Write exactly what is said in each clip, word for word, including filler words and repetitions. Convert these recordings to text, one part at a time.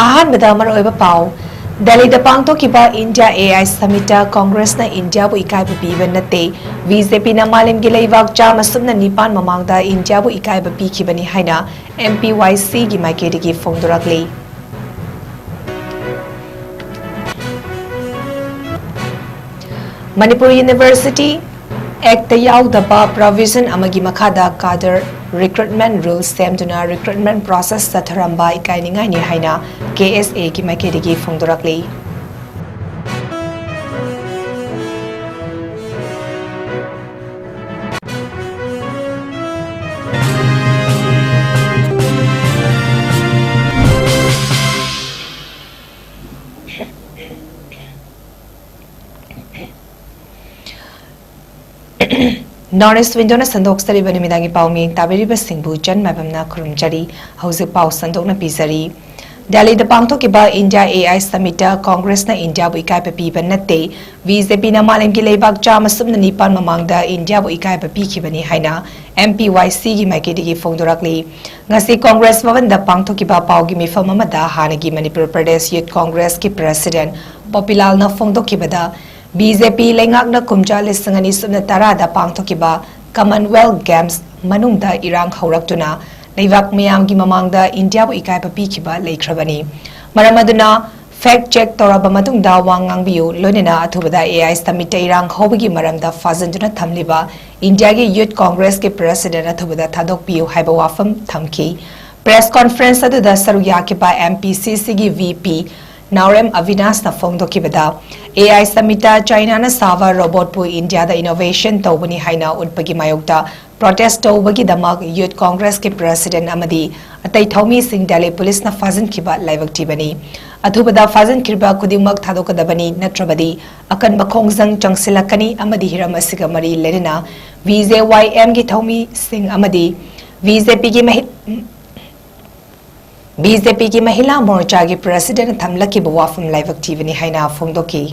ꯑꯍꯥꯟꯕꯗ ꯃꯔꯨꯑꯣꯏꯕ ꯄꯥꯎ꯫ ꯗꯦꯜꯂꯤꯗ ꯄꯥꯡꯊꯣꯛꯈꯤꯕ ꯏꯟꯗꯤꯌꯥ ꯑꯦ ꯑꯥꯏ ꯁꯃꯤꯠꯇ ꯀꯣꯡꯒ꯭ꯔꯦꯁꯅ ꯏꯟꯗꯤꯌꯥꯕꯨ ꯏꯀꯥꯏꯕ ꯄꯤꯕ ꯅꯠꯇꯦ, ꯕꯤ ꯖꯦ ꯄꯤꯅ ꯃꯥꯂꯦꯝꯒꯤ ꯂꯩꯕꯥꯛ ꯆꯥꯝꯃ ꯁꯨꯞꯅ ꯅꯤꯄꯥꯟ ꯃꯃꯥꯡꯗ ꯏꯟꯗꯤꯌꯥꯕꯨ ꯏꯀꯥꯏꯕ ꯄꯤꯈꯤꯕꯅꯤ ꯍꯥꯏꯅ ꯑꯦꯝ ꯄꯤ ꯋꯥꯏ ꯁꯤꯒꯤ ꯃꯥꯏꯀꯩꯗꯒꯤ ꯐꯣꯡꯗꯣꯔꯛꯂꯤ꯫ ꯃꯅꯤꯄꯨꯔ ꯌꯨꯅꯤꯚꯔꯁꯤꯇꯤ ꯑꯦꯛꯇ ꯌꯥꯎꯗꯕ ꯄ꯭ꯔꯣꯚꯤꯖꯟ ꯑꯃꯒꯤ ꯃꯈꯥꯗ ꯀꯥꯗꯔ ꯔꯤꯀ꯭ꯔꯨꯠꯃꯦꯟ ꯔꯨꯜꯁ ꯁꯦꯝꯗꯨꯅ ꯔꯤꯀ꯭ꯔꯨꯠꯃꯦꯟ ꯄ꯭ꯔꯣꯁꯦꯁ ꯆꯠꯊꯔꯝꯕ ꯏꯀꯥꯏꯅꯤꯡꯉꯥꯏꯅꯤ ꯍꯥꯏꯅ ꯀꯦ ꯑꯦꯁ ꯑꯦꯒꯤ ꯃꯥꯏꯀꯩꯗꯒꯤ ꯐꯣꯡꯗꯣꯔꯛꯂꯤ꯫ North East Window-ꯅ ꯁꯟꯗꯣꯛꯆꯔꯤꯕ ꯅꯨꯃꯤꯗꯥꯡꯒꯤ ꯄꯥꯎ ꯃꯤꯌꯦꯡ ꯇꯥꯕꯤꯔꯤꯕꯁꯤꯡꯕꯨ ꯆꯟ ꯃꯥꯏꯕꯝꯅ ꯈꯨꯔꯨꯝꯖꯔꯤ꯫ ꯍꯧꯖꯤꯛ ꯄꯥꯎ ꯁꯟꯗꯣꯛꯅ ꯄꯤꯖꯔꯤ꯫ ꯗꯦꯜꯂꯤꯗ ꯄꯥꯡꯊꯣꯛꯈꯤꯕ ꯏꯟꯗꯤꯌꯥ ꯑꯦ ꯑꯥꯏ ꯁꯃꯤꯠꯇ ꯀꯣꯡꯒ꯭ꯔꯦꯁꯅ ꯏꯟꯗꯤꯌꯥꯕꯨ ꯏꯀꯥꯏꯕ ꯄꯤꯕ ꯅꯠꯇꯦ, ꯕꯤ ꯖꯦ ꯄꯤꯅ ꯃꯥꯂꯦꯝꯒꯤ ꯂꯩꯕꯥꯛ ꯆꯥꯝꯃ ꯁꯨꯞꯅ ꯅꯤꯄꯥꯟ ꯃꯃꯥꯡꯗ ꯏꯟꯗꯤꯌꯥꯕꯨ ꯏꯀꯥꯏꯕ ꯄꯤꯈꯤꯕꯅꯤ ꯍꯥꯏꯅ ꯑꯦꯝ ꯄꯤ ꯋꯥꯏ ꯁꯤꯒꯤ ꯃꯥꯏꯀꯩꯗꯒꯤ ꯐꯣꯡꯗꯣꯔꯛꯂꯤ꯫ ꯉꯁꯤ ꯀꯣꯡꯒ꯭ꯔꯦꯁ ꯚꯕꯟꯗ ꯄꯥꯡꯊꯣꯛꯈꯤꯕ ꯄꯥꯎꯒꯤ ꯃꯤꯐꯝ ꯑꯃꯗ ꯍꯥꯟꯅꯒꯤ ꯃꯅꯤꯄꯨꯔ ꯄ꯭ꯔꯗꯦꯁ ꯌꯨꯠ ꯀꯣꯡꯒ꯭ꯔꯦꯁꯀꯤ ꯄ꯭ꯔꯦꯁꯤꯗꯦꯟꯠ ꯄꯣꯄꯤꯂꯥꯜꯅ ꯐꯣꯡꯗꯣꯛꯈꯤꯕꯗ, ꯕꯤ ꯖꯦ ꯄꯤ ꯂꯩꯉꯥꯛꯅ ꯀꯨꯝꯖꯥ ꯂꯤꯁꯤꯡ ꯑꯅꯤ ꯁꯨꯞꯅ ꯇꯔꯥꯗ ꯄꯥꯡꯊꯣꯛꯈꯤꯕ ꯀꯃꯟꯋꯦꯜꯊ ꯒꯦꯝꯁ ꯃꯅꯨꯡꯗ ꯏꯔꯥꯡ ꯍꯧꯔꯛꯇꯨꯅ ꯂꯩꯕꯥꯛ ꯃꯤꯌꯥꯝꯒꯤ ꯃꯃꯥꯡꯗ ꯏꯟꯗꯤꯌꯥꯕꯨ ꯏꯀꯥꯏꯕ ꯄꯤꯈꯤꯕ ꯂꯩꯈ꯭ꯔꯕꯅꯤ꯫ ꯃꯔꯝ ꯑꯗꯨꯅ ꯐꯦꯛ ꯆꯦꯛ ꯇꯧꯔꯕ ꯃꯇꯨꯡꯗ ꯋꯥ ꯉꯥꯡꯕꯤꯌꯨ, ꯂꯣꯏꯅꯅ ꯑꯊꯨꯕꯗ ꯑꯦ ꯑꯥꯏ ꯁꯃꯤꯠꯇ ꯏꯔꯥꯡ ꯍꯧꯕꯒꯤ ꯃꯔꯝꯗ ꯐꯥꯖꯤꯟꯗꯨꯅ ꯊꯝꯂꯤꯕ ꯏꯟꯗꯤꯌꯥꯒꯤ ꯌꯨꯠ ꯀꯣꯡꯒ꯭ꯔꯦꯁꯀꯤ ꯄ꯭ꯔꯦꯁꯤꯗꯦꯟꯠ ꯑꯊꯨꯕꯗ ꯊꯥꯗꯣꯛꯄꯤꯌꯨ ꯍꯥꯏꯕ ꯋꯥꯐꯝ ꯊꯝꯈꯤ꯫ ꯄ꯭ꯔꯦꯁ ꯀꯣꯟꯐꯔꯦꯟꯁ ꯑꯗꯨꯗ ꯁꯔꯨꯛ ꯌꯥꯈꯤꯕ ꯑꯦꯝ ꯄꯤ ꯁꯤ ꯁꯤꯒꯤ V P Naorem ꯑꯕꯤꯅꯥꯁꯅ ꯐꯣꯡꯗꯣꯛꯈꯤꯕꯗ, A I ꯁꯃꯤꯠꯇ ꯆꯥꯏꯅꯥꯅ ꯁꯥꯕ ꯔꯣꯕꯣꯠꯄꯨ ꯏꯟꯗꯤꯌꯥꯗ ꯏꯅꯣꯚꯦꯁꯟ ꯇꯧꯕꯅꯤ ꯍꯥꯏꯅ ꯎꯠꯄꯒꯤ ꯃꯥꯌꯣꯛꯇ ꯄ꯭ꯔꯣꯇꯦꯁ ꯇꯧꯕꯒꯤꯗꯃꯛ ꯌꯨꯠ ꯀꯣꯡꯒ꯭ꯔꯦꯁꯀꯤ ꯄ꯭ꯔꯦꯁꯤꯗꯦꯟꯠ ꯑꯃꯗꯤ ꯑꯇꯩ ꯊꯧꯃꯤꯁꯤꯡ ꯗꯦꯜꯂꯤ ꯄꯨꯂꯤꯁꯅ ꯐꯥꯖꯤꯟꯈꯤꯕ ꯂꯥꯏꯕꯛ ꯊꯤꯕꯅꯤ꯫ ꯑꯊꯨꯕꯗ ꯐꯥꯖꯤꯟꯈꯤꯕ ꯈꯨꯗꯤꯡꯃꯛ ꯊꯥꯗꯣꯛꯀꯗꯕꯅꯤ, ꯅꯠꯇ꯭ꯔꯕꯗꯤ ꯑꯀꯟꯕ ꯈꯣꯡꯖꯪ ꯆꯪꯁꯤꯜꯂꯛꯀꯅꯤ ꯑꯃꯗꯤ ꯍꯤꯔꯝ ꯑꯁꯤꯒ ꯃꯔꯤ ꯂꯩꯅꯅ ꯚꯤ ꯖꯦ ꯋꯥꯏ ꯑꯦꯝꯒꯤ ꯊꯧꯃꯤꯁꯤꯡ ꯑꯃꯗꯤ ꯚꯤ ꯖꯦ ꯄꯤꯒꯤ ꯃꯍꯤ-, ꯚꯤ ꯖꯦ ꯄꯤꯒꯤ ꯃꯍꯤꯂꯥ ꯃꯣꯔꯆꯥꯒꯤ ꯄ꯭ꯔꯦꯁꯤꯗꯦꯟꯠꯅ ꯊꯝꯂꯛꯈꯤꯕ ꯋꯥꯐꯝ ꯂꯥꯏꯕꯛ ꯊꯤꯕꯅꯤ ꯍꯥꯏꯅ ꯐꯣꯡꯗꯣꯛꯈꯤ꯫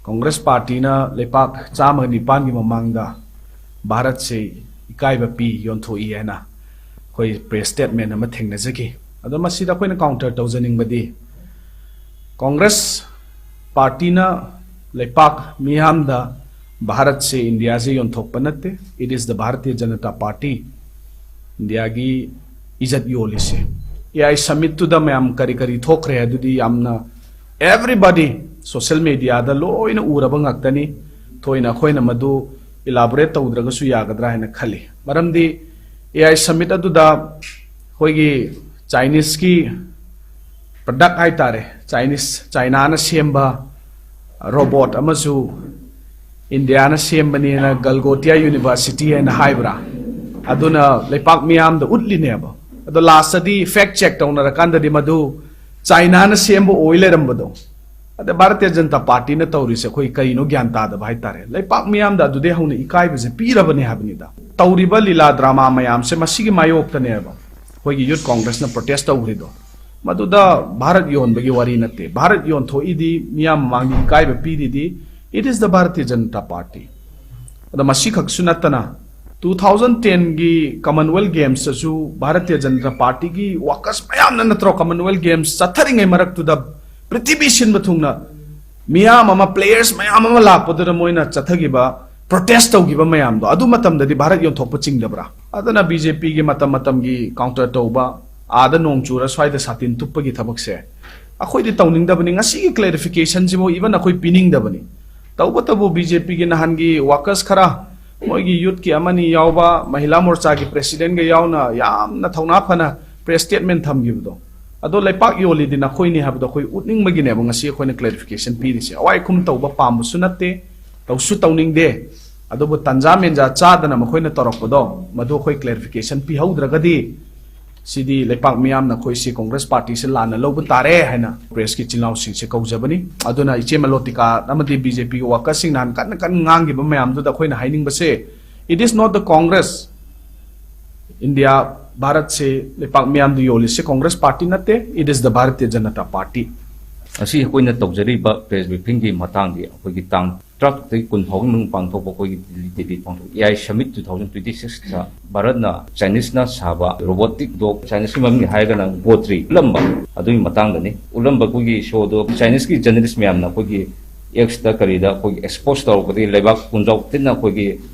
ꯀꯣꯡꯒ꯭ꯔꯦꯁ ꯄꯥꯔꯇꯤꯅ ꯂꯩꯄꯥꯛ ꯆꯥꯝꯃꯒ ꯅꯤꯄꯥꯟꯒꯤ ꯃꯃꯥꯡꯗ ꯚꯥꯔꯠꯁꯤ ꯏꯀꯥꯏꯕ ꯄꯤ, ꯌꯣꯟꯊꯣꯛꯏ ꯍꯥꯏꯅ ꯑꯩꯈꯣꯏ ꯄ꯭ꯔꯦꯁ ꯁ꯭ꯇꯦꯠꯃꯦꯟ ꯑꯃ ꯊꯦꯡꯅꯖꯈꯤ꯫ ꯑꯗꯣ ꯃꯁꯤꯗ ꯑꯩꯈꯣꯏꯅ ꯀꯥꯎꯟꯇꯔ ꯇꯧꯖꯅꯤꯡꯕꯗꯤ, ꯀꯣꯡꯒ꯭ꯔꯦꯁ ꯄꯥꯔꯇꯤꯅ ꯂꯩꯄꯥꯛ ꯃꯤꯌꯥꯝꯗ ꯚꯥꯔꯠꯁꯦ, ꯏꯟꯗꯤꯌꯥꯁꯦ ꯌꯣꯟꯊꯣꯛꯄ ꯅꯠꯇꯦ꯫ It is the Bharatiya Janata Party ꯏꯟꯗꯤꯌꯥꯒꯤ ꯏꯖꯠ ꯌꯣꯜꯂꯤꯁꯦ꯫ ꯑꯦ ꯑꯥꯏ ꯁꯃꯤꯠꯇꯨꯗ ꯃꯌꯥꯝ ꯀꯔꯤ ꯀꯔꯤ ꯊꯣꯛꯈ꯭ꯔꯦ ꯑꯗꯨꯗꯤ ꯌꯥꯝꯅ everybody social mediaꯗ ꯂꯣꯏꯅ ꯎꯔꯕ ꯉꯥꯛꯇꯅꯤ꯫ ꯊꯣꯏꯅ ꯑꯩꯈꯣꯏꯅ ꯃꯗꯨ ꯏꯂꯥꯕꯣꯔꯦꯠ ꯇꯧꯗ꯭ꯔꯒꯁꯨ ꯌꯥꯒꯗ꯭ꯔꯥ ꯍꯥꯏꯅ ꯈꯜꯂꯤ꯫ ꯃꯔꯝꯗꯤ ꯑꯦ ꯑꯥꯏ ꯁꯃꯤꯠ ꯑꯗꯨꯗ ꯑꯩꯈꯣꯏꯒꯤ ꯆꯥꯏꯅꯤꯁꯀꯤ ꯄ꯭ꯔꯗꯛ ꯍꯥꯏꯇꯥꯔꯦ, ꯆꯥꯏꯅꯤꯁ, ꯆꯥꯏꯅꯥꯅ ꯁꯦꯝꯕ ꯔꯣꯕꯣꯠ ꯑꯃꯁꯨ ꯏꯟꯗꯤꯌꯥꯅ ꯁꯦꯝꯕꯅꯦꯅ ꯒꯜꯒꯣꯇꯤꯌꯥ ꯌꯨꯅꯤꯚꯔꯁꯤꯇꯤ ꯍꯥꯏꯅ ꯍꯥꯏꯕ꯭ꯔꯥ, ꯑꯗꯨꯅ ꯂꯩꯄꯥꯛ ꯃꯤꯌꯥꯝꯗ ꯎꯠꯂꯤꯅꯦꯕ꯫ ꯑꯗꯣ ꯂꯥꯁꯇꯗꯤ ꯐꯦꯛ ꯆꯦꯛ ꯇꯧꯅꯔꯀꯥꯟꯗꯗꯤ ꯃꯗꯨ ꯆꯥꯏꯅꯥꯅ ꯁꯦꯝꯕ ꯑꯣꯏ ꯂꯩꯔꯝꯕꯗꯣ꯫ ꯑꯗ ꯚꯥꯔꯇꯤꯌ ꯖꯅꯇꯥ ꯄꯥꯔꯇꯤꯅ ꯇꯧꯔꯤꯁꯦ ꯑꯩꯈꯣꯏ ꯀꯩꯅꯣ ꯒ꯭ꯌꯥꯟ ꯇꯥꯗꯕ ꯍꯥꯏꯇꯥꯔꯦ꯫ ꯂꯩꯄꯥꯛ ꯃꯤꯌꯥꯝꯗ ꯑꯗꯨꯗꯩ ꯍꯧꯅ ꯏꯀꯥꯏꯕꯁꯦ ꯄꯤꯔꯕꯅꯦ ꯍꯥꯏꯕꯅꯤꯗ꯫ ꯇꯧꯔꯤꯕ ꯂꯤꯂꯥ ꯗ꯭ꯔꯃꯥ ꯃꯌꯥꯝꯁꯦ ꯃꯁꯤꯒꯤ ꯃꯥꯌꯣꯛꯇꯅꯦꯕ ꯑꯩꯈꯣꯏꯒꯤ ꯌꯨꯠ ꯀꯣꯡꯒ꯭ꯔꯦꯁꯅ ꯄ꯭ꯔꯣꯇꯦꯁ ꯇꯧꯈ꯭ꯔꯤꯗꯣ꯫ ꯃꯗꯨꯗ ꯚꯥꯔꯠ ꯌꯣꯟꯕꯒꯤ ꯋꯥꯔꯤ ꯅꯠꯇꯦ꯫ ꯚꯥꯔꯠ ꯌꯣꯟꯊꯣꯛꯏꯗꯤ, ꯃꯤꯌꯥꯝ ꯃꯃꯥꯡꯗ ꯏꯀꯥꯏꯕ ꯄꯤꯔꯤꯗꯤ, it is the Bharatiya Janata Party꯫ ꯑꯗ ꯃꯁꯤꯈꯛꯁꯨ ꯅꯠꯇꯅ, two thousand ten ꯒꯤ Commonwealth Games ꯇꯁꯨ ꯚꯥꯔꯇꯤꯌ ꯖꯅꯇꯥ ꯄꯥꯔꯇꯤꯒꯤ ꯋꯥꯀꯔꯁ ꯃꯌꯥꯝꯅ ꯅꯠꯇ꯭ꯔꯣ Commonwealth Games ꯆꯠꯊꯔꯤꯉꯩ ꯃꯔꯛꯇꯨꯗ ꯄ꯭ꯔꯤꯊꯤꯕꯤ ꯁꯤꯟꯕ ꯊꯨꯡꯅ ꯃꯤꯌꯥꯝ ꯑꯃ, ꯄ꯭ꯂꯦꯌꯔꯁ ꯃꯌꯥꯝ ꯑꯃ ꯂꯥꯛꯄꯗꯨꯗ ꯃꯣꯏꯅ ꯆꯠꯊꯈꯤꯕ, ꯄ꯭ꯔꯣꯇꯦꯁ ꯇꯧꯈꯤꯕ ꯃꯌꯥꯝꯗꯣ? ꯑꯗꯨ ꯃꯇꯝꯗꯗꯤ ꯚꯥꯔꯠ ꯌꯣꯟꯊꯣꯛꯄ ꯆꯤꯡꯗꯕ꯭ꯔꯥ? ꯑꯗꯨꯅ ꯕꯤ ꯖꯦ ꯄꯤꯒꯤ ꯃꯇꯝ ꯃꯇꯝꯒꯤ ꯀꯥꯎꯟꯇꯔ ꯇꯧꯕ, ꯑꯥꯗ ꯅꯣꯡ ꯆꯨꯔ ꯁ꯭ꯋꯥꯏꯗ ꯁꯥꯇꯤꯟ ꯇꯨꯞꯄꯒꯤ ꯊꯕꯛꯁꯦ ꯑꯩꯈꯣꯏꯗꯤ ꯇꯧꯅꯤꯡꯗꯕꯅꯤ꯫ ꯉꯁꯤꯒꯤ ꯀ꯭ꯂꯦꯔꯤꯐꯤꯀꯦꯁꯟꯁꯤꯕꯨ ꯏꯚꯟ ꯑꯩꯈꯣꯏ ꯄꯤꯅꯤꯡꯗꯕꯅꯤ꯫ ꯇꯧꯕꯇꯕꯨ ꯕꯤ ꯖꯦ ꯄꯤꯒꯤ ꯅꯍꯥꯟꯒꯤ ꯋꯥꯀꯔꯁ ꯈꯔ, ꯃꯣꯏꯒꯤ ꯌꯨꯠꯀꯤ ꯑꯃꯅꯤ ꯌꯥꯎꯕ, ꯃꯍꯤꯂꯥ ꯃꯣꯔꯆꯥꯒꯤ ꯄ꯭ꯔꯦꯁꯤꯗꯦꯟꯒ ꯌꯥꯎꯅ ꯌꯥꯝꯅ ꯊꯧꯅꯥ ꯐꯅ ꯄ꯭ꯔꯦꯁ ꯁ꯭ꯇꯦꯠꯃꯦꯟ ꯊꯝꯈꯤꯕꯗꯣ, ꯑꯗꯣ ꯂꯩꯄꯥꯛ ꯌꯣꯜꯂꯤꯗꯤ ꯅꯈꯣꯏꯅꯤ ꯍꯥꯏꯕꯗꯣ ꯑꯩꯈꯣꯏ ꯎꯠꯅꯤꯡꯕꯒꯤꯅꯦꯕ ꯉꯁꯤ ꯑꯩꯈꯣꯏꯅ ꯀ꯭ꯂꯦꯔꯤꯐꯤꯀꯦꯁꯟ ꯄꯤꯔꯤꯁꯦ꯫ ꯑꯋꯥꯏ ꯑꯈꯨꯝ ꯇꯧꯕ ꯄꯥꯝꯕꯁꯨ ꯅꯠꯇꯦ, ꯇꯧꯁꯨ ꯇꯧꯅꯤꯡꯗꯦ꯫ ꯑꯗꯨꯕꯨ ꯇꯟꯖꯥ ꯃꯦꯟꯖꯥ ꯆꯥꯗꯅ ꯃꯈꯣꯏꯅ ꯇꯧꯔꯛꯄꯗꯣ, ꯃꯗꯨ ꯑꯩꯈꯣꯏ ꯀ꯭ꯂꯦꯔꯤꯐꯤꯀꯦꯁꯟ ꯄꯤꯍꯧꯗ꯭ꯔꯒꯗꯤ, ꯁꯤꯗꯤ ꯂꯩꯄꯥꯛ ꯃꯤꯌꯥꯝꯅ ꯑꯩꯈꯣꯏꯁꯤ ꯀꯣꯡꯒ꯭ꯔꯦꯁ ꯄꯥꯔꯇꯤꯁꯤ ꯂꯥꯟꯅ ꯂꯧꯕ ꯇꯥꯔꯦ ꯍꯥꯏꯅ ꯄ꯭ꯔꯦꯁꯀꯤ ꯏꯆꯤꯜ ꯏꯅꯥꯎꯁꯤꯡꯁꯦ ꯀꯧꯖꯕꯅꯤ꯫ ꯑꯗꯨꯅ ꯏꯆꯦ ꯃꯂꯣꯇꯤꯀꯥ ꯑꯃꯗꯤ ꯕꯤ ꯖꯦ ꯄꯤꯒꯤ ꯋꯥꯀꯔꯁꯤꯡ ꯅꯍꯥꯟ ꯀꯟꯅ ꯀꯟꯅ ꯉꯥꯡꯈꯤꯕ ꯃꯌꯥꯝꯗꯨꯗ ꯑꯩꯈꯣꯏꯅ ꯍꯥꯏꯅꯤꯡꯕꯁꯦ, it is not the Congress꯫ India, ꯚꯥꯔꯠꯁꯦ ꯂꯩꯄꯥꯛ ꯃꯤꯌꯥꯝꯗ ꯌꯣꯜꯂꯤꯁꯦ ꯀꯣꯡꯒ꯭ꯔꯦꯁ ꯄꯥꯔꯇꯤ ꯅꯠꯇꯦ, it is the Bharatiya Janata Party꯫ ꯉꯁꯤ ꯑꯩꯈꯣꯏꯅ ꯇꯧꯖꯔꯤꯕ ꯄ꯭ꯔꯦꯁ ꯕ꯭ꯔꯤꯐꯤꯡꯒꯤ ꯃꯇꯥꯡꯗꯤ ꯑꯩꯈꯣꯏꯒꯤ ꯇꯥꯡ ꯇꯔꯥꯇꯔꯨꯛꯇꯒꯤ ꯀꯨꯟ ꯐꯥꯎꯒꯤ ꯃꯅꯨꯡ ꯄꯥꯡꯊꯣꯛꯄ ꯑꯩꯈꯣꯏꯒꯤ ꯗꯤꯜꯂꯤ ꯗꯦꯜꯂꯤ ꯄꯥꯡꯊꯣꯛꯄ A I summit two thousand twenty ꯁꯤꯛꯁꯇ ꯚꯥꯔꯠꯅ ꯆꯥꯏꯅꯤꯁꯅ ꯁꯥꯕ ꯔꯣꯕꯣꯇꯤꯛ ꯗꯣꯒ, ꯆꯥꯏꯅꯤꯁꯀꯤ ꯃꯃꯤꯡ ꯍꯥꯏꯔꯒꯅ ꯒꯣꯇ꯭ꯔꯤ, ꯎꯠꯂꯝꯕ ꯑꯗꯨꯒꯤ ꯃꯇꯥꯡꯗꯅꯤ꯫ ꯎꯠꯂꯝꯕ ꯑꯩꯈꯣꯏꯒꯤ ꯁꯣꯗꯣ ꯆꯥꯏꯅꯤꯁꯀꯤ ꯖꯔꯅꯦꯂꯤꯁ ꯃꯌꯥꯝꯅ ꯑꯩꯈꯣꯏꯒꯤ ꯑꯦꯛꯁꯇ ꯀꯔꯤꯗ ꯑꯩꯈꯣꯏꯒꯤ ꯑꯦꯛꯁꯄꯣꯖ ꯇꯧꯔꯛꯄꯗꯒꯤ ꯂꯩꯕꯥꯛ ꯄꯨꯝꯖꯥꯎ ꯊꯤꯟꯅ ꯑꯩꯈꯣꯏꯒꯤ,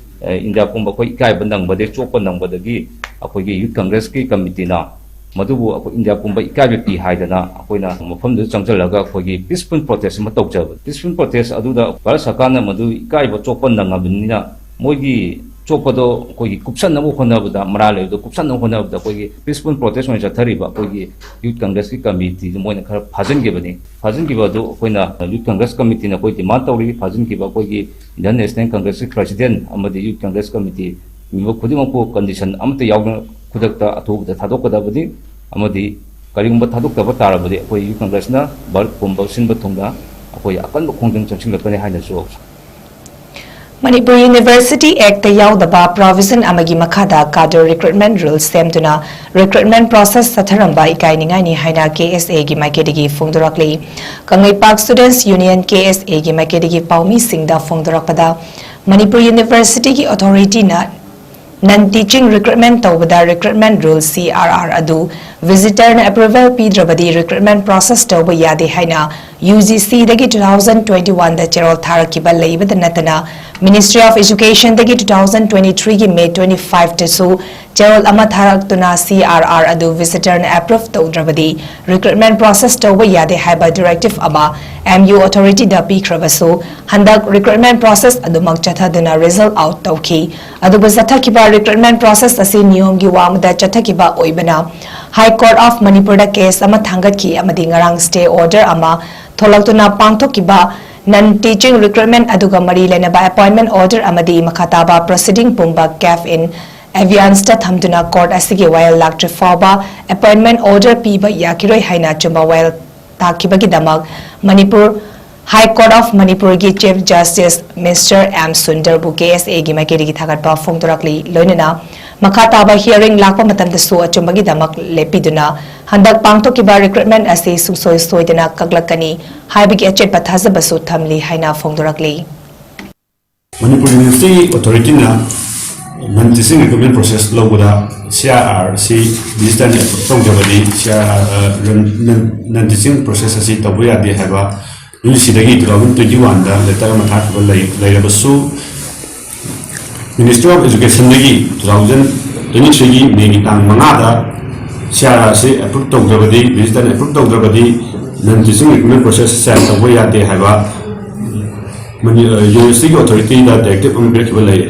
ꯑ, ꯏꯟꯗꯤꯌꯥ ꯄꯨꯝꯕ ꯑꯩꯈꯣꯏ ꯏꯀꯥꯏꯕ ꯅꯪꯕꯗꯒꯤ ꯆꯣꯞꯄ ꯅꯪꯕꯗꯒꯤ ꯑꯩꯈꯣꯏꯒꯤ ꯌꯨꯠ ꯀꯪꯒ꯭ꯔꯦꯁꯀꯤ ꯀꯃꯤꯇꯤꯅ ꯃꯗꯨꯕꯨ ꯑꯩꯈꯣꯏ ꯏꯟꯗꯤꯌꯥ ꯄꯨꯝꯕ ꯏꯀꯥꯏꯕ ꯄꯤ ꯍꯥꯏꯗꯅ ꯑꯩꯈꯣꯏꯅ ꯃꯐꯝꯗꯨꯗ ꯆꯪꯁꯤꯜꯂꯒ ꯑꯩꯈꯣꯏꯒꯤ ꯄꯤꯁꯐꯨꯜ ꯄ꯭ꯔꯣꯇꯦꯁ ꯑꯃ ꯇꯧꯖꯕ꯫ ꯄꯤꯁꯐꯨꯜ ꯄ꯭ꯔꯣꯇꯦꯁ ꯑꯗꯨꯗ ꯚꯥꯔꯠ ꯁꯔꯀꯥꯔꯅ ꯃꯗꯨ ꯏꯀꯥꯏꯕ ꯆꯣꯞꯄ ꯅꯪꯉꯕꯅꯤꯅ ꯃꯣꯏꯒꯤ ꯆꯣꯞꯄꯗꯣ ꯑꯩꯈꯣꯏꯒꯤ ꯀꯨꯞꯁꯟꯅꯕ ꯍꯣꯠꯅꯕꯗ, ꯃꯔꯥꯜ ꯂꯩꯕꯗꯣ ꯀꯨꯞꯁꯟꯅꯕ ꯍꯣꯠꯅꯕꯗ ꯑꯩꯈꯣꯏꯒꯤ ꯄꯤꯁꯐꯨꯜ ꯄ꯭ꯔꯣꯇꯦꯁ ꯑꯣꯏꯅ ꯆꯠꯊꯔꯤꯕ ꯑꯩꯈꯣꯏꯒꯤ ꯌꯨꯠ ꯀꯪꯒ꯭ꯔꯦꯁꯀꯤ ꯀꯃꯤꯇꯤꯗꯨ ꯃꯣꯏꯅ ꯈꯔ ꯐꯥꯖꯤꯟꯈꯤꯕꯅꯤ꯫ ꯐꯥꯖꯤꯟꯈꯤꯕ ꯑꯗꯨ ꯑꯩꯈꯣꯏꯅ ꯌꯨꯠ ꯀꯪꯒ꯭ꯔꯦꯁ ꯀꯃꯤꯇꯤꯅ ꯑꯩꯈꯣꯏ ꯗꯤꯃꯥꯟ ꯇꯧꯔꯤ꯫ ꯐꯥꯖꯤꯟꯈꯤꯕ ꯑꯩꯈꯣꯏꯒꯤ ꯏꯟꯗꯤꯌꯟ ꯅꯦꯁꯅꯦꯜ ꯀꯪꯒ꯭ꯔꯦꯁꯀꯤ ꯄ꯭ꯔꯁꯤꯗꯦꯟ ꯑꯃꯗꯤ ꯌꯨꯠ ꯀꯪꯒ꯭ꯔꯦꯁ ꯀꯃꯤꯇꯤ ꯃꯤꯑꯣꯏ ꯈꯨꯗꯤꯡꯃꯛꯄꯨ ꯀꯟꯗꯤꯁꯟ ꯑꯃꯠꯇ ꯌꯥꯎꯗꯅ ꯈꯨꯗꯛꯇ ꯑꯊꯨꯕꯗ ꯊꯥꯗꯣꯛꯀꯗꯕꯅꯤ꯫ ꯑꯃꯗꯤ ꯀꯔꯤꯒꯨꯝꯕ ꯊꯥꯗꯣꯛꯇꯕ ꯇꯥꯔꯕꯗꯤ ꯑꯩꯈꯣꯏ ꯌꯨꯠ ꯀꯪꯒ꯭ꯔꯦꯁꯅ ꯚꯥꯔꯠ ꯄꯨꯝꯕ ꯁꯤꯟꯕ ꯊꯨꯡꯅ ꯑꯩꯈꯣꯏ ꯑꯀꯟꯕ ꯈꯣꯡꯖꯪ ꯆꯪꯁꯤꯜꯂꯛꯀꯅꯤ ꯍꯥꯏꯅꯁꯨ ꯃꯅꯤꯄꯨꯔ ꯌꯨꯅꯤꯚꯔꯁꯤꯇꯤ ꯑꯦꯛꯇ ꯌꯥꯎꯗꯕ ꯄ꯭ꯔꯣꯚꯤꯖꯟ ꯑꯃꯒꯤ ꯃꯈꯥꯗ ꯀꯥꯗꯔ ꯔꯤꯀ꯭ꯔꯨꯠꯃꯦꯟ ꯔꯨꯜ ꯁꯦꯝꯗꯨꯅ ꯔꯤꯀ꯭ꯔꯨꯠꯃꯦꯟ ꯄ꯭ꯔꯣꯁꯦꯁ ꯆꯠꯊꯔꯝꯕ ꯏꯀꯥꯏꯅꯤꯡꯉꯥꯏꯅꯤ ꯍꯥꯏꯅ ꯀꯦ ꯑꯦꯁ ꯑꯦꯒꯤ ꯃꯥꯏꯀꯩꯗꯒꯤ ꯐꯣꯡꯗꯣꯔꯛꯂꯤ꯫ ꯀꯪꯂꯩꯄꯥꯛ ꯁ꯭ꯇꯨꯗꯦꯟꯠꯁ ꯌꯨꯅꯤꯌꯟ, ꯀꯦ ꯑꯦꯁ ꯑꯦꯒꯤ ꯃꯥꯏꯀꯩꯗꯒꯤ ꯄꯥꯎꯃꯤꯁꯤꯡꯗ ꯐꯣꯡꯗꯣꯔꯛꯄꯗ, ꯃꯅꯤꯄꯨꯔ ꯌꯨꯅꯤꯚꯔꯁꯤꯇꯤꯒꯤ ꯑꯣꯊꯣꯔꯤꯇꯤꯅ ꯅꯟ ꯇꯤꯆꯤꯡ ꯔꯤꯀ꯭ꯔꯨꯠꯃꯦꯟ ꯇꯧꯕꯗ recruitment rule, C R R, ꯑꯗꯨ ꯚꯤꯖꯤꯇꯔꯅ ꯑꯦꯄ꯭ꯔꯨꯚꯦꯜ ꯄꯤꯗ꯭ꯔꯕꯗꯤ ꯔꯤꯀ꯭ꯔꯨꯠꯃꯦꯟ ꯄ꯭ꯔꯣꯁꯦꯁ ꯇꯧꯕ ꯌꯥꯗꯦ ꯍꯥꯏꯅ ꯌꯨ ꯖꯤ ꯁꯤꯗꯒꯤ ꯇꯨ ꯊꯥꯎꯖꯟ ꯇ꯭ꯋꯦꯟꯇꯤ ꯋꯥꯟꯗ ꯆꯦꯔꯣꯜ ꯊꯥꯔꯛꯈꯤꯕ ꯂꯩꯕꯗ ꯅꯠꯇꯅ, ꯃꯤꯅꯤꯁꯇ꯭ꯔꯤ ꯑꯣꯐ ꯏꯖꯨꯀꯦꯁꯟꯗꯒꯤ ꯇꯨ ꯊꯥꯎꯖꯟ ꯇ꯭ꯋꯦꯟꯇꯤ ꯊ꯭ꯔꯤꯒꯤ ꯃꯦ ꯇ꯭ꯋꯦꯟꯇꯤ ꯐꯥꯏꯚꯇꯁꯨ ꯆꯦꯔꯣꯜ ꯑꯃ ꯊꯥꯔꯛꯇꯨꯅ ꯁꯤ ꯑꯥꯔ ꯑꯥꯔ ꯑꯗꯨ ꯚꯤꯖꯤꯇꯔꯅ ꯑꯦꯄ꯭ꯔꯨꯚ ꯇꯧꯗ꯭ꯔꯕꯗꯤ ꯔꯤꯀ꯭ꯔꯨꯠꯃꯦꯟ ꯄ꯭ꯔꯣꯁꯦꯁ ꯇꯧꯕ ꯌꯥꯗꯦ ꯍꯥꯏꯕ ꯗꯤꯔꯦꯛꯇꯤꯚ ꯑꯃ ꯑꯦꯝ ꯌꯨ ꯑꯣꯊꯣꯔꯤꯇꯤꯗ ꯄꯤꯈ꯭ꯔꯕꯁꯨ, ꯍꯟꯗꯛ ꯔꯤꯀ꯭ꯔꯨꯠꯃꯦꯟ ꯄ꯭ꯔꯣꯁꯦꯁ ꯑꯗꯨꯃꯛ ꯆꯠꯊꯗꯨꯅ ꯔꯤꯖꯜ ꯑꯥꯎꯠ ꯇꯧꯈꯤ꯫ ꯑꯗꯨꯕꯨ ꯆꯠꯊꯈꯤꯕ ꯔꯤꯀ꯭ꯔꯨꯠꯃꯦꯟ ꯄ꯭ꯔꯣꯁꯦꯁ ꯑꯁꯤ ꯅꯤꯌꯣꯝꯒꯤ ꯋꯥꯡꯃꯗ ꯆꯠꯊꯈꯤꯕ ꯑꯣꯏꯕꯅ ꯍꯥꯏ ꯀꯣꯔꯠ ꯑꯣꯐ ꯃꯅꯤꯄꯨꯔꯗ ꯀꯦꯁ ꯑꯃ ꯊꯥꯡꯒꯠꯈꯤ ꯑꯃꯗꯤ ꯉꯔꯥꯡ ꯁ꯭ꯇꯦ ꯑꯣꯔꯗꯔ ꯑꯃ ꯊꯣꯛꯂꯛꯇꯨꯅ ꯄꯥꯡꯊꯣꯛꯈꯤꯕ ꯅꯟ ꯇꯤꯆꯤꯡ ꯔꯤꯀ꯭ꯔꯨꯠꯃꯦꯟ ꯑꯗꯨꯒ ꯃꯔꯤ ꯂꯩꯅꯕ ꯑꯦꯄꯣꯏꯟꯃꯦꯟ ꯑꯣꯔꯗꯔ ꯑꯃꯗꯤ ꯃꯈꯥ ꯇꯥꯕ ꯄ꯭ꯔꯣꯁꯤꯗꯤꯡ ꯄꯨꯝꯕ ꯀꯦꯞ ꯏꯟ ꯑꯦꯕꯤꯌꯟꯁꯇ ꯊꯝꯗꯨꯅ ꯀꯣꯔꯠ ꯑꯁꯤꯒꯤ ꯋꯥꯌꯦꯜ ꯂꯥꯛꯇ꯭ꯔꯤ ꯐꯥꯎꯕ ꯑꯦꯄꯣꯏꯟꯃꯦꯟ ꯑꯣꯔꯗꯔ ꯄꯤꯕ ꯌꯥꯈꯤꯔꯣꯏ ꯍꯥꯏꯅ ꯑꯆꯨꯝꯕ ꯋꯥꯌꯦꯜ ꯇꯥꯈꯤꯕꯒꯤꯗꯃꯛ ꯃꯅꯤꯄꯨꯔ ꯍꯥꯏ ꯀꯣꯔꯠ ꯑꯣꯐ ꯃꯅꯤꯄꯨꯔꯒꯤ ꯆꯤꯐ ꯖꯁꯇꯤꯁ ꯃꯤꯁꯇꯔ ꯑꯦꯝ ꯁꯨꯟꯗꯔꯕꯨ ꯀꯦ ꯑꯦꯁ ꯑꯦꯒꯤ ꯃꯥꯏꯀꯩꯗꯒꯤ ꯊꯥꯒꯠꯄ ꯐꯣꯡꯗꯣꯔꯛꯂꯤ꯫ ꯂꯣꯏꯅꯅ ꯃꯈꯥ ꯇꯥꯕ ꯍꯤꯌꯔꯤꯡ ꯂꯥꯛꯄ ꯃꯇꯝꯗꯁꯨ ꯑꯆꯨꯝꯕꯒꯤꯗꯃꯛ ꯂꯦꯞꯄꯤꯗꯨꯅ ꯍꯟꯗꯛ ꯄꯥꯡꯊꯣꯛꯈꯤꯕ recruitment ꯑꯁꯤ ꯁꯨꯡꯁꯣꯏ ꯁꯣꯏꯗꯅ ꯀꯛꯂꯛꯀꯅꯤ ꯍꯥꯏꯕꯒꯤ ꯑꯆꯦꯠꯄ ꯊꯥꯖꯕꯁꯨ ꯊꯝꯂꯤ ꯍꯥꯏꯅ ꯐꯣꯡꯗꯣꯔꯛꯂꯤ꯫ ꯃꯅꯤꯄꯨꯔ ꯌꯨꯅꯤꯚꯔꯁꯤꯇꯤꯒꯤ ꯑꯣꯊꯣꯔꯤꯇꯤꯅ ꯅꯟ ꯇꯤꯆꯤꯡ ꯔꯤꯀ꯭ꯔꯨꯠꯃꯦꯟ ꯄ꯭ꯔꯣꯁꯦꯁ ꯂꯧꯕꯗ ꯁꯤ ꯑꯥꯔ ꯑꯥꯔ ꯑꯁꯤ ꯗꯤꯖꯤꯇꯦꯜ ꯑꯦꯄ꯭ꯔꯨꯞ ꯇꯧꯗ꯭ꯔꯕꯗꯤ C R R non teaching process ꯑꯁꯤ ꯇꯧꯕ ꯌꯥꯗꯦ ꯍꯥꯏꯕ ꯌꯨ ꯖꯤ ꯁꯤꯗꯒꯤ ꯇꯨ ꯊꯥꯎꯖꯟ ꯇ꯭ꯋꯦꯟꯇꯤ ꯋꯥꯟꯗ ꯂꯦꯇꯔ ꯑꯃ ꯊꯥꯈꯤꯕ ꯂꯩ ꯂꯩꯔꯕꯁꯨ Ministry of Educationꯗꯒꯤ ꯇꯨ ꯊꯥꯎꯖꯟ ꯇ꯭ꯋꯦꯟꯇꯤ ꯊ꯭ꯔꯤꯒꯤ ꯃꯦꯒꯤ ꯇꯥꯡ ꯃꯉꯥꯗ ꯁꯤ ꯑꯥꯔ ꯑꯥꯔ ꯑꯁꯤ ꯑꯦꯄ꯭ꯔꯨꯞ ꯇꯧꯗ꯭ꯔꯕꯗꯤ ꯗꯤꯖꯤꯇꯦꯜ ꯑꯦꯄ꯭ꯔꯨꯞ ꯇꯧꯗ꯭ꯔꯕꯗꯤ ꯅꯟ ꯇꯤꯆꯤꯡ ꯔꯤꯀ꯭ꯔꯨꯠꯃꯦꯟ ꯄ꯭ꯔꯣꯁꯦꯁ ꯇꯧꯕ ꯌꯥꯗꯦ ꯍꯥꯏꯕ ꯃꯅꯤ- ꯑ, ꯌꯨꯅꯤꯚꯔꯁꯤꯇꯤꯒꯤ ꯑꯣꯊꯣꯔꯤꯇꯤꯗ ꯗꯥꯏꯔꯦꯛꯇꯤꯞ ꯑꯃ ꯄꯤꯔꯛꯈꯤꯕ ꯂꯩ꯫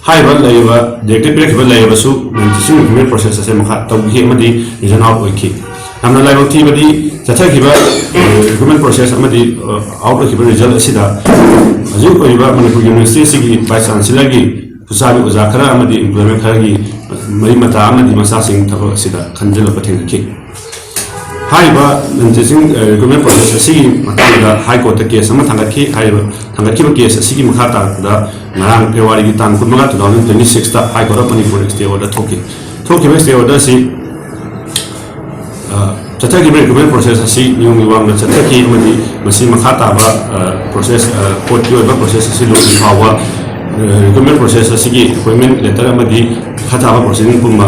ꯍꯥꯏꯔꯤꯕ ꯂꯩꯔꯤꯕ ꯗꯥꯏꯔꯦꯛꯇꯤꯞ ꯄꯤꯔꯛꯈꯤꯕ ꯂꯩꯔꯕꯁꯨ ꯅꯟ ꯇꯤꯆꯤꯡ ꯔꯤꯀ꯭ꯔꯨꯠꯃꯦꯟ ꯄ꯭ꯔꯣꯁꯦꯁ ꯑꯁꯦ ꯃꯈꯥ ꯇꯧꯈꯤ ꯑꯃꯗꯤ ꯔꯤꯖꯜ ꯑꯥꯎꯠ ꯑꯣꯏꯈꯤ꯫ ꯌꯥꯝꯅ ꯂꯥꯏꯕꯛ ꯊꯤꯕꯗꯤ ꯆꯠꯊꯈꯤꯕ ꯔꯤꯀ꯭ꯔꯨꯠꯃꯦꯟ ꯄ꯭ꯔꯣꯁꯦꯁ ꯑꯃꯗꯤ ꯑꯥꯎꯠ ꯑꯣꯏꯈꯤꯕ ꯔꯤꯖꯜ ꯑꯁꯤꯗ ꯍꯧꯖꯤꯛ ꯑꯣꯏꯔꯤꯕ ꯃꯅꯤꯄꯨꯔ ꯌꯨꯅꯤꯚꯔꯁꯤꯇꯤ ꯑꯁꯤꯒꯤ ꯚꯥꯏꯁ ꯆꯥꯟꯁꯦꯂꯔꯒꯤ ꯈꯨꯠꯁꯥꯕꯤ ꯑꯣꯖꯥ ꯈꯔ ꯑꯃꯗꯤ ꯏꯝꯄ꯭ꯂꯣꯏꯃꯦꯟ ꯈꯔꯒꯤ ꯃꯔꯤ ꯃꯇꯥ ꯑꯃꯗꯤ ꯃꯆꯥꯁꯤꯡ ꯊꯕꯛ ꯑꯁꯤꯗ ꯈꯟꯖꯤꯜꯂꯛꯄ ꯊꯦꯡꯅꯈꯤ꯫ ꯍꯥꯏꯔꯤꯕ ꯅꯟ ꯇꯤꯆꯤꯡ ꯔꯤꯀ꯭ꯔꯨꯠꯃꯦꯟ ꯄ꯭ꯔꯣꯁꯦꯁ ꯑꯁꯤꯒꯤ ꯃꯇꯥꯡꯗ ꯍꯥꯏ ꯀꯣꯔꯠꯇ ꯀꯦꯁ ꯑꯃ ꯊꯥꯡꯒꯠꯈꯤ꯫ ꯍꯥꯏꯔꯤꯕ ꯊꯥꯡꯒꯠꯈꯤꯕ ꯀꯦꯁ ꯑꯁꯤꯒꯤ ꯃꯈꯥ ꯇꯥꯔꯛꯄꯗ ꯉꯔꯥꯡ ꯐꯦꯕ꯭ꯔꯨꯋꯥꯔꯤꯒꯤ ꯇꯥꯡ ꯀꯨꯟꯃꯉꯥ, two thousand twenty sixꯇ high court of Manipur stay order ꯊꯣꯛꯈꯤ꯫ ꯊꯣꯛꯈꯤꯕ ꯁ꯭ꯇꯦ ꯑꯣꯔꯗꯔ ꯑꯁꯤ, ꯑ, ꯆꯠꯊꯈꯤꯕ ꯔꯤꯀ꯭ꯔꯨꯠꯃꯦꯟ ꯄ꯭ꯔꯣꯁꯦꯁ ꯑꯁꯤ ꯅꯤꯌꯣꯝꯒꯤ ꯋꯥꯡꯃꯗ ꯆꯠꯊꯈꯤ ꯑꯃꯗꯤ ꯃꯁꯤ ꯃꯈꯥ ꯇꯥꯕ, ꯑ, ꯄ꯭ꯔꯣꯁꯦꯁ, ꯑ, ꯀꯣꯔꯠꯀꯤ ꯑꯣꯏꯕ ꯄ꯭ꯔꯣꯁꯦꯁ ꯑꯁꯤ ꯂꯣꯏꯗ꯭ꯔꯤ ꯐꯥꯎꯕ, ꯑ, ꯔꯤꯀ꯭ꯔꯨꯠꯃꯦꯟ ꯄ꯭ꯔꯣꯁꯦꯁ ꯑꯁꯤꯒꯤ ꯑꯦꯄꯣꯏꯟꯃꯦꯟ ꯂꯦꯇꯔ ꯑꯃꯗꯤ ꯃꯈꯥ ꯇꯥꯕ ꯄ꯭ꯔꯣꯁꯤꯗꯤꯡ ꯄꯨꯝꯕ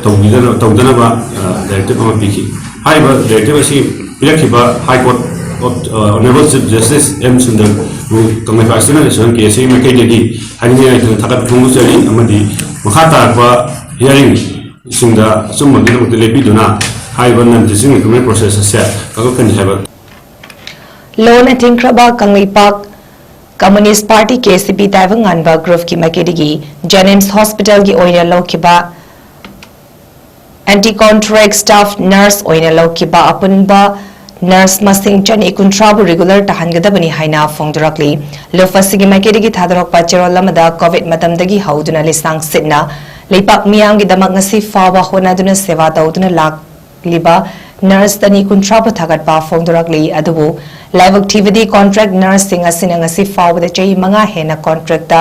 ꯇꯧꯕꯤꯗꯅ-, ꯇꯧꯗꯅꯕ, ꯑ, ꯗꯥꯏꯔꯦꯛꯇꯤꯞ ꯑꯃ ꯄꯤꯈꯤ꯫ ꯍꯥꯏꯔꯤꯕ ꯗꯥꯏꯔꯦꯛꯇꯤꯞ ꯑꯁꯤ ꯄꯤꯔꯛꯈꯤꯕ high court of, uh, honourable chief justice M Sundar Kangleipak eastern association K S ꯑꯦꯒꯤ ꯃꯥꯏꯀꯩꯗꯒꯤ ꯍꯥꯏꯅꯤꯡꯉꯥꯏ ꯂꯩꯇꯅ ꯊꯥꯒꯠꯄ ꯐꯣꯡꯗꯣꯛꯆꯔꯤ ꯑꯃꯗꯤ ꯃꯈꯥ ꯇꯥꯔꯛꯄ ꯍꯤꯌꯥꯔꯤꯡꯁꯤꯡꯗ ꯑꯆꯨꯝꯕꯒꯤꯗꯃꯛꯇ ꯂꯦꯞꯄꯤꯗꯨꯅ ꯍꯥꯏꯔꯤꯕ ꯅꯟ ꯇꯤꯆꯤꯡ ꯔꯤꯀ꯭ꯔꯨꯠꯃꯦꯟ ꯄ꯭ꯔꯣꯁꯦꯁ ꯑꯁꯦ ꯀꯛꯂꯛꯀꯅꯤ ꯍꯥꯏꯕ꯫ ꯂꯣꯟ ꯑꯊꯤꯡꯈ꯭ꯔꯕ ꯀꯪꯂꯩꯄꯥꯛ ꯀꯝꯃꯨꯅꯤꯁ꯭ꯠ ꯄꯥꯔꯇꯤ, ꯀꯦ ꯁꯤ ꯄꯤ, ꯇꯥꯏꯕꯪꯉꯥꯟꯕ ꯒ꯭ꯔꯨꯞꯀꯤ ꯃꯥꯏꯀꯩꯗꯒꯤ ꯖꯦꯅꯤꯝꯁ ꯍꯣꯁꯄꯤꯇꯥꯜꯒꯤ ꯑꯣꯏꯅ ꯂꯧꯈꯤꯕ ꯑꯦꯟꯇꯤ ꯀꯣꯟꯇ꯭ꯔꯦꯛ ꯁ꯭ꯇꯥꯐ ꯅꯔꯁ ꯑꯣꯏꯅ ꯂꯧꯈꯤꯕ ꯑꯄꯨꯟꯕ ꯅꯔꯁ ꯃꯁꯤꯡ ꯆꯅꯤ ꯀꯨꯟꯊ꯭ꯔꯥꯕꯨ ꯔꯤꯒꯨꯂꯔ ꯇꯥꯍꯟꯒꯗꯕꯅꯤ ꯍꯥꯏꯅ ꯐꯣꯡꯗꯣꯔꯛꯂꯤ꯫ ꯂꯨꯞ ꯑꯁꯤꯒꯤ ꯃꯥꯏꯀꯩꯗꯒꯤ ꯊꯥꯗꯣꯔꯛꯄ ꯆꯦꯔꯣꯜ ꯑꯃꯗ ꯀꯣꯚꯤꯗ ꯃꯇꯝꯗꯒꯤ ꯍꯧꯗꯨꯅ ꯂꯤꯁꯥꯡ ꯁꯤꯠꯅ ꯂꯩꯄꯥꯛ ꯃꯤꯌꯥꯝꯒꯤꯗꯃꯛ ꯉꯁꯤ ꯐꯥꯎꯕ ꯍꯣꯠꯅꯗꯨꯅ ꯁꯦꯕꯥ ꯇꯧꯗꯨꯅ ꯂꯥꯛꯂꯤꯕ ꯅꯔꯁ ꯆꯅꯤ ꯀꯨꯟꯊ꯭ꯔꯥꯕꯨ ꯊꯥꯒꯠꯄ ꯐꯣꯡꯗꯣꯔꯛꯂꯤ꯫ ꯑꯗꯨꯕꯨ ꯂꯥꯏꯕꯛ ꯊꯤꯕꯗꯤ ꯀꯣꯟꯇ꯭ꯔꯦꯛ ꯅꯔꯁꯁꯤꯡ ꯑꯁꯤꯅ ꯉꯁꯤ ꯐꯥꯎꯕꯗ ꯆꯍꯤ ꯃꯉꯥ ꯍꯦꯟꯅ ꯀꯣꯟꯇ꯭ꯔꯦꯛꯇ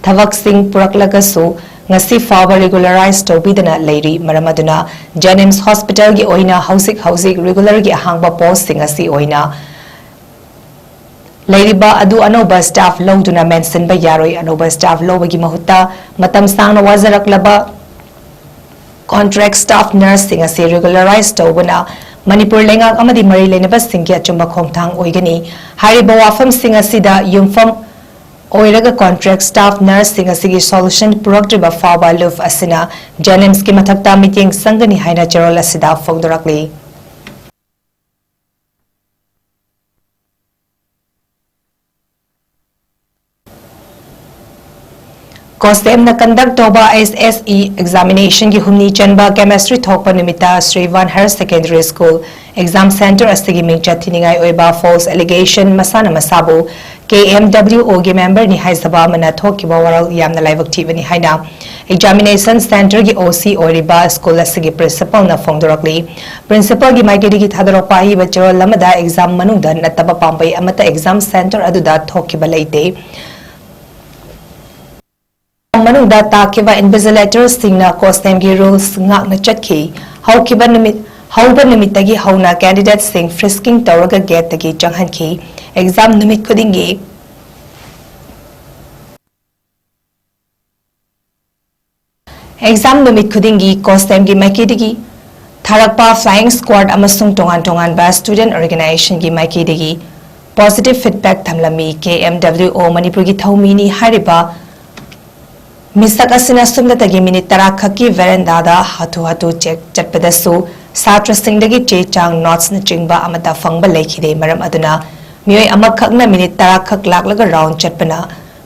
ꯊꯕꯛꯁꯤꯡ ꯄꯨꯔꯛꯂꯒꯁꯨ ꯉꯁꯤ ꯐꯥꯎꯕ regularize ꯇꯧꯕꯤꯗꯅ ꯂꯩꯔꯤ꯫ ꯃꯔꯝ ꯑꯗꯨꯅ JNIMS hospitalꯒꯤ ꯑꯣꯏꯅ ꯍꯧꯖꯤꯛ ꯍꯧꯖꯤꯛ regularꯒꯤ ꯑꯍꯥꯡꯕ postꯁꯤꯡ ꯑꯁꯤ ꯑꯣꯏꯅ ꯂꯩꯔꯤꯕ ꯑꯗꯨ ꯑꯅꯧꯕ staff ꯂꯧꯗꯨꯅ ꯃꯦꯟꯁꯤꯟꯕ ꯌꯥꯔꯣꯏ꯫ ꯑꯅꯧꯕ staff ꯂꯧꯕꯒꯤ ꯃꯍꯨꯠꯇ ꯃꯇꯝ ꯁꯥꯡꯅ ꯋꯥꯖꯔꯛꯂꯕ contract staff nurseꯁꯤꯡ ꯑꯁꯤ regularize ꯇꯧꯕꯅ ꯃꯅꯤꯄꯨꯔ ꯂꯩꯉꯥꯛ ꯑꯃꯗꯤ ꯃꯔꯤ ꯂꯩꯅꯕꯁꯤꯡꯒꯤ ꯑꯆꯨꯝꯕ ꯈꯣꯡꯊꯥꯡ ꯑꯣꯏꯒꯅꯤ꯫ ꯍꯥꯏꯔꯤꯕ ꯋꯥꯐꯝꯁꯤꯡ ꯑꯁꯤꯗ ꯌꯨꯝꯐꯝ ꯑꯣꯏꯔꯒ contract staff nurseꯁꯤꯡ ꯑꯁꯤꯒꯤ solution ꯄꯨꯔꯛꯇ꯭ꯔꯤꯕ ꯐꯥꯎꯕ ꯂꯨꯞ ꯑꯁꯤꯅ JNIMSꯀꯤ ꯃꯊꯛꯇ ꯃꯤꯠꯌꯦꯡ ꯆꯪꯒꯅꯤ ꯍꯥꯏꯅ ꯆꯦꯔꯣꯜ ꯑꯁꯤꯗ ꯐꯣꯡꯗꯣꯔꯛꯂꯤ꯫ COSDEMꯅ conduct ꯇꯧꯕ HSC examinationꯒꯤ ꯍꯨꯝꯅꯤ ꯆꯟꯕ chemistry ꯊꯣꯛꯄ ꯅꯨꯃꯤꯠꯇ ꯁ꯭ꯔꯤꯚꯥꯟ Higher Secondary School exam centre ꯑꯁꯤꯒꯤ ꯃꯤꯡꯆꯠ ꯊꯤꯅꯤꯡꯉꯥꯏ ꯑꯣꯏꯕ false allegation ꯃꯁꯥꯅ ꯃꯁꯥꯕꯨ KMWOꯒꯤ memberꯅꯤ ꯍꯥꯏꯖꯕ ꯑꯃꯅ ꯊꯣꯛꯈꯤꯕ ꯋꯥꯔꯣꯜ ꯌꯥꯝꯅ ꯂꯥꯏꯕꯛ ꯊꯤꯕꯅꯤ ꯍꯥꯏꯅ examination centreꯒꯤ OC ꯑꯣꯏꯔꯤꯕ school ꯑꯁꯤꯒꯤ principalꯅ ꯐꯣꯡꯗꯣꯔꯛꯂꯤ꯫ Principalꯒꯤ ꯃꯥꯏꯀꯩꯗꯒꯤ ꯊꯥꯗꯣꯔꯛꯄ ꯑꯏꯕ ꯆꯦꯔꯣꯜ ꯑꯃꯗ exam ꯃꯅꯨꯡꯗ ꯅꯠꯇꯕ ꯄꯥꯝꯕꯩ ꯑꯃꯠꯇ exam centre ꯑꯗꯨꯗ ꯊꯣꯛꯈꯤꯕ ꯂꯩꯇꯦ꯫ ꯃꯅꯨꯡꯗ ꯇꯥꯈꯤꯕ invigilatorꯁꯤꯡꯅ COSDEMꯒꯤ rules ꯉꯥꯛꯅ ꯆꯠꯈꯤ꯫ ꯍꯧꯈꯤꯕ ꯅꯨꯃꯤꯠ, ꯍꯧꯕ ꯅꯨꯃꯤꯠꯇꯒꯤ ꯍꯧꯅ candidateꯁꯤꯡ frisking ꯇꯧꯔꯒ gateꯇꯒꯤ ꯆꯪꯍꯟꯈꯤ꯫ Exam ꯅꯨꯃꯤꯠ ꯈꯨꯗꯤꯡꯒꯤ, exam ꯅꯨꯃꯤꯠ ꯈꯨꯗꯤꯡꯒꯤ COSDEMꯒꯤ ꯃꯥꯏꯀꯩꯗꯒꯤ ꯊꯥꯔꯛꯄ flying squad ꯑꯃꯁꯨꯡ ꯇꯣꯉꯥꯟ ꯇꯣꯉꯥꯟꯕ student organizationꯒꯤ ꯃꯥꯏꯀꯩꯗꯒꯤ positive feedback ꯊꯝꯂꯝꯃꯤ꯫ KMWO ꯃꯅꯤꯄꯨꯔꯒꯤ ꯊꯧꯃꯤꯅꯤ ꯍꯥꯏꯔꯤꯕ ꯃꯤꯁꯛ ꯑꯁꯤꯅ ꯁꯨꯞꯅꯇꯒꯤ minute ꯇꯔꯥ ꯈꯛꯀꯤ verandaꯗ ꯍꯥꯊꯨ ꯍꯥꯊꯨ ꯆꯦꯛ ꯆꯠꯄꯗꯁꯨ ꯁꯥꯇ꯭ꯔꯁꯤꯡꯗꯒꯤ ꯆꯦ ꯆꯥꯡ, notesꯅꯆꯤꯡꯕ ꯑꯃꯠꯇ ꯐꯪꯕ ꯂꯩꯈꯤꯗꯦ꯫ ꯃꯔꯝ ꯑꯗꯨꯅ ꯃꯤꯑꯣꯏ ꯑꯃꯈꯛꯅ minute ꯇꯔꯥ ꯈꯛ ꯂꯥꯛꯂꯒ round ꯆꯠꯄꯅ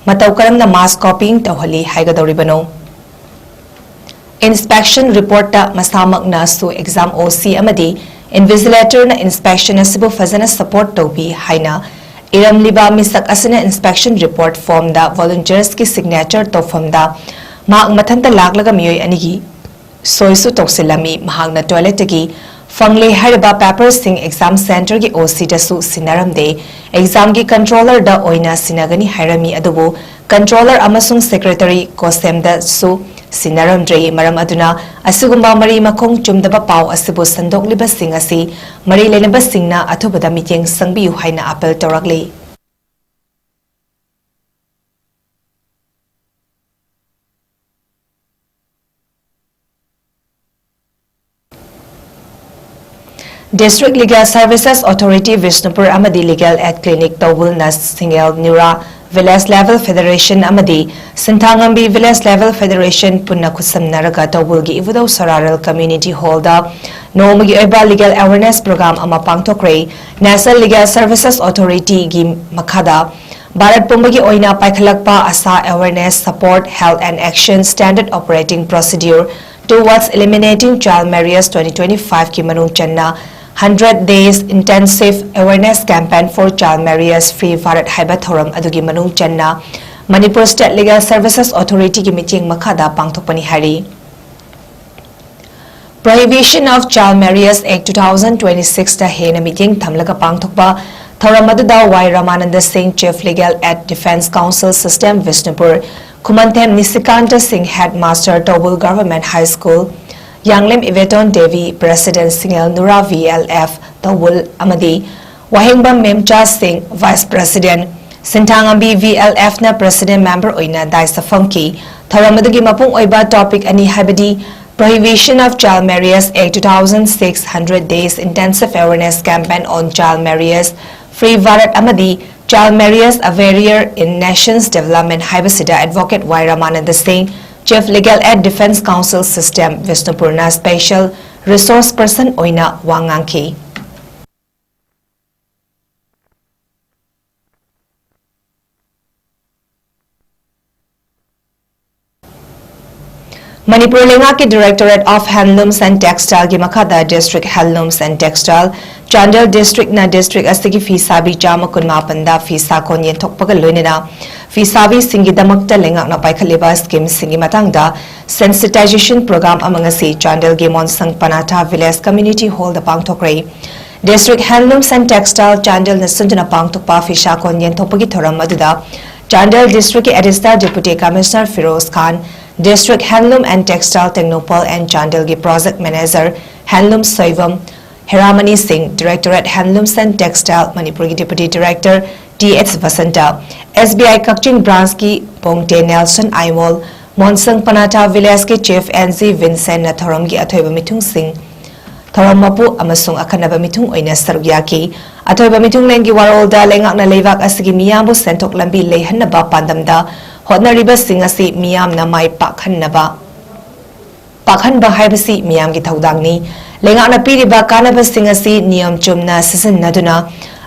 ꯃꯇꯧ ꯀꯔꯝꯅ mass copying ꯇꯧꯍꯜꯂꯤ ꯍꯥꯏꯒꯗꯧꯔꯤꯕꯅꯣ? Inspection reportꯇ ꯃꯁꯥꯃꯛꯅꯁꯨ exam OC ꯑꯃꯗꯤ invigilatorꯅ inspection ꯑꯁꯤꯕꯨ ꯐꯖꯅ support ꯇꯧꯕꯤ ꯍꯥꯏꯅ ꯏꯔꯝꯂꯤꯕ ꯃꯤꯁꯛ ꯑꯁꯤꯅ inspection report formꯗ volunteersꯀꯤ signature ꯇꯧꯐꯝꯗ ꯃꯍꯥꯛ ꯃꯊꯟꯇ ꯂꯥꯛꯂꯒ ꯃꯤꯑꯣꯏ ꯑꯅꯤꯒꯤ ꯁꯣꯏꯁꯨ ꯇꯧꯁꯤꯜꯂꯝꯃꯤ꯫ ꯃꯍꯥꯛꯅ toiletꯇꯒꯤ ꯐꯪꯂꯦ ꯍꯥꯏꯔꯤꯕ ꯄꯦꯄꯔꯁꯤꯡ ꯑꯦꯛꯖꯥꯝ ꯁꯦꯟꯇꯔꯒꯤ ꯑꯣ ꯁꯤꯗꯁꯨ ꯁꯤꯟꯅꯔꯝꯗꯦ꯫ ꯑꯦꯛꯖꯥꯝꯒꯤ ꯀꯟꯇ꯭ꯔꯣꯂꯔꯗ ꯑꯣꯏꯅ ꯁꯤꯟꯅꯒꯅꯤ ꯍꯥꯏꯔꯝꯃꯤ, ꯑꯗꯨꯕꯨ ꯀꯟꯇ꯭ꯔꯣꯂꯔ ꯑꯃꯁꯨꯡ ꯁꯦꯀ꯭ꯔꯦꯇꯔꯤ ꯀꯣꯁꯦꯝꯗꯁꯨ ꯁꯤꯟꯅꯔꯝꯗ꯭ꯔꯦ꯫ ꯃꯔꯝ ꯑꯗꯨꯅ ꯑꯁꯤꯒꯨꯝꯕ ꯃꯔꯤ ꯃꯈꯣꯡ ꯆꯨꯝꯗꯕ ꯄꯥꯎ ꯑꯁꯤꯕꯨ ꯁꯟꯗꯣꯛꯂꯤꯕꯁꯤꯡ ꯑꯁꯤ ꯃꯔꯤ ꯂꯩꯅꯕꯁꯤꯡꯅ ꯑꯊꯨꯕꯗ ꯃꯤꯠꯌꯦꯡ ꯆꯪꯕꯤꯌꯨ ꯍꯥꯏꯅ ꯑꯥꯄꯤꯜ ꯇꯧꯔꯛꯂꯤ꯫ District Legal Services Authority Bishnupur ꯑꯃꯗꯤ Legal Aid Clinic ꯇꯧꯕꯨꯜꯅ ꯁꯤꯡꯉꯦꯜ ꯅꯨꯔꯥ Village Level Federation ꯑꯃꯗꯤ ꯁꯤꯟꯊꯥꯉꯝꯕꯤ Village Level Federation ꯄꯨꯟꯅ ꯈꯨꯠꯁꯝꯅꯔꯒ ꯇꯧꯕꯨꯜꯒꯤ ꯏꯕꯨꯙꯧ ꯁꯣꯔꯥꯔꯦꯜ Community Hallꯗ ꯅꯣꯡꯃꯒꯤ ꯑꯣꯏꯕ Legal Awareness Program ꯑꯃ ꯄꯥꯡꯊꯣꯛꯈ꯭ꯔꯦ꯫ National Legal Services Authorityꯒꯤ ꯃꯈꯥꯗ ꯚꯥꯔꯠ ꯄꯨꯝꯕꯒꯤ ꯑꯣꯏꯅ ꯄꯥꯏꯈꯠꯂꯛꯄ ASHA Awareness, Support, Health and Action, Standard Operating Procedure towards Eliminating Child Marriage twenty twenty-fiveꯀꯤ ꯃꯅꯨꯡ ꯆꯟꯅ Hundred Days Intensive Awareness Campaign for Child Marriage Free Bharat ꯍꯥꯏꯕ ꯊꯧꯔꯝ ꯑꯗꯨꯒꯤ ꯃꯅꯨꯡ ꯆꯟꯅ Manipur State Legal Services Authorityꯒꯤ ꯃꯤꯠꯌꯦꯡ ꯃꯈꯥꯗ ꯄꯥꯡꯊꯣꯛꯄꯅꯤ ꯍꯥꯏꯔꯤ꯫ Prohibition of Child Marriage Act two thousand twenty-sixꯇ ꯍꯦꯟꯅ ꯃꯤꯠꯌꯦꯡ ꯊꯝꯂꯒ ꯄꯥꯡꯊꯣꯛꯄ ꯊꯧꯔꯝ ꯑꯗꯨꯗ ꯋꯥꯏ ꯔꯥꯃꯥꯅꯟꯗ ꯁꯤꯡ, Chief Legal Aid Defence Counsel System Bishnupur, ꯈꯨꯃꯟꯊꯦꯝ Nishikanta Singh, Headmaster Taobul Government High School, Yanglem Ibeton Devi, President Singngel Nura V L F Taobul ꯑꯃꯗꯤ Wahengbam Memcha Singh, Vice President, Sinthangambi V L ꯑꯦꯐꯅ President Member ꯑꯣꯏꯅ ꯗꯥꯏꯁꯇ ꯐꯝꯈꯤ꯫ ꯊꯧꯔꯝ ꯑꯗꯨꯒꯤ ꯃꯄꯨꯡ ꯑꯣꯏꯕ topic ꯑꯅꯤ, ꯍꯥꯏꯕꯗꯤ Prohibition of Child Marriage Act two thousand six, Hundred Days Intensive Awareness Campaign on Child Marriage, Free Bharat ꯑꯃꯗꯤ Child Marriage, A Barrier in Nation's Development ꯍꯥꯏꯕꯁꯤꯗ Advocate ꯋꯥꯏ ꯔꯥꯃꯥꯅꯟꯗ ꯁꯤꯡ, Chief Legal Aid Defence Counsel System ꯕꯤꯁꯅꯨꯄꯨꯔꯅ Special Resource Person ꯑꯣꯏꯅ ꯋꯥ ꯉꯥꯡꯈꯤ꯫ ꯃꯅꯤꯄꯨꯔ ꯂꯩꯉꯥꯛꯀꯤ Directorate of Handlooms and Textileꯒꯤ ꯃꯈꯥꯗ District Handlooms and Textile Chandel ꯗꯤꯁꯇ꯭ꯔꯤꯛꯅ district ꯑꯁꯤꯒꯤ ꯐꯤ ꯁꯥꯕꯤ ꯆꯥꯝꯃ ꯀꯨꯟ ꯃꯥꯄꯟꯗ ꯐꯤ ꯁꯥꯀꯣꯟ ꯌꯦꯟꯊꯣꯛꯄꯒ ꯂꯣꯏꯅꯅ ꯐꯤ ꯁꯥꯕꯤꯁꯤꯡꯒꯤꯗꯃꯛꯇ ꯂꯩꯉꯥꯛꯅ ꯄꯥꯏꯈꯠꯂꯤꯕ ꯁ꯭ꯀꯤꯝꯁꯤꯡꯒꯤ ꯃꯇꯥꯡꯗ ꯁꯦꯟꯁꯤꯇꯥꯏꯖꯦꯁꯟ ꯄ꯭ꯔꯣꯒ꯭ꯔꯥꯝ ꯑꯃ ꯉꯁꯤ ꯆꯥꯟꯗꯦꯜꯒꯤ ꯃꯣꯟꯁꯪ ꯄꯅꯥꯊꯥ ꯚꯤꯂꯦꯖ ꯀꯝꯃ꯭ꯌꯨꯅꯤꯇꯤ ꯍꯣꯜꯗ ꯄꯥꯡꯊꯣꯛꯈ꯭ꯔꯦ꯫ ꯗꯤꯁꯇ꯭ꯔꯤꯛ ꯍꯦꯟꯂꯨꯝꯁ ꯑꯦꯟ ꯇꯦꯛꯁꯇꯥꯏꯜ ꯆꯥꯟꯗꯦꯜꯅ ꯁꯤꯟꯗꯨꯅ ꯄꯥꯡꯊꯣꯛꯄ ꯐꯤꯁꯥꯀꯣꯟ ꯌꯦꯟꯊꯣꯛꯄꯒꯤ ꯊꯧꯔꯝ ꯑꯗꯨꯗ ꯆꯥꯟꯗꯦꯜ ꯗꯤꯁꯇ꯭ꯔꯤꯛꯀꯤ additional deputy commissioner Firoz Khan, district handloom and textile Tengnoupal and ꯆꯥꯟꯗꯦꯜꯒꯤ project manager handloom Soibam, Heramani Singh, directorate handlooms and textile ꯃꯅꯤꯄꯨꯔꯒꯤ deputy director T H Basanta, S B I Kakching ꯕ꯭ꯔꯥꯟꯁꯀꯤ ꯄꯣꯡꯇꯦ ꯅꯦꯜꯁꯟ ꯑꯥꯏꯃꯣꯜ, ꯃꯣꯟꯁꯪ ꯄꯅꯥꯊꯥ ꯚꯤꯂꯦꯖꯀꯤ ꯆꯤꯐ ꯑꯦꯟ ꯖꯤ ꯚꯤꯟꯁꯦꯟꯅ ꯊꯧꯔꯝꯒꯤ ꯑꯊꯣꯏꯕ ꯃꯤꯊꯨꯡꯁꯤꯡ, ꯊꯧꯔꯝ ꯃꯄꯨ ꯑꯃꯁꯨꯡ ꯑꯈꯟꯅꯕ ꯃꯤꯊꯨꯡ ꯑꯣꯏꯅ ꯁꯔꯨꯛ ꯌꯥꯈꯤ꯫ ꯑꯊꯣꯏꯕ ꯃꯤꯊꯨꯡꯂꯦꯟꯒꯤ ꯋꯥꯔꯣꯜꯗ ꯂꯩꯉꯥꯛꯅ ꯂꯩꯕꯥꯛ ꯑꯁꯤꯒꯤ ꯃꯤꯌꯥꯝꯕꯨ ꯁꯦꯟꯊꯣꯛ ꯂꯝꯕꯤ ꯂꯩꯍꯟꯅꯕ ꯄꯥꯟꯗꯝꯗ ꯍꯣꯠꯅꯔꯤꯕꯁꯤꯡ ꯑꯁꯤ ꯃꯤꯌꯥꯝꯅ ꯃꯥꯏ ꯄꯥꯛꯍꯟꯅꯕ ꯄꯥꯛꯍꯟꯕ ꯍꯥꯏꯕꯁꯤ ꯃꯤꯌꯥꯝꯒꯤ ꯊꯧꯗꯥꯡꯅꯤ꯫ ꯂꯩꯉꯥꯛꯅ ꯄꯤꯔꯤꯕ ꯀꯥꯟꯅꯕꯁꯤꯡ ꯑꯁꯤ ꯅꯤꯌꯝ ꯆꯨꯝꯅ ꯁꯤꯖꯤꯟꯅꯗꯨꯅ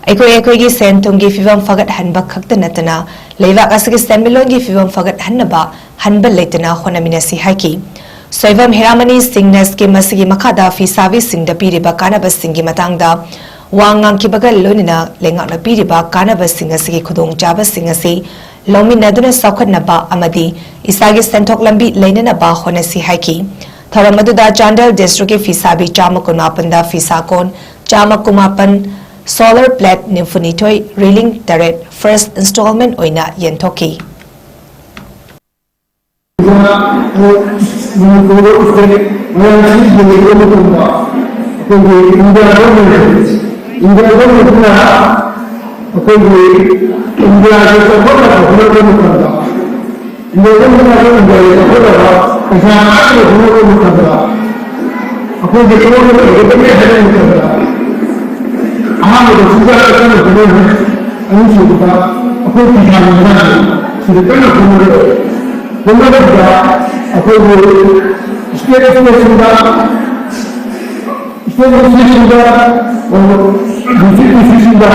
ꯑꯩꯈꯣꯏ ꯑꯩꯈꯣꯏꯒꯤ ꯁꯦꯟ ꯊꯨꯝꯒꯤ ꯐꯤꯕꯝ ꯐꯒꯠꯍꯟꯕ ꯈꯛꯇ ꯅꯠꯇꯅ ꯂꯩꯕꯥꯛ ꯑꯁꯤꯒꯤ ꯁꯦꯟꯃꯤꯠꯂꯣꯟꯒꯤ ꯐꯤꯕꯝ ꯐꯒꯠꯍꯟꯅꯕ ꯍꯟꯕ ꯂꯩꯇꯅ ꯍꯣꯠꯅꯃꯤꯟꯅꯁꯤ ꯍꯥꯏꯈꯤ꯫ ꯁꯣꯏꯕꯝ ꯍꯦꯔꯥꯃꯅꯤ ꯁꯤꯡꯅ ꯁ꯭ꯀꯤꯝ ꯑꯁꯤꯒꯤ ꯃꯈꯥꯗ ꯐꯤꯁꯥꯕꯤꯁꯤꯡꯗ ꯄꯤꯔꯤꯕ ꯀꯥꯟꯅꯕꯁꯤꯡꯒꯤ ꯃꯇꯥꯡꯗ ꯋꯥ ꯉꯥꯡꯈꯤꯕꯒ ꯂꯣꯏꯅꯅ ꯂꯩꯉꯥꯛꯅ ꯄꯤꯔꯤꯕ ꯀꯥꯟꯅꯕꯁꯤꯡ ꯑꯁꯤꯒꯤ ꯈꯨꯗꯣꯡꯆꯥꯕꯁꯤꯡ ꯑꯁꯤ ꯂꯧꯃꯤꯟꯅꯗꯨꯅ ꯆꯥꯎꯈꯠꯅꯕ ꯑꯃꯗꯤ ꯏꯁꯥꯒꯤ ꯁꯦꯟꯊꯣꯛ ꯂꯝꯕꯤ ꯂꯩꯅꯅꯕ ꯍꯣꯠꯅꯁꯤ ꯍꯥꯏꯈꯤ꯫ ꯊꯧꯔꯝ ꯑꯗꯨꯗ ꯆꯥꯟꯗꯦꯜ ꯗꯤꯁꯇ꯭ꯔꯤꯛꯀꯤ ꯐꯤꯁꯥꯕꯤ ꯆꯥꯝꯃ ꯀꯨꯟꯃꯥꯄꯟꯗ ꯐꯤꯁꯥꯀꯣꯟ ꯆꯥꯝꯃ ꯀꯨꯟꯃꯥꯄꯟ, ꯁꯣꯂꯔ ꯄ꯭ꯂꯦꯠ ꯅꯤꯐꯨꯅꯤꯊꯣꯏ, ꯔꯤꯂꯤꯡ ꯇꯔꯦꯠ ꯐꯥꯔꯁ ꯏꯟꯁꯇꯣꯜꯃꯦꯟ ꯑꯣꯏꯅ ꯌꯦꯟꯊꯣꯛꯈꯤ꯫ ꯃꯅꯤꯄꯨꯔ ꯁ꯭ꯇꯦꯠ ꯃꯌꯥꯝ ꯑꯁꯤ ꯌꯦꯡꯂꯕ ꯃꯇꯝꯗ ꯑꯩꯈꯣꯏꯒꯤ ꯏꯟꯗꯤꯌꯥ ꯒꯣꯔꯃꯦꯟ, ꯏꯟꯗꯤꯌꯥ ꯒꯣꯔꯃꯦꯟꯁꯤꯅ ꯑꯩꯈꯣꯏꯒꯤ ꯏꯟꯗꯤꯌꯥꯒꯤ ꯆꯥꯎꯈꯠꯅꯕ ꯍꯣꯠꯅꯕ ꯃꯇꯝꯗ, ꯏꯟꯗꯤꯌꯥ ꯒꯣꯔꯃꯦꯟꯅ ꯏꯟꯗꯤꯌꯥꯒꯤ ꯆꯥꯎꯈꯠꯅꯕ ꯄꯩꯁꯥ ꯃꯌꯥꯝ ꯍꯣꯠꯅꯕ ꯃꯇꯝꯗ ꯑꯩꯈꯣꯏꯒꯤ ꯊꯕꯛ ꯑꯃ ꯇꯧꯒꯗꯕꯅꯤ ꯍꯥꯏꯕ ꯃꯇꯝꯗ ꯑꯍꯥꯟꯕꯗ ꯆꯤꯟꯖꯥꯛꯇ ꯀꯟꯅ ꯍꯣꯠꯅꯔꯤ, ꯑꯅꯤꯁꯨꯕꯗ ꯑꯩꯈꯣꯏ ꯐꯤꯁꯥ ꯂꯣꯟꯁꯥꯁꯦ ꯁꯤꯗ ꯀꯟꯅ ꯍꯣꯠꯅꯔꯤ꯫ ꯍꯣꯠꯅꯕꯗ ꯑꯩꯈꯣꯏꯒꯤ ꯁ꯭ꯇꯦꯠ ꯁ꯭ꯇꯦꯠꯁꯤꯡꯗ, ꯁ꯭ꯇꯦꯠ ꯁ꯭ꯇꯦꯠꯁꯤꯡꯗ, ꯗꯤꯁꯇ꯭ꯔꯤꯛ ꯗꯤꯁꯇ꯭ꯔꯤꯛꯁꯤꯡꯗ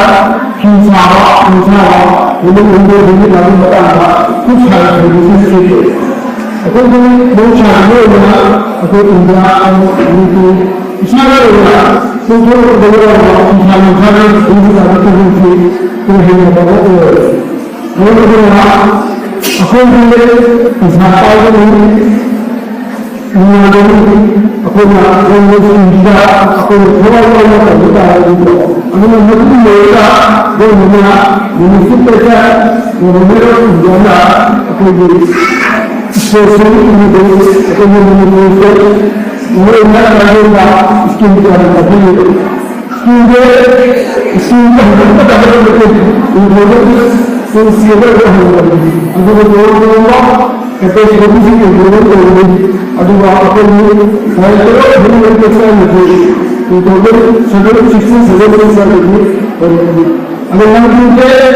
ꯐꯤ ꯁꯥꯕ, ꯐꯤ ꯁꯥꯕ, ꯋꯨꯃꯦꯟ ꯍꯦꯟꯂꯨꯝ ꯍꯦꯟꯗꯤꯀ꯭ꯔꯥꯐꯀꯤ ꯃꯇꯥꯡꯗ ꯈꯨꯠ ꯁꯥ ꯍꯩꯕꯁꯤꯡ ꯁꯦꯝꯗꯣꯛꯏ꯫ ꯑꯩꯈꯣꯏꯒꯤ ꯃꯍꯧꯁꯥꯒꯤ ꯑꯣꯏꯅ ꯑꯩꯈꯣꯏ ꯏꯟꯗꯤꯌꯥ ꯃꯅꯤꯄꯨꯔ ꯏꯁꯥꯅ ꯑꯣꯏꯅ ꯄꯨꯊꯣꯛꯄꯗ ꯌꯥꯎꯕ ꯐꯤꯁꯥ ꯂꯣꯟꯁꯥꯒꯤ ꯄꯨꯟꯁꯤ ꯇꯥꯕ ꯊꯕꯛꯁꯤ ꯇꯨꯡꯍꯟꯕ ꯑꯣꯏꯔꯣꯏ꯫ ꯃꯔꯝ ꯑꯗꯨꯅ ꯑꯩꯈꯣꯏꯒꯤ ꯄꯩꯁꯥ ꯄꯥꯏꯕꯅꯤ, ꯅꯨꯡꯉꯥꯏꯕꯅꯤ, ꯑꯩꯈꯣꯏꯅ ꯂꯧꯃꯤꯁꯤꯡꯁꯤꯗ ꯑꯩꯈꯣꯏꯅ ꯊꯋꯥꯏ ꯌꯥꯎꯅ ꯇꯧꯕ ꯇꯥꯔꯒꯗꯤꯀꯣ꯫ ꯑꯗꯨꯅ ꯃꯗꯨꯒꯤ ꯂꯣꯏꯔꯒ ꯒꯣꯔꯃꯦꯟꯅ ꯃ꯭ꯌꯨꯅꯤꯁꯤꯄꯦꯜꯗ ꯒꯣꯔꯃꯦꯟ ꯑꯣꯐ ꯏꯟꯗꯤꯌꯥꯅ ꯑꯩꯈꯣꯏꯒꯤ ꯁ꯭ꯄꯣꯔꯠꯁ ꯑꯃꯗꯤ ꯑꯩꯈꯣꯏꯒꯤ ꯃꯅꯤꯄꯨꯔꯁꯦ ꯃꯔꯨꯑꯣꯏꯅ ꯇ꯭ꯔꯥꯏꯕꯦꯜꯗ ꯁ꯭ꯀꯤꯝ ꯀꯌꯥ ꯂꯧꯈꯠꯂꯤ꯫ ꯁ꯭ꯀꯤꯝꯁꯦ, ꯁ꯭ꯀꯤꯝꯁꯦ ꯍꯧꯖꯤꯛ ꯃꯇꯝꯗ ꯏꯟꯐꯣꯔꯃꯦꯁꯟ ꯁ꯭ꯀꯤꯝ ꯁꯤꯗ ꯍꯧꯔꯕꯅꯤ꯫ ꯑꯗꯨꯒ ꯇꯣꯉꯥꯟ ꯇꯣꯉꯥꯟꯕ ꯀꯦꯇꯦꯒꯣꯔꯤꯁꯤꯡ ꯏꯟꯐꯣꯔꯃꯦꯁꯟ ꯇꯧꯔꯤ꯫ ꯑꯗꯨꯒ ꯑꯩꯈꯣꯏꯒꯤ ꯗꯥꯏꯔꯦꯛꯇꯔ ꯑꯣꯐ ꯍ꯭ꯌꯨꯃꯦꯟ ꯔꯤꯁꯣꯔꯁ ꯍꯥꯏꯕꯁꯤ two thousand seventeen sixteen seventeen ꯁ꯭ꯋꯥꯏꯗꯒꯤ ꯑꯣꯏꯔꯛꯄꯅꯤ꯫ ꯑꯗꯣ ꯃꯅꯤꯄꯨꯔꯁꯦ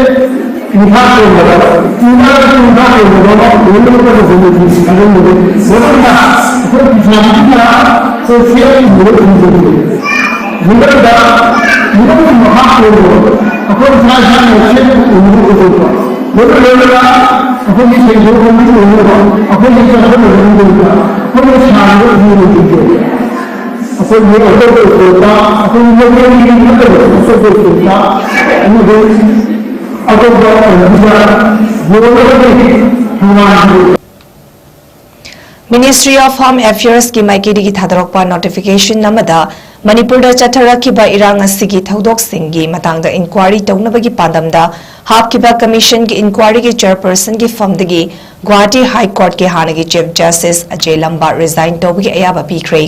ꯆꯤꯡꯊꯥ ꯇꯧꯕꯗ, ꯆꯤꯡꯊꯥ ꯆꯤꯡꯊꯥ ꯇꯧꯕꯗ ꯂꯣꯏꯅꯃꯛ ꯐꯖꯅ ꯊꯥꯖꯤꯟꯕꯗ ꯃꯔꯝꯅ ꯑꯩꯈꯣꯏ ꯄꯩꯁꯥꯁꯤꯅ ꯁꯣꯁꯤꯌꯦꯜ ꯏꯟꯗꯤꯌꯥ ꯊꯝꯖꯕꯗ ꯃꯔꯝꯗ ꯃꯤꯑꯣꯏꯕ ꯃꯈꯥ ꯄꯣꯟꯕ ꯑꯩꯈꯣꯏ ꯏꯁꯥ ꯏꯁꯥꯅ ꯁꯦꯝꯕ ꯎꯅꯕ ꯑꯣꯏꯊꯣꯛꯄ꯫ ꯂꯣꯏꯅ ꯂꯣꯏꯅꯅ ꯑꯩꯈꯣꯏꯒꯤ ꯁꯦꯟꯊꯣꯛ ꯂꯝꯕꯤ ꯑꯣꯏꯅꯕ ꯑꯩꯈꯣꯏꯒꯤ ꯆꯥꯎꯈꯠꯅꯕꯒꯤꯗꯃꯛꯇ ꯑꯩꯈꯣꯏꯅ ꯁꯥꯔꯤꯕ ꯐꯤꯔꯣꯜꯁꯤꯡꯁꯦ ꯑꯩꯈꯣꯏꯒꯤ ꯑꯇꯣꯞꯄ ꯁ꯭ꯇꯦꯠꯇ, ꯑꯩꯈꯣꯏꯒꯤ ꯂꯣꯀꯦꯜꯒꯤ ꯅꯠꯇꯕ ꯑꯇꯣꯞꯄ ꯁ꯭ꯇꯦꯠꯇ ꯑꯃꯗꯤ ꯑꯇꯣꯞꯄ ꯀꯟꯇ꯭ꯔꯤꯗ ꯌꯣꯜꯂꯒꯗꯤ ꯊꯧꯔꯥꯡ Ministry of Home Affairs ꯀꯤ ꯃꯥꯏꯀꯩꯗꯒꯤ ꯊꯥꯗꯣꯔꯛꯄ ꯅꯣꯇꯤꯐꯤꯀꯦꯁꯟ ꯑꯃꯗ ꯃꯅꯤꯄꯨꯔꯗ ꯆꯠꯊꯔꯛꯈꯤꯕ ꯏꯔꯥꯡ ꯑꯁꯤꯒꯤ ꯊꯧꯗꯣꯛꯁꯤꯡꯒꯤ ꯃꯇꯥꯡꯗ ꯏꯟꯀ꯭ꯋꯥꯔꯤ ꯇꯧꯅꯕꯒꯤ ꯄꯥꯟꯗꯝꯗ ꯍꯥꯞꯈꯤꯕ ꯀꯃꯤꯁꯟꯒꯤ ꯏꯟꯀ꯭ꯋꯥꯔꯤꯒꯤ ꯆꯦꯌꯔꯄꯔꯁꯟꯒꯤ ꯐꯝꯗꯒꯤ ꯒꯨꯋꯥꯍꯥꯇꯤ ꯍꯥꯏ ꯀꯣꯔꯠꯀꯤ ꯍꯥꯟꯅꯒꯤ ꯆꯤꯐ ꯖꯁꯇꯤꯁ ꯑꯖꯦ ꯂꯝꯕꯥ ꯔꯤꯖꯥꯏꯟ ꯇꯧꯕꯒꯤ ꯑꯌꯥꯕ ꯄꯤꯈ꯭ꯔꯦ꯫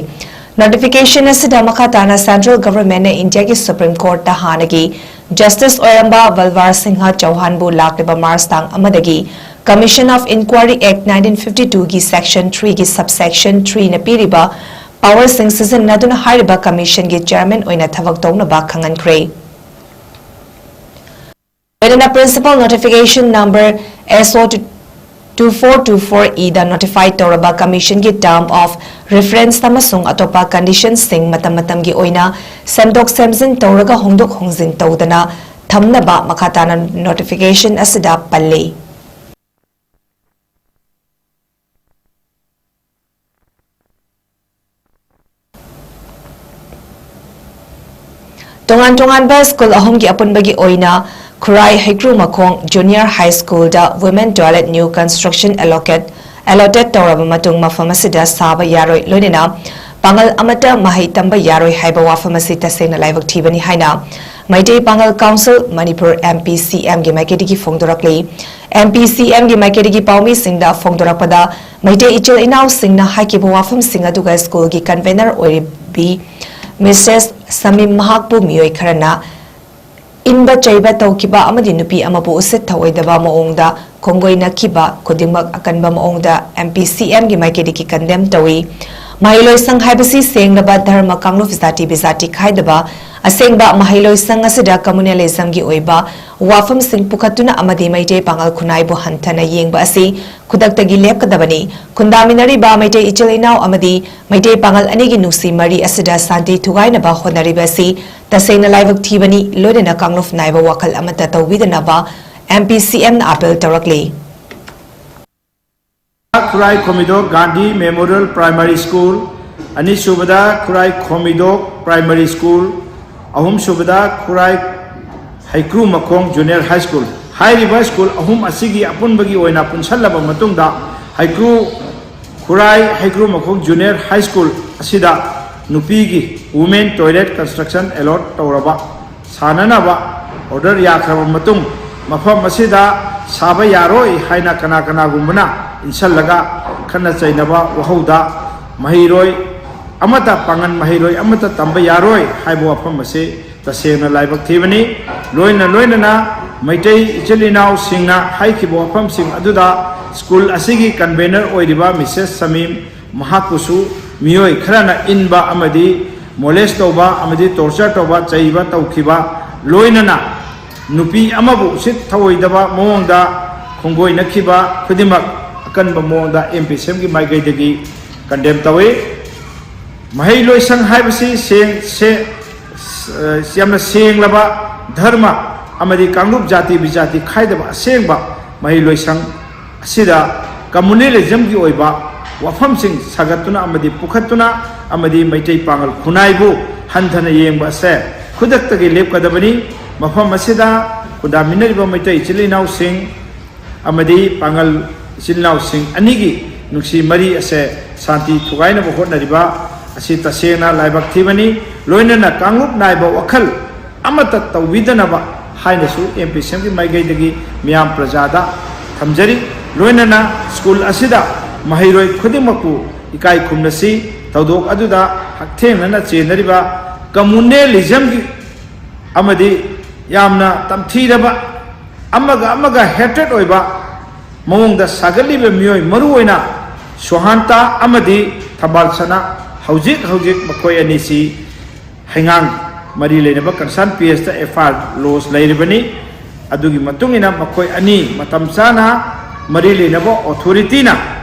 ꯅꯣꯇꯤꯐꯤꯀꯦꯁꯟ ꯑꯁꯤꯗ ꯃꯈꯥ ꯇꯥꯅ ꯁꯦꯟꯇ꯭ꯔꯦꯜ ꯒꯚꯔꯟꯃꯦꯟꯠꯅ ꯏꯟꯗꯤꯌꯥꯒꯤ ꯁꯨꯄ꯭ꯔꯤꯝ ꯀꯣꯔꯠꯇ ꯍꯥꯟꯅꯒꯤ ꯖꯁꯇꯤꯁ ꯑꯣꯏꯔꯝꯕ ꯕꯜꯋꯥꯔ ꯁꯤꯡꯍ ꯆꯧꯍꯥꯟꯕꯨ ꯂꯥꯛꯂꯤꯕ ꯃꯥꯔꯆ ꯇꯥꯡ ꯑꯃꯗꯒꯤ Commission of Inquiry Act nineteen fifty two ꯒꯤ Section three ꯒꯤ Subsection three ꯅ ꯄꯤꯔꯤꯕ ꯄꯥꯋꯔꯁꯤꯡ ꯁꯤꯖꯤꯟꯅꯗꯨꯅ ꯍꯥꯏꯔꯤꯕ ꯀꯃꯤꯁꯟꯒꯤ ꯆꯦꯌꯔꯃꯦꯟ ꯑꯣꯏꯅ ꯊꯕꯛ ꯇꯧꯅꯕ ꯈꯪꯍꯟꯈ꯭ꯔꯦ꯫ ꯂꯣꯏꯅꯅ Principal Notification Number S O two four two four E ꯗ ꯅꯣꯇꯤꯐꯥꯏ ꯇꯧꯔꯕ ꯀꯃꯤꯁꯟꯒꯤ term of reference ꯑꯃꯁꯨꯡ ꯑꯇꯣꯞꯄ ꯀꯟꯗꯤꯁꯟꯁꯤꯡ ꯃꯇꯝ ꯃꯇꯝꯒꯤ ꯑꯣꯏꯅ ꯁꯦꯝꯗꯣꯛ ꯁꯦꯝꯖꯤꯟ ꯇꯧꯔꯒ ꯍꯣꯡꯗꯣꯛ ꯍꯣꯡꯖꯤꯟ ꯇꯧꯗꯅ ꯊꯝꯅꯕ ꯃꯈꯥ ꯇꯥꯅ ꯅꯣꯇꯤꯐꯤꯀꯦꯁꯟ ꯑꯁꯤꯗ ꯄꯜꯂꯤ꯫ ꯇꯣꯉꯥꯟ ꯇꯣꯉꯥꯟꯕ ꯁ꯭ꯀꯨꯜ ꯑꯍꯨꯝꯒꯤ ꯑꯄꯨꯟꯕꯒꯤ ꯑꯣꯏꯅ ꯈꯨꯔꯥꯏ ꯍꯩꯀ꯭ꯔꯨꯃꯈꯣꯡ Junior High School ꯗ Women Toilet New Construction Allocate, Allotted ꯇꯧꯔꯕ ꯃꯇꯨꯡ ꯃꯐꯝ ꯑꯁꯤꯗ ꯁꯥꯕ ꯌꯥꯔꯣꯏ, ꯂꯣꯏꯅꯅ ꯄꯥꯡꯒꯜ ꯑꯃꯠꯇ ꯃꯍꯩ ꯇꯝꯕ ꯌꯥꯔꯣꯏ ꯍꯥꯏꯕ ꯋꯥꯐꯝ ꯑꯁꯤ ꯇꯁꯦꯡꯅ ꯂꯥꯏꯕꯛ ꯊꯤꯕꯅꯤ ꯍꯥꯏꯅ ꯃꯩꯇꯩ ꯄꯥꯡꯒꯜ Council Manipur, M P C M ꯒꯤ ꯃꯥꯏꯀꯩꯗꯒꯤ ꯐꯣꯡꯗꯣꯔꯛꯂꯤ꯫ M P C M ꯒꯤ ꯃꯥꯏꯀꯩꯗꯒꯤ ꯄꯥꯎꯃꯤꯁꯤꯡꯗ ꯐꯣꯡꯗꯣꯔꯛꯄꯗ, ꯃꯩꯇꯩ ꯏꯆꯤꯜ ꯏꯅꯥꯎꯁꯤꯡꯅ ꯍꯥꯏꯈꯤꯕ ꯋꯥꯐꯝꯁꯤꯡ ꯑꯗꯨꯒ ꯁ꯭ꯀꯨꯜꯒꯤ convener ꯑꯣꯏꯔꯤꯕꯤ Missus ꯁꯃꯤꯝ ꯃꯍꯥꯛꯄꯨ ꯃꯤꯑꯣꯏ ꯈꯔꯅ ꯏꯟꯕ ꯆꯩꯕ ꯇꯧꯈꯤꯕ ꯑꯃꯗꯤ ꯅꯨꯄꯤ ꯑꯃꯕꯨ ꯎꯁꯤꯠ ꯊꯑꯣꯏꯗꯕ ꯃꯑꯣꯡꯗ ꯈꯣꯡꯒꯣꯏꯅꯈꯤꯕ ꯈꯨꯗꯤꯡꯃꯛ ꯑꯀꯟꯕ ꯃꯑꯣꯡꯗ M P C M ꯒꯤ ꯃꯥꯏꯀꯩꯗꯒꯤ condemn ꯇꯧꯏ꯫ ꯃꯍꯩꯂꯣꯏꯁꯪ ꯍꯥꯏꯕꯁꯤ ꯁꯦꯡꯂꯕ ꯙꯔꯃ ꯀꯥꯡꯂꯨꯞ ꯖꯥꯇꯤ ꯕꯤꯖꯥꯇꯤ ꯈꯥꯏꯗꯕ ꯑꯁꯦꯡꯕ ꯃꯍꯩꯂꯣꯏꯁꯪ ꯑꯁꯤꯗ communalism ꯒꯤ ꯑꯣꯏꯕ ꯋꯥꯐꯝꯁꯤꯡ ꯄꯨꯈꯠꯇꯨꯅ ꯑꯃꯗꯤ ꯃꯩꯇꯩ ꯄꯥꯉꯜ ꯈꯨꯟꯅꯥꯏꯕꯨ ꯍꯟꯊꯅ ꯌꯦꯡꯕ ꯑꯁꯤ ꯈꯨꯗꯛꯇꯒꯤ ꯂꯦꯞꯀꯗꯕꯅꯤ꯫ ꯈꯨꯟꯗꯥꯃꯤꯟꯅꯔꯤꯕ ꯃꯩꯇꯩ ꯏꯆꯤꯜ ꯏꯅꯥꯎ ꯑꯃꯗꯤ ꯃꯩꯇꯩ ꯄꯥꯉꯜ ꯑꯅꯤꯒꯤ ꯅꯨꯡꯁꯤ ꯃꯔꯤ ꯑꯁꯤꯗ ꯁꯥꯟꯇꯤ ꯊꯨꯒꯥꯏꯅꯕ ꯍꯣꯠꯅꯔꯤꯕ ꯑꯁꯤ ꯇꯁꯦꯡꯅ ꯂꯥꯏꯕꯛ ꯊꯤꯕꯅꯤ, ꯂꯣꯏꯅꯅ ꯀꯥꯡꯂꯨꯞ ꯅꯥꯏꯕ ꯋꯥꯈꯜ ꯑꯃꯠꯇ ꯇꯧꯕꯤꯗꯅꯕ M P C M ꯅ appeal ꯇꯧꯔꯛꯂꯤ꯫ ꯈꯨꯔꯥꯏ ꯈꯣꯃꯤꯗꯣꯛ ꯒꯥꯟꯙꯤ Memorial Primary School, ꯑꯅꯤꯁꯨꯕꯗ ꯈꯨꯔꯥꯏ ꯈꯣꯃꯤꯗꯣꯛ Primary School, ꯑꯍꯨꯝꯁꯨꯕꯗ ꯈꯨꯔꯥꯏ ꯍꯩꯀ꯭ꯔꯨ ꯃꯈꯣꯡ Junior High School꯫ ꯍꯥꯏꯔꯤꯕ ꯁ꯭ꯀꯨꯜ ꯑꯍꯨꯝ ꯑꯁꯤꯒꯤ ꯑꯄꯨꯟꯕꯒꯤ ꯑꯣꯏꯅ ꯄꯨꯟꯁꯤꯜꯂꯕ ꯃꯇꯨꯡꯗ, ꯍꯩꯀ꯭ꯔꯨ ꯈꯨꯔꯥꯏ ꯍꯩꯀ꯭ꯔꯨ ꯃꯈꯣꯡ Junior High School ꯑꯁꯤꯗ ꯅꯨꯄꯤꯒꯤ Women Toilet Construction Allot ꯇꯧꯔꯕ ꯁꯥꯟꯅꯅꯕ order ꯌꯥꯈ꯭ꯔꯕ ꯃꯇꯨꯡ, ꯃꯐꯝ ꯑꯁꯤꯗ ꯁꯥꯕ ꯌꯥꯔꯣꯏ ꯍꯥꯏꯅ ꯀꯅꯥ ꯀꯅꯥꯒꯨꯝꯕꯅ ꯏꯟꯁꯤꯜꯂꯒ ꯈꯠꯅ ꯆꯩꯅꯕ ꯋꯥꯍꯧꯗ, ꯃꯍꯩꯔꯣꯏ ꯑꯃꯠꯇ, ꯄꯥꯡꯒꯜ ꯃꯍꯩꯔꯣꯏ ꯑꯃꯠꯇ ꯇꯝꯕ ꯌꯥꯔꯣꯏ ꯍꯥꯏꯕ ꯋꯥꯐꯝ ꯑꯁꯤ ꯇꯁꯦꯡꯅ ꯂꯥꯏꯕꯛ ꯊꯤꯕꯅꯤ꯫ ꯂꯣꯏꯅ ꯂꯣꯏꯅꯅ ꯃꯩꯇꯩ ꯏꯆꯤꯜ ꯏꯅꯥꯎꯁꯤꯡꯅ ꯍꯥꯏꯈꯤꯕ ꯋꯥꯐꯝꯁꯤꯡ ꯑꯗꯨꯗ ꯁ꯭ꯀꯨꯜ ꯑꯁꯤꯒꯤ convener ꯑꯣꯏꯔꯤꯕ Missus ꯁꯃꯤꯝ, ꯃꯍꯥꯛꯄꯨꯁꯨ ꯃꯤꯑꯣꯏ ꯈꯔꯅ ꯏꯟꯕ ꯑꯃꯗꯤ molest ꯇꯧꯕ ꯑꯃꯗꯤ torture ꯇꯧꯕ, ꯆꯩꯕ ꯇꯧꯈꯤꯕ, ꯂꯣꯏꯅꯅ ꯅꯨꯄꯤ ꯑꯃꯕꯨ ꯎꯁꯤꯠ ꯊꯑꯣꯏꯗꯕ ꯃꯑꯣꯡꯗ ꯈꯣꯡꯒꯣꯏꯅꯈꯤꯕ ꯈꯨꯗꯤꯡꯃꯛ ꯑꯀꯟꯕ ꯃꯑꯣꯡꯗ M P C M ꯒꯤ ꯃꯥꯏꯀꯩꯗꯒꯤ condemn ꯇꯧꯏ꯫ ꯃꯍꯩꯂꯣꯏꯁꯪ ꯍꯥꯏꯕꯁꯤ ꯁꯦꯡ-, ꯁꯦ-, ꯌꯥꯝꯅ ꯁꯦꯡꯂꯕ ꯙꯔꯃ ꯑꯃꯗꯤ ꯀꯥꯡꯂꯨꯞ ꯖꯥꯇꯤ ꯕꯤꯖꯥꯇꯤ ꯈꯥꯏꯗꯕ ꯑꯁꯦꯡꯕ ꯃꯍꯩꯂꯣꯏꯁꯪ ꯑꯁꯤꯗ communalism ꯒꯤ ꯑꯣꯏꯕ ꯋꯥꯐꯝꯁꯤꯡ ꯁꯥꯒꯠꯇꯨꯅ ꯑꯃꯗꯤ ꯄꯨꯈꯠꯇꯨꯅ ꯑꯃꯗꯤ ꯃꯩꯇꯩ ꯄꯥꯉꯜ ꯈꯨꯟꯅꯥꯏꯕꯨ ꯍꯟꯊꯅ ꯌꯦꯡꯕ ꯑꯁꯦ ꯈꯨꯗꯛꯇꯒꯤ ꯂꯦꯞꯀꯗꯕꯅꯤ꯫ ꯃꯐꯝ ꯑꯁꯤꯗ ꯈꯨꯟꯗꯥꯃꯤꯟꯅꯔꯤꯕ ꯃꯩꯇꯩ ꯏꯆꯤꯜ ꯏꯅꯥꯎꯁꯤꯡ ꯑꯃꯗꯤ ꯄꯥꯉꯜ ꯏꯆꯤꯜ ꯏꯅꯥꯎꯁꯤꯡ ꯑꯅꯤꯒꯤ ꯅꯨꯡꯁꯤ ꯃꯔꯤ ꯑꯁꯦ ꯁꯥꯟꯇꯤ ꯊꯨꯒꯥꯏꯅꯕ ꯍꯣꯠꯅꯔꯤꯕ ꯑꯁꯤ ꯇꯁꯦꯡꯅ ꯂꯥꯏꯕꯛ ꯊꯤꯕꯅꯤ꯫ ꯂꯣꯏꯅꯅ ꯀꯥꯡꯂꯨꯞ ꯅꯥꯏꯕ ꯋꯥꯈꯜ ꯑꯃꯠꯇ ꯇꯧꯕꯤꯗꯅꯕ ꯍꯥꯏꯅꯁꯨ ꯑꯦꯝ ꯄꯤ ꯁꯤ ꯑꯦꯝꯒꯤ ꯃꯥꯏꯀꯩꯗꯒꯤ ꯃꯤꯌꯥꯝ ꯄ꯭ꯔꯖꯥꯗ ꯊꯝꯖꯔꯤ꯫ ꯂꯣꯏꯅꯅ ꯁ꯭ꯀꯨꯜ ꯑꯁꯤꯗ ꯃꯍꯩꯔꯣꯏ ꯈꯨꯗꯤꯡꯃꯛꯄꯨ ꯏꯀꯥꯏ ꯈꯨꯝꯅꯁꯤ꯫ ꯊꯧꯗꯣꯛ ꯑꯗꯨꯗ ꯍꯛꯊꯦꯡꯅꯅ ꯆꯦꯟꯅꯔꯤꯕ ꯀꯝꯃꯨꯅꯦꯂꯤꯖꯝꯒꯤ ꯑꯃꯗꯤ ꯌꯥꯝꯅ ꯇꯝꯊꯤꯔꯕ ꯑꯃꯒ ꯑꯃꯒ ꯍꯦꯇ꯭ꯔꯦꯠ ꯑꯣꯏꯕ ꯃꯑꯣꯡꯗ ꯁꯥꯒꯠꯂꯤꯕ ꯃꯤꯑꯣꯏ, ꯃꯔꯨꯑꯣꯏꯅ ꯁꯣꯍꯥꯟꯇꯥ ꯑꯃꯗꯤ ꯊꯝꯕꯥꯜ ꯁꯅꯥ, ꯍꯧꯖꯤꯛ ꯍꯧꯖꯤꯛ ꯃꯈꯣꯏ ꯑꯅꯤꯁꯤ ꯍꯩꯉꯥꯡ ꯃꯔꯤ ꯂꯩꯅꯕ ꯀꯟꯁꯔꯟ ꯄꯤ ꯑꯦꯁꯇ ꯑꯦꯐ ꯑꯥꯏ ꯑꯥꯔ ꯂꯣꯖ ꯂꯩꯔꯤꯕꯅꯤ꯫ ꯑꯗꯨꯒꯤ ꯃꯇꯨꯡ ꯏꯟꯅ ꯃꯈꯣꯏ ꯑꯅꯤ ꯃꯇꯝ ꯆꯥꯅ ꯃꯔꯤ ꯂꯩꯅꯕ ꯑꯣꯊꯣꯔꯤꯇꯤꯅ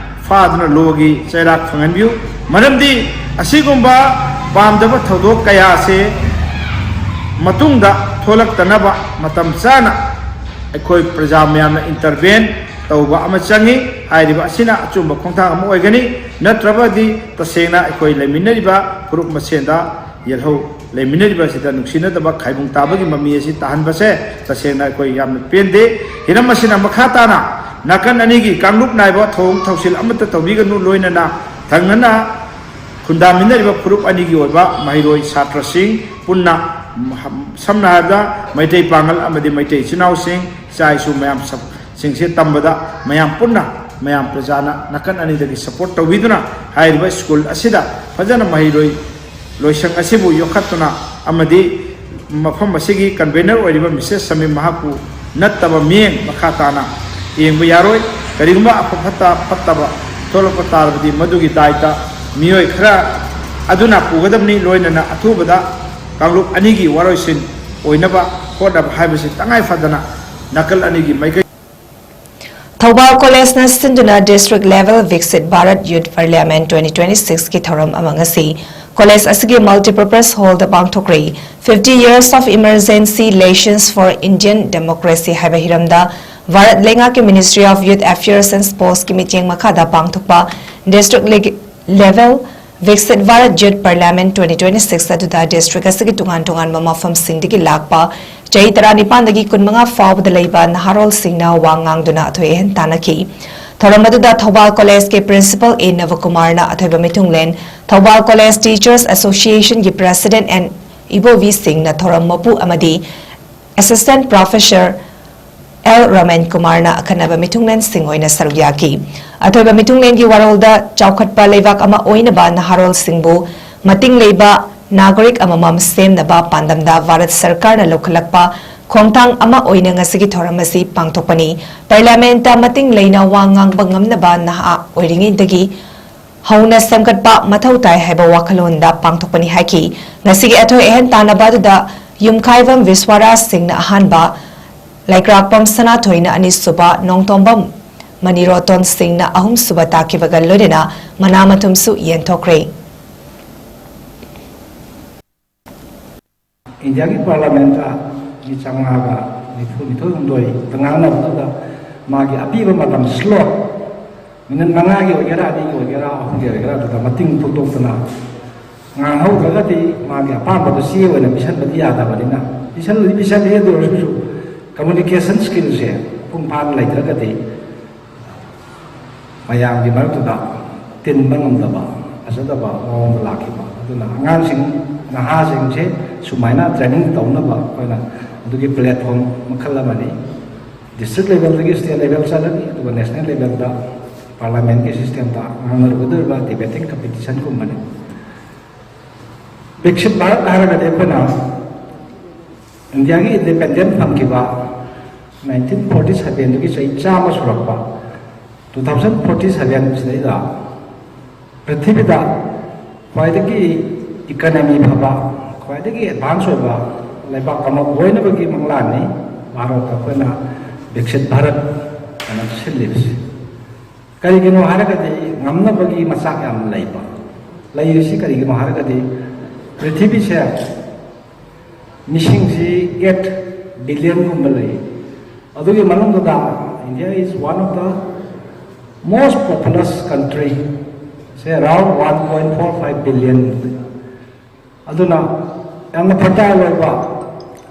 ꯐꯥꯗꯨꯅ ꯂꯣꯒꯤ ꯆꯩꯔꯥꯛ ꯐꯪꯍꯟꯕꯤꯌꯨ꯫ ꯃꯔꯝꯗꯤ ꯑꯁꯤꯒꯨꯝꯕ ꯄꯥꯝꯗꯕ ꯊꯧꯗꯣꯛ ꯀꯌꯥ ꯑꯁꯤ ꯃꯇꯨꯡꯗ ꯊꯣꯛꯂꯛꯇꯅꯕ ꯃꯇꯝ ꯆꯥꯅ ꯑꯩꯈꯣꯏ ꯄ꯭ꯔꯖꯥ ꯃꯌꯥꯝꯅ ꯏꯟꯇꯔꯚꯦꯟ ꯇꯧꯕ ꯑꯃ ꯆꯪꯏ꯫ ꯍꯥꯏꯔꯤꯕ ꯑꯁꯤꯅ ꯑꯆꯨꯝꯕ ꯈꯣꯡꯊꯥꯡ ꯑꯃ ꯑꯣꯏꯒꯅꯤ꯫ ꯅꯠꯇ꯭ꯔꯕꯗꯤ ꯇꯁꯦꯡꯅ ꯑꯩꯈꯣꯏ ꯂꯩꯃꯤꯟꯅꯔꯤꯕ ꯐꯨꯔꯨꯞ ꯃꯁꯦꯟꯗ ꯌꯦꯜꯍꯧ ꯂꯩꯃꯤꯟꯅꯔꯤꯕ ꯑꯁꯤꯗ ꯅꯨꯡꯁꯤꯅꯗꯕ ꯈꯥꯏꯕꯨꯡ ꯇꯥꯕꯒꯤ ꯃꯃꯤ ꯑꯁꯤ ꯇꯥꯍꯟꯕꯁꯦ ꯇꯁꯦꯡꯅ ꯑꯩꯈꯣꯏ ꯌꯥꯝꯅ ꯄꯦꯟꯗꯦ꯫ ꯍꯤꯔꯝ ꯑꯁꯤꯅ ꯃꯈꯥ ꯇꯥꯅ ꯅꯥꯀꯟ ꯑꯅꯤꯒꯤ ꯀꯥꯡꯂꯨꯞ ꯅꯥꯏꯕ ꯊꯧꯑꯣꯡ ꯊꯧꯁꯤꯜ ꯑꯃꯠꯇ ꯇꯧꯕꯤꯒꯅꯨ, ꯂꯣꯏꯅꯅ ꯊꯪꯅꯅ ꯈꯨꯟꯗꯥꯃꯤꯟꯅꯔꯤꯕ ꯐꯨꯔꯨꯞ ꯑꯅꯤꯒꯤ ꯑꯣꯏꯕ ꯃꯍꯩꯔꯣꯏ ꯁꯥꯇ꯭ꯔꯁꯤꯡ ꯄꯨꯟꯅ ꯃꯍ-, ꯁꯝꯅ ꯍꯥꯏꯔꯕꯗ ꯃꯩꯇꯩ ꯄꯥꯉꯜ ꯑꯃꯗꯤ ꯃꯩꯇꯩ ꯏꯆꯤꯟ ꯏꯅꯥꯎꯁꯤꯡ, ꯏꯆꯥ ꯏꯁꯨ ꯃꯌꯥꯝ ꯁꯞ-, ꯁꯤꯡꯁꯦ ꯇꯝꯕꯗ ꯃꯌꯥꯝ ꯄꯨꯟꯅ, ꯃꯌꯥꯝ ꯄ꯭ꯔꯖꯥꯅ ꯅꯥꯀꯟ ꯑꯅꯤꯗꯒꯤ ꯁꯄꯣꯔꯠ ꯇꯧꯕꯤꯗꯨꯅ ꯍꯥꯏꯔꯤꯕ ꯁ꯭ꯀꯨꯜ ꯑꯁꯤꯗ ꯐꯖꯅ ꯃꯍꯩꯔꯣꯏ ꯂꯣꯏꯁꯪ ꯑꯁꯤꯕꯨ ꯌꯣꯛꯈꯠꯇꯨꯅ ꯑꯃꯗꯤ ꯃꯐꯝ ꯑꯁꯤꯒꯤ ꯀꯟꯚꯦꯅꯔ ꯑꯣꯏꯔꯤꯕ ꯃꯤꯁꯦꯁ ꯁꯃꯤꯝ ꯃꯍꯥꯛꯄꯨ ꯅꯠꯇꯕ ꯃꯤꯠꯌꯦꯡ ꯃꯈꯥ ꯇꯥꯅ ꯌꯦꯡꯕ ꯌꯥꯔꯣꯏ꯫ ꯀꯔꯤꯒꯨꯝꯕ ꯑꯐ ꯐꯠꯇ, ꯐꯠꯇꯕ ꯊꯣꯛꯂꯛꯄ ꯇꯥꯔꯕꯗꯤ ꯃꯗꯨꯒꯤ ꯗꯥꯏꯇ ꯃꯤꯑꯣꯏ ꯈꯔ ꯑꯗꯨꯅ ꯄꯨꯒꯗꯕꯅꯤ꯫ ꯂꯣꯏꯅꯅ ꯑꯊꯨꯕꯗ ꯀꯥꯡꯂꯨꯞ ꯑꯅꯤꯒꯤ ꯋꯥꯔꯣꯏꯁꯤꯟ ꯑꯣꯏꯅꯕ ꯍꯣꯠꯅꯕ ꯍꯥꯏꯕꯁꯤ ꯇꯉꯥꯏ ꯐꯗꯅ ꯅꯥꯀꯜ ꯑꯅꯤꯒꯤ ꯃꯥꯏꯀꯩ ꯊꯧꯕꯥꯜ ꯀꯣꯂꯦꯖꯅ ꯁꯤꯟꯗꯨꯅ District Level Viksit Bharat Youth Parliament twenty twenty-six ꯀꯤ ꯊꯧꯔꯝ ꯑꯃ ꯉꯁꯤ ꯀꯣꯂꯦꯖ ꯑꯁꯤꯒꯤ Multipurpose Hall the ꯄꯥꯡꯊꯣꯛꯈ꯭ꯔꯦ꯫ Fifty Years of Emergency, Lessons for Indian Democracy ꯍꯥꯏꯕ ꯍꯤꯔꯝꯗ ꯚꯥꯔꯠ ꯂꯩꯉꯥꯛꯀꯤ Ministry of Youth Affairs and Sports ꯀꯤ ꯃꯤꯠꯌꯦꯡ ꯃꯈꯥꯗ ꯄꯥꯡꯊꯣꯛꯄ District Level Viksit Bharat Youth Parliament twenty twenty-six ꯑꯗꯨꯗ district ꯑꯁꯤꯒꯤ ꯇꯣꯉꯥꯟ ꯇꯣꯉꯥꯟꯕ ꯃꯐꯝꯁꯤꯡꯗꯒꯤ ꯂꯥꯛꯄ ꯆꯍꯤ ꯇꯔꯥꯅꯤꯄꯥꯟꯗꯒꯤ ꯀꯨꯟꯃꯉꯥ ꯐꯥꯎꯕꯗ ꯂꯩꯕ ꯅꯍꯥꯔꯣꯜꯁꯤꯡꯅ ꯋꯥ ꯉꯥꯡꯗꯨꯅ ꯑꯊꯣꯏ ꯑꯍꯦꯟ ꯇꯥꯟꯅꯈꯤ꯫ ꯊꯧꯔꯝ ꯑꯗꯨꯗ ꯊꯧꯕꯥꯜ ꯀꯣꯂꯦꯖꯀꯤ principal ꯑꯦ ꯅꯕꯀꯨꯃꯥꯔꯅ ꯑꯊꯣꯏꯕ ꯃꯤꯊꯨꯡꯂꯦꯟ, ꯊꯧꯕꯥꯜ ꯀꯣꯂꯦꯖ Teachers Associationꯒꯤ president ꯑꯦꯟ ꯏꯕꯣꯕꯤ ꯁꯤꯡꯅ ꯊꯧꯔꯝ ꯃꯄꯨ ꯑꯃꯗꯤ assistant professor ꯑꯦꯜ ꯔꯃꯟ ꯀꯨꯃꯥꯔꯅ ꯑꯈꯟꯅꯕ ꯃꯤꯊꯨꯡꯂꯦꯟꯁꯤꯡ ꯑꯣꯏꯅ ꯁꯔꯨꯛ ꯌꯥꯈꯤ꯫ ꯑꯊꯣꯏꯕ ꯃꯤꯊꯨꯡꯂꯦꯟꯒꯤ ꯋꯥꯔꯣꯜꯗ ꯆꯥꯎꯈꯠꯄ ꯂꯩꯕꯥꯛ ꯑꯃ ꯑꯣꯏꯅꯕ ꯅꯍꯥꯔꯣꯜꯁꯤꯡꯕꯨ ꯃꯇꯤꯡ ꯂꯩꯕ ꯅꯥꯒꯔꯤꯛ ꯑꯃꯃꯝ ꯁꯦꯝꯅꯕ ꯄꯥꯟꯗꯝꯗ ꯚꯥꯔꯠ ꯁꯔꯀꯥꯔꯅ ꯂꯧꯈꯠꯂꯛꯄ ꯈꯣꯡꯊꯥꯡ ꯑꯃ ꯑꯣꯏꯅ ꯉꯁꯤꯒꯤ ꯊꯧꯔꯝ ꯑꯁꯤ ꯄꯥꯡꯊꯣꯛꯄꯅꯤ꯫ Parliamentꯇ ꯃꯇꯤꯡ ꯂꯩꯅ ꯋꯥ ꯉꯥꯡꯕ ꯉꯝꯅꯕ ꯅꯍꯥ ꯑꯣꯏꯔꯤꯉꯩꯗꯒꯤ ꯍꯧꯅ ꯁꯦꯝꯒꯠꯄ ꯃꯊꯧ ꯇꯥꯏ ꯍꯥꯏꯕ ꯋꯥꯈꯜꯂꯣꯟꯗ ꯄꯥꯡꯊꯣꯛꯄꯅꯤ ꯍꯥꯏꯈꯤ꯫ ꯉꯁꯤꯒꯤ ꯑꯊꯣꯏ ꯑꯍꯦꯟ ꯇꯥꯟꯅꯕ ꯑꯗꯨꯗ ꯌꯨꯝꯈꯥꯏꯕꯝ ꯕꯤꯁ꯭ꯋꯥꯔꯥꯖ ꯁꯤꯡꯅ ꯑꯍꯥꯟꯕ, ꯂꯩꯀ꯭ꯔꯥꯛꯄꯝ ꯁꯅꯥꯊꯣꯏꯅ ꯑꯅꯤꯁꯨꯕ, ꯅꯣꯡꯇꯣꯝꯕꯝ ꯃꯅꯤꯔꯣꯇꯣꯟ ꯁꯤꯡꯅ ꯑꯍꯨꯝꯁꯨꯕ ꯇꯥꯈꯤꯕꯒ ꯂꯣꯏꯅꯅ ꯃꯅꯥ ꯃꯊꯨꯝꯁꯨ ꯌꯦꯟꯊꯣꯛꯈ꯭ꯔꯦ꯫ ꯏꯟꯗꯤꯌꯥꯒꯤ ꯄꯥꯔꯂꯥꯃꯦꯟꯇ ꯃꯤ ꯆꯥꯝꯃꯉꯥꯒ ꯅꯤꯐꯨ ꯅꯤꯊꯣꯏ ꯍꯨꯝꯗꯣꯏꯗ ꯉꯥꯡꯅꯕꯗꯨꯗ ꯃꯥꯒꯤ ꯑꯄꯤꯕ ꯃꯇꯝ slot, ꯃꯤꯅꯤꯠ ꯃꯉꯥꯒꯤ ꯑꯣꯏꯒꯦꯔꯥ, ꯑꯅꯤꯒꯤ ꯑꯣꯏꯒꯦꯔꯥ, ꯑꯍꯨꯝꯒꯤ ꯑꯣꯏꯒꯦꯔꯥ, ꯑꯗꯨꯗ ꯃꯇꯤꯡ ꯐꯣꯡꯗꯣꯛꯇꯅ ꯉꯥꯡꯍꯧꯗ꯭ꯔꯒꯗꯤ ꯃꯥꯒꯤ ꯑꯄꯥꯝꯕꯗꯣ ꯆꯦ ꯑꯣꯏꯅ ꯄꯤꯁꯟꯕꯗꯤ ꯌꯥꯗꯕꯅꯤꯅ, ꯄꯤꯁꯜꯂꯗꯤ ꯄꯤꯁꯜꯂꯤ, ꯑꯗꯨ ꯑꯣꯏꯔꯁꯨ communication skillꯁꯦ ꯃꯄꯨꯡ ꯐꯥꯅ ꯂꯩꯇ꯭ꯔꯒꯗꯤ ꯃꯌꯥꯝꯒꯤ ꯃꯔꯛꯇꯨꯗ ꯇꯤꯟꯕ ꯉꯝꯗꯕ, ꯐꯖꯗꯕ ꯃꯑꯣꯡꯗ ꯂꯥꯛꯈꯤꯕ꯫ ꯑꯗꯨꯅ ꯑꯉꯥꯡꯁꯤꯡ, ꯅꯍꯥꯁꯤꯡꯁꯦ ꯁꯨꯃꯥꯏꯅ training ꯇꯧꯅꯕ ꯑꯩꯈꯣꯏꯅ ꯑꯗꯨꯒꯤ platform ꯃꯈꯜ ꯑꯃꯅꯤ꯫ District levelꯗꯒꯤ state level ꯆꯠꯂꯅꯤ, ꯑꯗꯨꯒ national levelꯗ parliamentꯀꯤ systemꯗ ꯉꯥꯡꯅꯔꯨꯒꯗꯧꯔꯤꯕ debating competitionꯒꯨꯝꯕꯅꯤ꯫ ꯕꯤꯛꯁꯤꯠ ꯚꯥꯔꯠ ꯍꯥꯏꯔꯒꯗꯤ ꯑꯩꯈꯣꯏꯅ ꯏꯟꯗꯤꯌꯥꯒꯤ independent ꯐꯪꯈꯤꯕ nineteen forty sevenꯗꯒꯤ ꯆꯍꯤ ꯆꯥꯝꯃ ꯁꯨꯔꯛꯄ two thousand forty seven ꯁꯤꯗꯩꯗ ꯄ꯭ꯔꯤꯊꯤꯕꯤꯗ ꯈ꯭ꯋꯥꯏꯗꯒꯤ economy ꯐꯕ, ꯈ꯭ꯋꯥꯏꯗꯒꯤ advance ꯑꯣꯏꯕ ꯂꯩꯕꯥꯛ ꯑꯃ ꯑꯣꯏꯅꯕꯒꯤ ꯃꯪꯂꯥꯟꯅꯤ ꯚꯥꯔꯠꯇ ꯑꯩꯈꯣꯏꯅ ꯕꯤꯛꯁꯤꯠ ꯚꯥꯔꯠ ꯍꯥꯏꯅ ꯁꯤꯜꯂꯤꯕꯁꯤ꯫ ꯀꯔꯤꯒꯤꯅꯣ ꯍꯥꯏꯔꯒꯗꯤ ꯉꯝꯅꯕꯒꯤ ꯃꯆꯥꯛ ꯌꯥꯝꯅ ꯂꯩꯕ꯫ ꯂꯩꯔꯤꯁꯤ ꯀꯔꯤꯒꯤꯅꯣ ꯍꯥꯏꯔꯒꯗꯤ ꯄ꯭ꯔꯤꯊꯤꯕꯤꯁꯦ ꯃꯤꯁꯤꯡꯁꯤ eight billionꯒꯨꯝꯕ ꯂꯩ꯫ ꯑꯗꯨꯒꯤ ꯃꯅꯨꯡꯗꯨꯗ India is one of the most populous country, Around one point four five billion. ꯑꯗꯨꯅ ꯌꯥꯝꯅ fertile ꯑꯣꯏꯕ,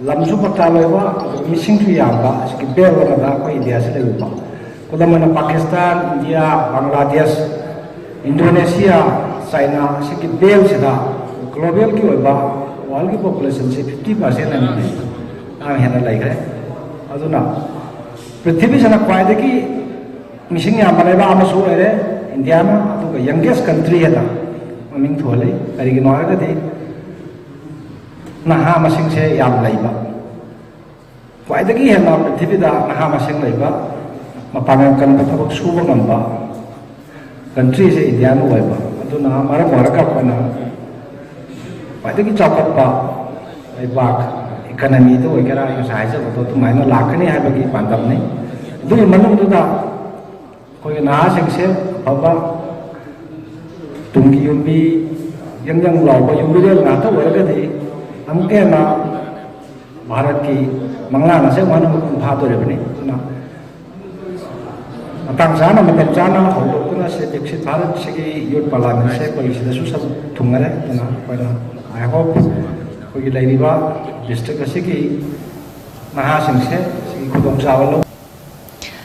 ꯂꯝꯁꯨ fertile ꯑꯣꯏꯕ, ꯑꯗꯨꯒ ꯃꯤꯁꯤꯡꯁꯨ ꯌꯥꯝꯕ, ꯑꯁꯤꯒꯤ belt ꯑꯃꯗ ꯑꯩꯈꯣꯏ ꯏꯟꯗꯤꯌꯥꯁꯤ ꯂꯩꯔꯤꯕ꯫ ꯈꯨꯗꯝ ꯑꯣꯏꯅ ꯄꯥꯀꯤꯁꯇꯥꯟ, ꯏꯟꯗꯤꯌꯥ, ꯕꯪꯒ꯭ꯂꯥꯗꯦꯁ, ꯏꯟꯗꯣꯅꯦꯁꯤꯌꯥ, ꯆꯥꯏꯅꯥ, ꯑꯁꯤꯒꯤ beltꯁꯤꯗ globalꯒꯤ ꯑꯣꯏꯕ, worldꯒꯤ populationꯁꯤ fifty percent ꯍꯦꯟꯅ ꯂꯩ, ꯌꯥꯝ ꯍꯦꯟꯅ ꯂꯩꯈ꯭ꯔꯦ꯫ ꯑꯗꯨꯅ ꯄ꯭ꯔꯤꯊꯤꯕꯤꯁꯤꯅ ꯈ꯭ꯋꯥꯏꯗꯒꯤ ꯃꯤꯁꯤꯡ ꯌꯥꯝꯕ ꯂꯩꯕꯥꯛ ꯑꯃꯁꯨ ꯑꯣꯏꯔꯦ ꯏꯟꯗꯤꯌꯥꯅ, ꯑꯗꯨꯒ youngest country ꯍꯥꯏꯅ ꯃꯃꯤꯡ ꯊꯣꯜꯂꯤ꯫ ꯀꯔꯤꯒꯤꯅꯣ ꯍꯥꯏꯔꯒꯗꯤ ꯅꯍꯥ ꯃꯁꯤꯡꯁꯦ ꯌꯥꯝ ꯂꯩꯕ, ꯈ꯭ꯋꯥꯏꯗꯒꯤ ꯍꯦꯟꯅ ꯄ꯭ꯔꯤꯊꯤꯕꯤꯗ ꯅꯍꯥ ꯃꯁꯤꯡ ꯂꯩꯕ, ꯃꯄꯥꯡꯒꯜ ꯀꯟꯕ, ꯊꯕꯛ ꯁꯨꯕ ꯉꯝꯕ countryꯁꯦ ꯏꯟꯗꯤꯌꯥꯅ ꯑꯣꯏꯕ꯫ ꯑꯗꯨꯅ ꯃꯔꯝ ꯑꯣꯏꯔꯒ ꯑꯩꯈꯣꯏꯅ ꯈ꯭ꯋꯥꯏꯗꯒꯤ ꯆꯥꯎꯈꯠꯄ ꯂꯩꯕꯥꯛ, economyꯗ ꯑꯣꯏꯒꯦꯔꯥ, ꯑꯩ ꯉꯁꯥꯏ ꯍꯥꯏꯖꯕꯗꯣ ꯑꯗꯨꯃꯥꯏꯅ ꯂꯥꯛꯀꯅꯤ ꯍꯥꯏꯕꯒꯤ ꯄꯥꯟꯗꯝꯅꯤ꯫ ꯑꯗꯨꯒꯤ ꯃꯅꯨꯡꯗꯨꯗ ꯑꯩꯈꯣꯏꯒꯤ ꯅꯍꯥꯁꯤꯡꯁꯦ ꯑꯐꯕ, ꯇꯨꯡꯒꯤ ꯌꯨꯝꯕꯤ, ꯌꯪ ꯌꯪ ꯂꯥꯎꯕ ꯌꯨꯝꯕꯤꯔꯦꯜ ꯉꯥꯛꯇ ꯑꯣꯏꯔꯒꯗꯤ ꯑꯃꯨꯛꯀ ꯍꯦꯟꯅ ꯚꯥꯔꯠꯀꯤ ꯃꯪꯂꯥꯟ ꯑꯁꯦ ꯑꯃꯨꯛ ꯍꯟꯅ ꯃꯄꯨꯡ ꯐꯥꯗꯣꯔꯤꯕꯅꯤ꯫ ꯑꯗꯨꯅ ꯃꯇꯥꯡ ꯆꯥꯅ, ꯃꯇꯝ ꯆꯥꯅ ꯍꯧꯗꯣꯛꯇꯨꯅ ꯁꯤ ꯕꯤꯛꯁꯤꯠ ꯚꯥꯔꯠꯁꯤꯒꯤ youth parliamentꯁꯦ ꯑꯩꯈꯣꯏ ꯁꯤꯗꯁꯨ ꯁꯔꯨꯛ ꯊꯨꯡꯉꯔꯦ꯫ ꯑꯗꯨꯅ ꯑꯩꯈꯣꯏꯅ, I hope, ꯑꯩꯈꯣꯏꯒꯤ ꯂꯩꯔꯤꯕ district ꯑꯁꯤꯒꯤ ꯅꯍꯥꯁꯤꯡꯁꯦ ꯁꯤꯒꯤ ꯈꯨꯗꯣꯡꯆꯥꯕ ꯂꯧ꯫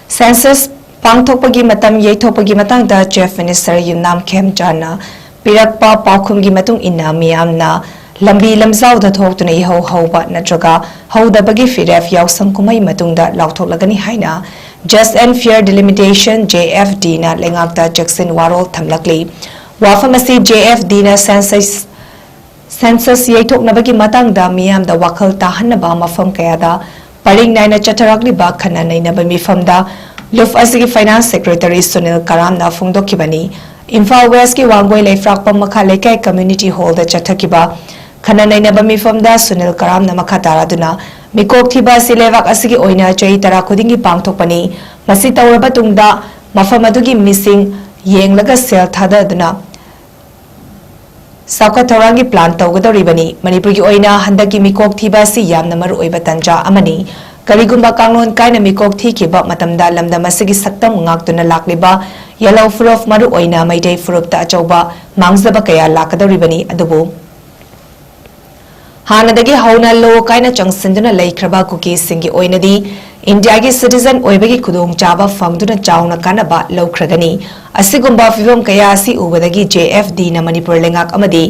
Census ꯄꯥꯡꯊꯣꯛꯄꯒꯤ ꯃꯇꯝ ꯌꯩꯊꯣꯛꯄꯒꯤ ꯃꯇꯥꯡꯗ Chief Minister ꯌꯨꯝꯅꯥꯝ ꯈꯦꯝꯆꯥꯟꯅ ꯄꯤꯔꯛꯄ ꯄꯥꯎꯈꯨꯝꯒꯤ ꯃꯇꯨꯡ ꯏꯟꯅ, ꯃꯤꯌꯥꯝꯅ ꯂꯝꯕꯤ ꯂꯝꯖꯥꯎꯗ ꯊꯣꯛꯇꯨꯅ ꯏꯍꯧ ꯍꯧꯕ ꯅꯠꯇ꯭ꯔꯒ ꯍꯧꯗꯕꯒꯤ ꯐꯤꯔꯦꯞ ꯌꯥꯎꯁꯪ ꯀꯨꯝꯍꯩ ꯃꯇꯨꯡꯗ ꯂꯥꯎꯊꯣꯛꯂꯒꯅꯤ ꯍꯥꯏꯅ Just and Fair Delimitation, J F D ꯅ ꯂꯩꯉꯥꯛꯇ ꯆꯦꯛꯁꯤꯟ ꯋꯥꯔꯣꯜ ꯊꯝꯂꯛꯂꯤ꯫ ꯋꯥꯐꯝ ꯑꯁꯤ J F D ꯅ Census Census ꯌꯩꯊꯣꯛꯅꯕꯒꯤ ꯃꯇꯥꯡꯗ ꯃꯤꯌꯥꯝꯗ ꯋꯥꯈꯜ ꯇꯥꯍꯟꯅꯕ ꯃꯐꯝ ꯀꯌꯥꯗ ꯄꯔꯤꯡ ꯅꯥꯏꯅ ꯆꯠꯊꯔꯛꯂꯤꯕ ꯈꯟꯅ ꯅꯩꯅꯕ ꯃꯤꯐꯝꯗ ꯂꯨꯞ ꯑꯁꯤꯒꯤ Finance Secretary ꯁꯨꯅꯤꯜ ꯀꯔꯥꯝꯅ ꯐꯣꯡꯗꯣꯛꯈꯤꯕꯅꯤ꯫ ꯏꯝꯐꯥꯜ ꯋꯦꯁꯀꯤ ꯋꯥꯡꯒꯣꯏ ꯂꯩꯐ꯭ꯔꯥꯛꯄꯝ ꯃꯈꯥ ꯂꯩꯀꯥꯏ community hallꯗ ꯆꯠꯊꯈꯤꯕ ꯈꯟꯅ ꯅꯩꯅꯕ ꯃꯤꯐꯝꯗ ꯁꯨꯅꯤꯜ ꯀꯔꯥꯝꯅ ꯃꯈꯥ ꯇꯥꯔꯗꯨꯅ, ꯃꯤꯀꯣꯛ ꯊꯤꯕ ꯑꯁꯤ ꯂꯩꯕꯥꯛ ꯑꯁꯤꯒꯤ ꯑꯣꯏꯅ ꯆꯍꯤ ꯇꯔꯥ ꯈꯨꯗꯤꯡꯒꯤ ꯄꯥꯡꯊꯣꯛꯄꯅꯤ꯫ ꯃꯁꯤ ꯇꯧꯔꯕ ꯇꯨꯡꯗ ꯃꯐꯝ ꯑꯗꯨꯒꯤ ꯃꯤꯁꯤꯡ ꯌꯦꯡꯂꯒ ꯁꯦꯜ ꯊꯥꯗꯗꯨꯅ ꯆꯥꯎꯈꯠ ꯊꯧꯔꯥꯡꯒꯤ plan ꯇꯧꯒꯗꯧꯔꯤꯕꯅꯤ꯫ ꯃꯅꯤꯄꯨꯔꯒꯤ ꯑꯣꯏꯅ ꯍꯟꯗꯛꯀꯤ ꯃꯤꯀꯣꯛ ꯊꯤꯕ ꯑꯁꯤ ꯌꯥꯝꯅ ꯃꯔꯨꯑꯣꯏꯕ ꯇꯥꯟꯖꯥ ꯑꯃꯅꯤ꯫ ꯀꯔꯤꯒꯨꯝꯕ ꯀꯥꯡꯂꯣꯟ ꯀꯥꯏꯅ ꯃꯤꯀꯣꯛ ꯊꯤꯈꯤꯕ ꯃꯇꯝꯗ ꯂꯝꯗꯝ ꯑꯁꯤꯒꯤ ꯁꯛꯇꯝ ꯉꯥꯛꯇꯨꯅ ꯂꯥꯛꯂꯤꯕ ꯌꯦꯜꯂꯧ ꯐꯨꯔꯨꯞ, ꯃꯔꯨ ꯑꯣꯏꯅ ꯃꯩꯇꯩ ꯐꯨꯔꯨꯞꯇ ꯑꯆꯧꯕ ꯃꯥꯡꯖꯕ ꯀꯌꯥ ꯂꯥꯛꯀꯗꯧꯔꯤꯕꯅꯤ꯫ ꯑꯗꯨꯕꯨ ꯍꯥꯟꯅꯗꯒꯤ ꯍꯧꯅ ꯂꯣ ꯀꯥꯏꯅ ꯆꯪꯁꯤꯟꯗꯨꯅ ꯂꯩꯈ꯭ꯔꯕ ꯀꯨꯀꯤꯁꯤꯡꯒꯤ ꯑꯣꯏꯅꯗꯤ ꯏꯟꯗꯤꯌꯥꯒꯤ ꯁꯤꯇꯤꯖꯟ ꯑꯣꯏꯕꯒꯤ ꯈꯨꯗꯣꯡꯆꯥꯕ ꯐꯪꯗꯨꯅ ꯆꯥꯎꯅ ꯀꯥꯟꯅꯕ ꯂꯧꯈ꯭ꯔꯒꯅꯤ꯫ ꯑꯁꯤꯒꯨꯝꯕ ꯐꯤꯕꯝ ꯀꯌꯥ ꯑꯁꯤ ꯎꯕꯗꯒꯤ ꯖꯦ ꯑꯦꯐ ꯗꯤꯅ ꯃꯅꯤꯄꯨꯔ ꯂꯩꯉꯥꯛ ꯑꯃꯗꯤ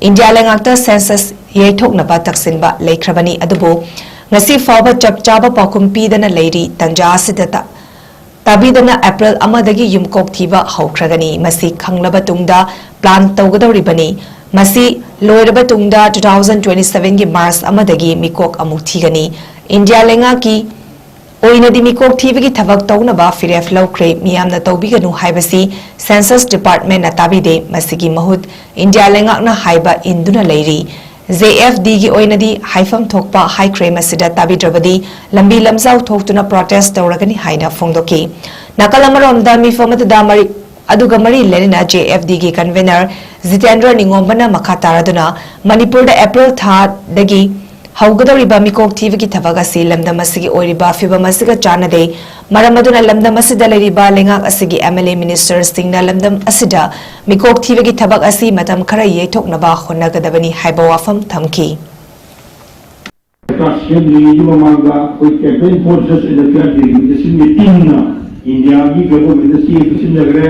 ꯏꯟꯗꯤꯌꯥ ꯂꯩꯉꯥꯛꯇ ꯁꯦꯟꯁꯁ ꯌꯩꯊꯣꯛꯅꯕ ꯇꯛꯁꯤꯟꯕ ꯂꯩꯈ꯭ꯔꯕꯅꯤ꯫ ꯑꯗꯨꯕꯨ ꯉꯁꯤ ꯐꯥꯎꯕ ꯆꯞ ꯆꯥꯕ ꯄꯥꯎꯈꯨꯝ ꯄꯤꯗꯅ ꯂꯩꯔꯤ꯫ ꯇꯟꯖꯥ ꯑꯁꯤꯗ ꯇ-, ꯇꯥꯕꯤꯗꯅ ꯑꯦꯄ꯭ꯔꯤꯜ ꯑꯃꯗꯒꯤ ꯌꯨꯝꯀꯣꯛ ꯊꯤꯕ ꯍꯧꯈ꯭ꯔꯒꯅꯤ꯫ ꯃꯁꯤ ꯈꯪꯂꯕ ꯇꯨꯡꯗ ꯄ꯭ꯂꯥꯟ ꯇꯧꯒꯗꯧꯔꯤꯕꯅꯤ꯫ ꯃꯁꯤ ꯂꯣꯏꯔꯕ ꯇꯨꯡꯗ two thousand twenty sevenꯒꯤ ꯃꯥꯔꯆ ꯑꯃꯗꯒꯤ ꯃꯤꯀꯣꯛ ꯑꯃꯨꯛ ꯊꯤꯒꯅꯤ꯫ ꯏꯟꯗꯤꯌꯥ ꯂꯩꯉꯥꯛꯀꯤ ꯑꯣꯏꯅꯗꯤ ꯃꯤꯀꯣꯛ ꯊꯤꯕꯒꯤ ꯊꯕꯛ ꯇꯧꯅꯕ ꯐꯤꯔꯦꯞ ꯂꯧꯈ꯭ꯔꯦ꯫ ꯃꯤꯌꯥꯝꯅ ꯇꯧꯕꯤꯒꯅꯨ ꯍꯥꯏꯕꯁꯤ ꯁꯦꯟꯁꯁ ꯗꯤꯄꯥꯔꯠꯃꯦꯟꯅ ꯇꯥꯕꯤꯗꯦ꯫ ꯃꯁꯤꯒꯤ ꯃꯍꯨꯠ ꯏꯟꯗꯤꯌꯥ ꯂꯩꯉꯥꯛꯅ ꯍꯥꯏꯕ ꯏꯟꯗꯨꯅ ꯂꯩꯔꯤ꯫ ꯖꯦ ꯑꯦꯐ ꯗꯤꯒꯤ ꯑꯣꯏꯅꯗꯤ ꯍꯥꯏꯐꯝ ꯊꯣꯛꯄ ꯍꯥꯏꯈ꯭ꯔꯦ꯫ ꯃꯁꯤꯗ ꯇꯥꯕꯤꯗ꯭ꯔꯕꯗꯤ ꯂꯝꯕꯤ ꯂꯝꯖꯥꯎ ꯊꯣꯛꯇꯨꯅ ꯄ꯭ꯔꯣꯇꯦꯁ ꯇꯧꯔꯒꯅꯤ ꯍꯥꯏꯅ ꯐꯣꯡꯗꯣꯛꯈꯤ꯫ ꯅꯥꯀꯜ ꯑꯃꯔꯣꯝꯗ ꯃꯤꯐꯝ ꯑꯗꯨꯗ ꯃꯔꯤ-, ꯑꯗꯨꯒ ꯃꯔꯤ ꯂꯩꯅꯅ ꯖꯦ ꯑꯦꯐ ꯗꯤꯒꯤ ꯀꯟꯚꯦꯅꯔ ꯖꯤꯇꯦꯟꯗ꯭ꯔ ꯅꯤꯉꯣꯝꯕꯅ ꯃꯈꯥ ꯇꯥꯔꯗꯨꯅ ꯃꯅꯤꯄꯨꯔꯗ ꯑꯦꯄ꯭ꯔꯤꯜ ꯊꯥꯗꯒꯤ ꯍꯧꯒꯗꯧꯔꯤꯕ ꯃꯤꯀꯣꯛ ꯊꯤꯕꯒꯤ ꯊꯕꯛ ꯑꯁꯤ ꯂꯝꯗꯝ ꯑꯁꯤꯒꯤ ꯑꯣꯏꯔꯤꯕ ꯐꯤꯕꯝ ꯑꯁꯤꯒ ꯆꯥꯟꯅꯗꯦ꯫ ꯃꯔꯝ ꯑꯗꯨꯅ ꯂꯝꯗꯝ ꯑꯁꯤꯗ ꯂꯩꯔꯤꯕ ꯂꯩꯉꯥꯛ ꯑꯁꯤꯒꯤ ꯑꯦꯝ ꯑꯦꯜ ꯑꯦ ꯃꯤꯅꯤꯁꯇꯔꯁꯤꯡꯅ ꯂꯝꯗꯝ ꯑꯁꯤꯗ ꯃꯤꯀꯣꯛ ꯊꯤꯕꯒꯤ ꯊꯕꯛ ꯑꯁꯤ ꯃꯇꯝ ꯈꯔ ꯌꯩꯊꯣꯛꯅꯕ ꯍꯣꯠꯅꯒꯗꯕꯅꯤ ꯍꯥꯏꯕ ꯋꯥꯐꯝ ꯊꯝꯈꯤ꯫ ꯁꯔꯀꯥꯔ ꯁꯦꯝꯗ꯭ꯔꯤꯉꯩꯒꯤ ꯃꯃꯥꯡꯗ ꯑꯩꯈꯣꯏ campaign process ꯑꯣꯏꯅ ꯄꯤꯔꯛꯇ꯭ꯔꯤꯉꯩꯗ ꯁꯤꯟꯕ ꯇꯤꯝꯅ ꯏꯟꯗꯤꯌꯥꯒꯤ ꯒꯚꯔꯟꯃꯦꯟꯗ ꯆꯦ ꯄꯤꯁꯤꯟꯖꯈ꯭ꯔꯦ,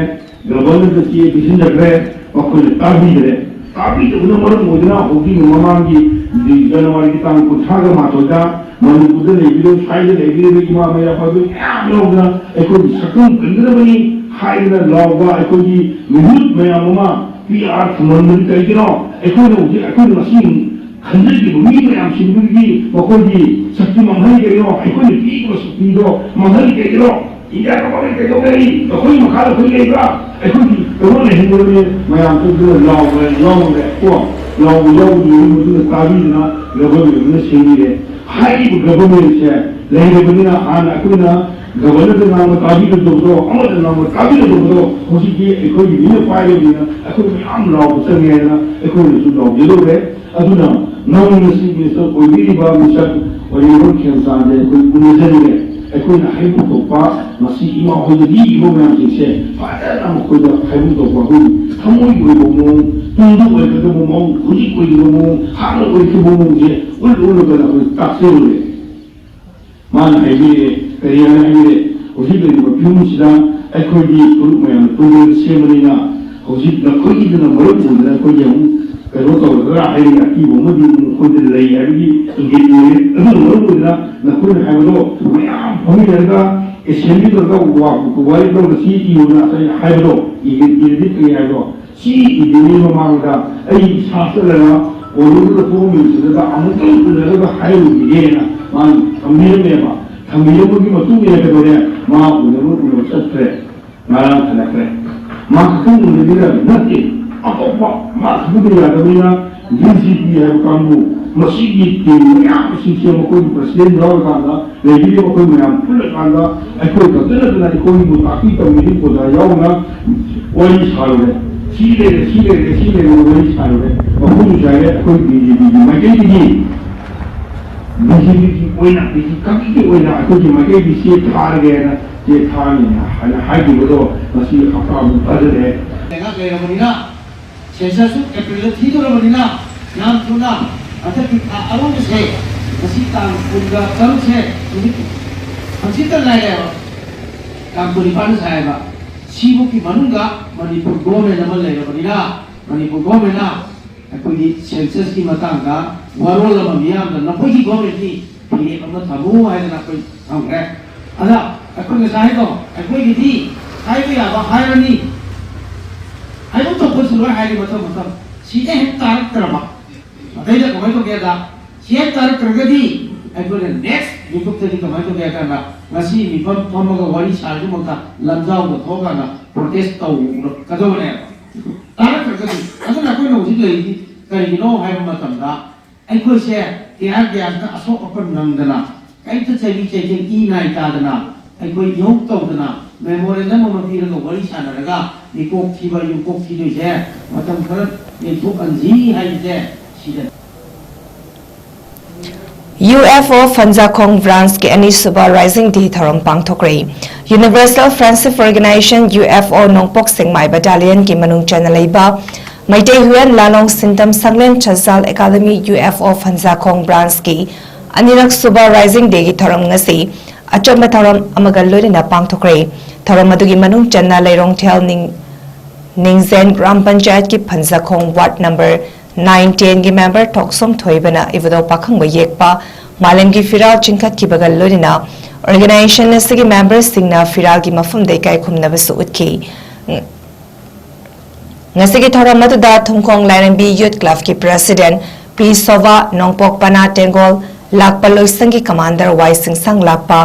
ꯒꯚꯔꯅꯔꯗ ꯆꯦ ꯄꯤꯁꯤꯟꯖꯈ꯭ꯔꯦ, ꯃꯈꯣꯏꯅ ꯇꯥꯕꯤꯗ꯭ꯔꯦ꯫ ꯇꯥꯕꯤꯗꯕꯅ ꯃꯔꯝ ꯑꯣꯏꯗꯨꯅ ꯍꯧꯖꯤꯛ ꯃꯃꯥꯡꯒꯤ ꯖꯅꯋꯥꯔꯤꯒꯤ ꯇꯥꯡ ꯀꯨꯟꯊ꯭ꯔꯥꯒ ꯃꯥꯊꯣꯏꯗ ꯃꯅꯤꯄꯨꯔꯗ ꯂꯩꯕꯤꯔꯤꯕ, ꯁ꯭ꯋꯥꯏꯗ ꯂꯩꯕꯤꯔꯤꯕ ꯏꯃꯥ ꯃꯩꯔꯥ ꯄꯥꯏꯕꯤ ꯃꯌꯥꯝ ꯌꯥꯎꯗꯅ ꯑꯩꯈꯣꯏꯒꯤ ꯁꯛꯇꯝ ꯀꯟꯒꯗꯕꯅꯤ ꯍꯥꯏꯗꯅ ꯂꯥꯎꯕ ꯑꯩꯈꯣꯏꯒꯤ ꯃꯤꯍꯨꯠ ꯃꯌꯥꯝ ꯑꯃ ꯄꯤ ꯑꯥꯔ ꯊꯝꯃꯝꯕꯅꯤ꯫ ꯀꯩꯒꯤꯅꯣ? ꯑꯩꯈꯣꯏꯅ ꯍꯧꯖꯤꯛ, ꯑꯩꯈꯣꯏꯅ ꯉꯁꯤ ꯈꯟꯖꯈꯤꯕ ꯃꯤ ꯃꯌꯥꯝꯁꯤꯡꯗꯨꯒꯤ ꯃꯈꯣꯏꯒꯤ ꯁꯛꯇꯤ ꯃꯥꯡꯍꯜꯂꯤ ꯀꯩꯒꯤꯅꯣ? ꯑꯩꯈꯣꯏꯅ ꯄꯤꯔꯤꯕ ꯁꯛꯇꯤꯗꯣ ꯃꯥꯡꯍꯜꯂꯤ ꯀꯩꯒꯤꯅꯣ? ꯏꯟꯗꯤꯌꯥ ꯒꯚꯔꯟꯃꯦꯟꯠ ꯀꯩꯗꯧ ꯂꯩꯔꯤ? ꯑꯩꯈꯣꯏ ꯃꯈꯥꯗ ꯑꯩꯈꯣꯏ ꯂꯩꯕ꯭ꯔꯥ? ꯑꯩꯈꯣꯏꯒꯤ ꯀꯩꯅꯣ ꯂꯩꯍꯟꯒꯗꯕꯅꯤ꯫ ꯃꯌꯥꯝꯁꯨ ꯑꯗꯨꯅ ꯂꯥꯎꯕ ꯌꯥꯎꯔꯦ ꯀꯣ, ꯂꯥꯎꯕ ꯌꯥꯎꯕꯗꯨꯒꯤ ꯃꯇꯨꯡꯗ ꯇꯥꯕꯤꯗꯅ ꯒꯚꯔꯟꯃꯦꯟꯠ ꯑꯗꯨꯅ ꯁꯦꯝꯕꯤꯔꯦ꯫ ꯍꯥꯏꯔꯤꯕ ꯒꯚꯔꯟꯃꯦꯟꯠꯁꯦ ꯂꯩꯔꯕꯅꯤꯅ ꯍꯥꯟꯅ ꯑꯩꯈꯣꯏꯅ ꯒꯚꯔꯅꯔꯗ ꯉꯥꯡꯕ ꯇꯥꯕꯤꯔꯨꯗꯕꯗꯣ, ꯑꯃꯗ ꯉꯥꯡꯕ ꯇꯥꯕꯤꯔꯨꯗꯕꯗꯣ ꯍꯧꯖꯤꯛꯇꯤ ꯑꯩꯈꯣꯏꯒꯤ ꯃꯤꯅ ꯄꯥꯏꯔꯕꯅꯤꯅ ꯑꯩꯈꯣꯏ ꯃꯌꯥꯝ ꯂꯥꯎꯕ ꯆꯪꯉꯦ ꯍꯥꯏꯅ ꯑꯩꯈꯣꯏꯅꯁꯨ ꯂꯥꯎꯖꯔꯨꯔꯦ꯫ ꯑꯗꯨꯅ ꯅꯧꯅ ꯆꯤꯐ ꯃꯤꯅꯤꯁꯇꯔ ꯑꯣꯏꯕꯤꯔꯤꯕ ꯃꯤꯁꯇꯔ ꯑꯣꯂꯤꯚꯔ ꯈꯦꯝꯆꯥꯟꯁꯦ ꯑꯩꯈꯣꯏ ꯎꯅꯖꯅꯤꯡꯉꯦ꯫ ꯑꯩꯈꯣꯏꯅ ꯍꯥꯏꯕ ꯊꯣꯛꯄ ꯉꯁꯤ ꯏꯃꯥ ꯍꯣꯏꯅ ꯂꯤꯔꯤꯕ ꯃꯌꯥꯝꯁꯤꯡꯁꯦ ꯐꯖꯅ ꯃꯈꯣꯏꯗ ꯍꯥꯏꯕ ꯊꯣꯛꯄ ꯑꯩꯈꯣꯏ ꯊꯃꯣꯏꯒꯤ ꯑꯣꯏꯕ ꯃꯑꯣꯡ, ꯇꯨꯡꯗ ꯑꯣꯏꯒꯗꯕ ꯃꯑꯣꯡ, ꯍꯧꯖꯤꯛ ꯑꯣꯏꯔꯤꯕ ꯃꯑꯣꯡ, ꯍꯥꯟꯅ ꯑꯣꯏꯈꯤꯕ ꯃꯑꯣꯡꯁꯦ ꯎꯠ ꯎꯠꯂꯒ ꯑꯩꯈꯣꯏ ꯇꯥꯛꯆꯔꯨꯔꯦ꯫ ꯃꯥꯅ ꯍꯥꯏꯕꯤꯔꯦ, ꯀꯔꯤ ꯍꯥꯏꯅ ꯍꯥꯏꯕꯤꯔꯦ? ꯍꯧꯖꯤꯛ ꯂꯩꯔꯤꯕ ꯐꯤꯕꯝꯁꯤꯗ ꯑꯩꯈꯣꯏꯗꯤ ꯐꯨꯔꯨꯞ ꯃꯌꯥꯝꯅ ꯄꯨꯟꯗꯨꯅ ꯁꯦꯝꯕꯅꯤꯅ ꯍꯧꯖꯤꯛ ꯅꯈꯣꯏꯒꯤꯗꯨꯅ ꯃꯔꯝ ꯑꯣꯏꯗꯅ ꯑꯩꯈꯣꯏꯒꯤ ꯑꯃꯨꯛ ꯀꯩꯅꯣ ꯇꯧꯔꯒ ꯍꯥꯏꯔꯤ ꯑꯀꯤꯕ ꯑꯃꯗꯤ ꯃꯈꯣꯏꯗ ꯂꯩ ꯍꯥꯏꯕꯒꯤ ꯏꯪꯒꯤꯠ ꯑꯣꯏꯔꯦ꯫ ꯑꯗꯨꯅ ꯃꯔꯝ ꯑꯣꯏꯗꯅ ꯅꯈꯣꯏꯅ ꯍꯥꯏꯕꯗꯣ ꯃꯌꯥꯝ ꯐꯝꯃꯤꯟꯅꯔꯒ ꯑꯦꯁꯦꯝꯕ꯭ꯂꯤ ꯇꯧꯔꯒ ꯋꯥ-, ꯋꯥꯔꯤ ꯂꯧꯔꯒ ꯁꯤ ꯏꯌꯨꯅ ꯑꯩꯈꯣꯏꯅ ꯍꯥꯏꯕꯗꯣ ꯏꯪꯒꯤꯠ ꯏꯔꯗꯤ ꯐꯩ ꯍꯥꯏꯕꯗꯣ ꯁꯤ ꯏꯗ꯭ꯔꯤꯉꯩ ꯃꯃꯥꯡꯗ ꯑꯩ ꯏꯁꯥ ꯆꯠꯂꯒ ꯀꯣꯂꯣꯝꯗꯨꯗ ꯊꯣꯛꯑꯝꯃꯤꯕꯗꯨꯗ ꯑꯃꯨꯛꯇꯪ ꯎꯅꯔꯒ ꯍꯥꯏꯔꯨꯈꯤꯒꯦꯅ ꯃꯥꯅ ꯊꯝꯕꯤꯔꯝꯃꯦꯕ꯫ ꯊꯝꯕꯤꯔꯝꯕꯒꯤ ꯃꯇꯨꯡ ꯏꯟꯅ ꯀꯩꯗꯧꯔꯦ? ꯃꯥ ꯎꯅꯕ ꯎꯅꯕ ꯆꯠꯈ꯭ꯔꯦ꯫ ꯉꯔꯥꯡ ꯍꯜꯂꯛꯈ꯭ꯔꯦ꯫ ꯃꯥ ꯈꯛꯇꯪ ꯎꯅꯕꯤꯔ ꯅꯠꯇꯦ꯫ ꯑꯇꯣꯞꯄ ꯃꯥ ꯈꯛꯇꯗ ꯌꯥꯗꯕꯅꯤꯅ ꯕꯤ ꯖꯦ ꯄꯤ ꯍꯥꯏꯕ ꯀꯥꯡꯕꯨ ꯃꯁꯤꯒꯤ ꯇꯤꯝ ꯃꯌꯥꯝꯁꯤꯡꯁꯦ ꯃꯈꯣꯏꯒꯤ ꯄ꯭ꯔꯁꯤꯗꯦꯟ ꯌꯥꯎꯔꯀꯥꯟꯗ ꯂꯩꯕꯤꯔꯤꯕ ꯑꯩꯈꯣꯏ ꯃꯌꯥꯝ ꯄꯨꯜꯂꯀꯥꯟꯗ ꯑꯩꯈꯣꯏ ꯈꯛꯇ ꯅꯠꯇꯅ ꯑꯩꯈꯣꯏꯒꯤꯕꯨ ꯇꯥꯛꯄꯤ ꯇꯝꯕꯤꯔꯤꯕ ꯑꯣꯖꯥ ꯌꯥꯎꯅ ꯋꯥꯔꯤ ꯁꯥꯔꯨꯔꯦ꯫ ꯁꯤ ꯂꯩꯔꯦ, ꯁꯤ ꯂꯩꯔꯦ, ꯁꯤ ꯂꯩꯔꯦ ꯋꯥꯔꯤ ꯁꯥꯔꯨꯔꯦ꯫ ꯃꯐꯝꯁꯨ ꯆꯥꯏꯔꯦ ꯑꯩꯈꯣꯏ ꯕꯤ ꯖꯦ ꯄꯤꯒꯤ ꯃꯥꯏꯀꯩꯗꯒꯤ ꯕꯤ ꯖꯦ ꯄꯤꯒꯤ ꯑꯣꯏꯅ, ꯕꯤ ꯖꯦ ꯄꯤꯒꯤ ꯑꯣꯏꯅ ꯑꯩꯈꯣꯏꯒꯤ ꯃꯥꯏꯀꯩꯗꯤ ꯆꯦ ꯊꯥꯔꯒꯦꯅ ꯆꯦ ꯊꯥꯔꯅꯤꯅ ꯍꯥꯏꯅ ꯍꯥꯏꯈꯤꯕꯗꯣ ꯉꯁꯤ ꯍꯞꯇꯥꯃꯨꯛ ꯐꯥꯖꯤꯜꯂꯛꯑꯦ꯫ ꯂꯩꯉꯥꯛ ꯂꯩꯔꯕꯅꯤꯅ ꯁꯦꯟꯁꯁꯁꯨ ꯑꯦꯄ꯭ꯔꯤꯜꯗ ꯊꯤꯗꯣꯔꯕꯅꯤꯅ ꯌꯥꯝ ꯊꯨꯅ ꯍꯟꯗꯛꯀꯤ ꯊꯥ ꯑꯔꯣꯏꯕꯁꯦ, ꯉꯁꯤ ꯇꯥꯡ ꯀꯨꯟꯒ ꯇꯔꯨꯛꯁꯦ, ꯅꯨꯃꯤꯠ ꯍꯪꯆꯤꯠꯇ ꯉꯥꯏꯔꯦꯕ, ꯇꯥꯡ ꯀꯨꯟꯅꯤꯄꯥꯟꯗ ꯁꯥꯏꯕ꯫ ꯁꯤꯕꯨꯛꯀꯤ ꯃꯅꯨꯡꯗ ꯃꯅꯤꯄꯨꯔ ꯒꯣꯔꯃꯦꯟ ꯑꯃ ꯂꯩꯔꯕꯅꯤꯅ ꯃꯅꯤꯄꯨꯔ ꯒꯣꯔꯃꯦꯟꯅ ꯑꯩꯈꯣꯏꯒꯤ ꯁꯦꯟꯁꯁꯀꯤ ꯃꯇꯥꯡꯗ ꯋꯥꯔꯣꯜ ꯑꯃ ꯃꯤꯌꯥꯝꯗ ꯅꯈꯣꯏꯒꯤ ꯒꯣꯔꯃꯦꯟꯒꯤ ꯐꯤꯔꯦꯞ ꯑꯃ ꯊꯝꯃꯨ ꯍꯥꯏꯗꯅ ꯑꯩꯈꯣꯏ ꯊꯝꯈ꯭ꯔꯦ꯫ ꯑꯗ ꯑꯩꯈꯣꯏ ꯉꯁꯥꯏ ꯍꯥꯏꯗꯣ ꯑꯩꯈꯣꯏꯒꯤꯗꯤ ꯍꯥꯏꯕ ꯌꯥꯕ ꯍꯥꯏꯔꯅꯤ, ꯍꯥꯏꯐꯝ ꯊꯣꯛꯄꯁꯨ ꯂꯣꯏ ꯍꯥꯏꯔꯤ ꯃꯊꯪ ꯃꯊꯪ꯫ ꯁꯤꯗ ꯍꯦꯛ ꯇꯥꯔꯛꯇ꯭ꯔꯕ ꯑꯇꯩꯗ ꯀꯃꯥꯏꯅ ꯇꯧꯒꯦꯗ, ꯁꯤ ꯍꯦꯛ ꯇꯥꯔꯛꯇ꯭ꯔꯒꯗꯤ ꯑꯩꯈꯣꯏꯅ ꯅꯦꯛꯁ ꯃꯤꯀꯨꯞꯇꯗꯤ ꯀꯃꯥꯏꯅ ꯇꯧꯒꯦ ꯍꯥꯏ ꯀꯥꯟꯗ ꯉꯁꯤ ꯃꯤꯐꯝ ꯐꯝꯃꯒ ꯋꯥꯔꯤ ꯁꯥꯔꯤꯕꯃꯛꯇ ꯂꯝꯖꯥꯎꯗ ꯊꯣꯛꯑꯀꯥꯟꯗ ꯄ꯭ꯔꯣꯇꯦꯁ ꯇꯧꯔꯛꯀꯗꯕꯅꯦꯕ꯫ ꯇꯥꯔꯛꯇ꯭ꯔꯒꯗꯤ ꯑꯗꯨꯅ ꯑꯩꯈꯣꯏꯅ ꯍꯧꯖꯤꯛ ꯂꯩꯔꯤꯗꯤ ꯀꯔꯤꯒꯤꯅꯣ ꯍꯥꯏꯕ ꯃꯇꯝꯗ ꯑꯩꯈꯣꯏꯁꯦ ꯇꯤꯌꯥꯔ ꯒ꯭ꯌꯥꯁꯇ ꯑꯁꯣꯛ ꯑꯄꯟ ꯅꯪꯗꯅ ꯀꯔꯤꯝꯇ ꯆꯩꯕꯤ ꯆꯩꯊꯦꯡ ꯏ ꯅꯥꯏ ꯇꯥꯗꯅ ꯑꯩꯈꯣꯏ ꯏꯍꯧ ꯇꯧꯗꯅ ꯃꯦꯃꯣꯔꯦꯟꯗꯝ ꯑꯃ ꯄꯤꯔꯒ ꯋꯥꯔꯤ ꯁꯥꯟꯅꯔꯒ ꯃꯤꯀꯣꯛ ꯊꯤꯕ ꯌꯨꯝꯀꯣꯛ ꯊꯤꯗꯣꯏꯁꯦ ꯃꯇꯝ ꯈꯔ ꯌꯩꯊꯣꯛꯍꯟꯁꯤ ꯍꯥꯏꯕꯁꯦ ꯁꯤꯗ UFO ꯐꯟꯖꯥꯈꯣꯡ branchꯀꯤ ꯑꯅꯤꯁꯨꯕ Rising Day ꯊꯧꯔꯝ ꯄꯥꯡꯊꯣꯛꯈ꯭ꯔꯦ꯫ Universal Friendship Organization, UFO, ꯅꯣꯡꯄꯣꯛ ꯁꯦꯛꯃꯥꯏ battalionꯒꯤ ꯃꯅꯨꯡ ꯆꯟꯅ ꯂꯩꯕ ꯃꯩꯇꯩ ꯍꯨꯏꯌꯦꯟ ꯂꯥꯂꯣꯡ ꯁꯤꯟꯇꯝ ꯁꯪꯂꯦꯟ ꯁꯖꯥꯜ academy UFO ꯐꯟꯖꯥꯈꯣꯡ branchꯀꯤ ꯑꯅꯤꯔꯛ ꯁꯨꯕ Rising Dayꯒꯤ ꯊꯧꯔꯝ ꯉꯁꯤ ꯑꯆꯝꯕ ꯊꯧꯔꯝ ꯑꯃꯒ ꯂꯣꯏꯅꯅ ꯄꯥꯡꯊꯣꯛꯈ꯭ꯔꯦ꯫ ꯊꯧꯔꯝ ꯑꯗꯨꯒꯤ ꯃꯅꯨꯡ ꯆꯟꯅ ꯂꯩꯔꯣꯡꯊꯦꯜ ꯅꯤꯡ-, ꯅꯤꯡꯖꯦꯟ ꯒ꯭ꯔꯥꯝ ꯄꯟꯆꯥꯌꯠꯀꯤ ꯐꯟꯖꯥꯈꯣꯡ ward number nine tenꯒꯤ member ꯊꯣꯛꯁꯣꯝ ꯊꯣꯏꯕꯅ ꯏꯕꯨꯙꯧ ꯄꯥꯈꯪꯕ ꯌꯦꯛꯄ ꯃꯥꯂꯦꯝꯒꯤ ꯐꯤꯔꯥꯜ ꯆꯤꯡꯈꯠꯈꯤꯕꯒ ꯂꯣꯏꯅꯅ organization ꯑꯁꯤꯒꯤ memberꯁꯤꯡꯅ ꯐꯤꯔꯥꯜꯒꯤ ꯃꯐꯝꯗ ꯏꯀꯥꯏ ꯈꯨꯝꯅꯕꯁꯨ ꯎꯠꯈꯤ꯫ ꯉꯁꯤꯒꯤ ꯊꯧꯔꯝ ꯑꯗꯨꯗ ꯊꯨꯝꯈꯣꯡ ꯂꯥꯏꯔꯦꯝꯕꯤ Youth Clubꯀꯤ President P ꯁꯣꯚꯥ, ꯅꯣꯡꯄꯣꯛ ꯄꯅꯥ ꯇꯦꯡꯒꯣꯜ ꯂꯥꯛꯄ ꯂꯣꯏꯁꯪꯒꯤ Commander ꯋꯥꯏ ꯁꯤꯡꯁꯥꯡ ꯂꯥꯛꯄ,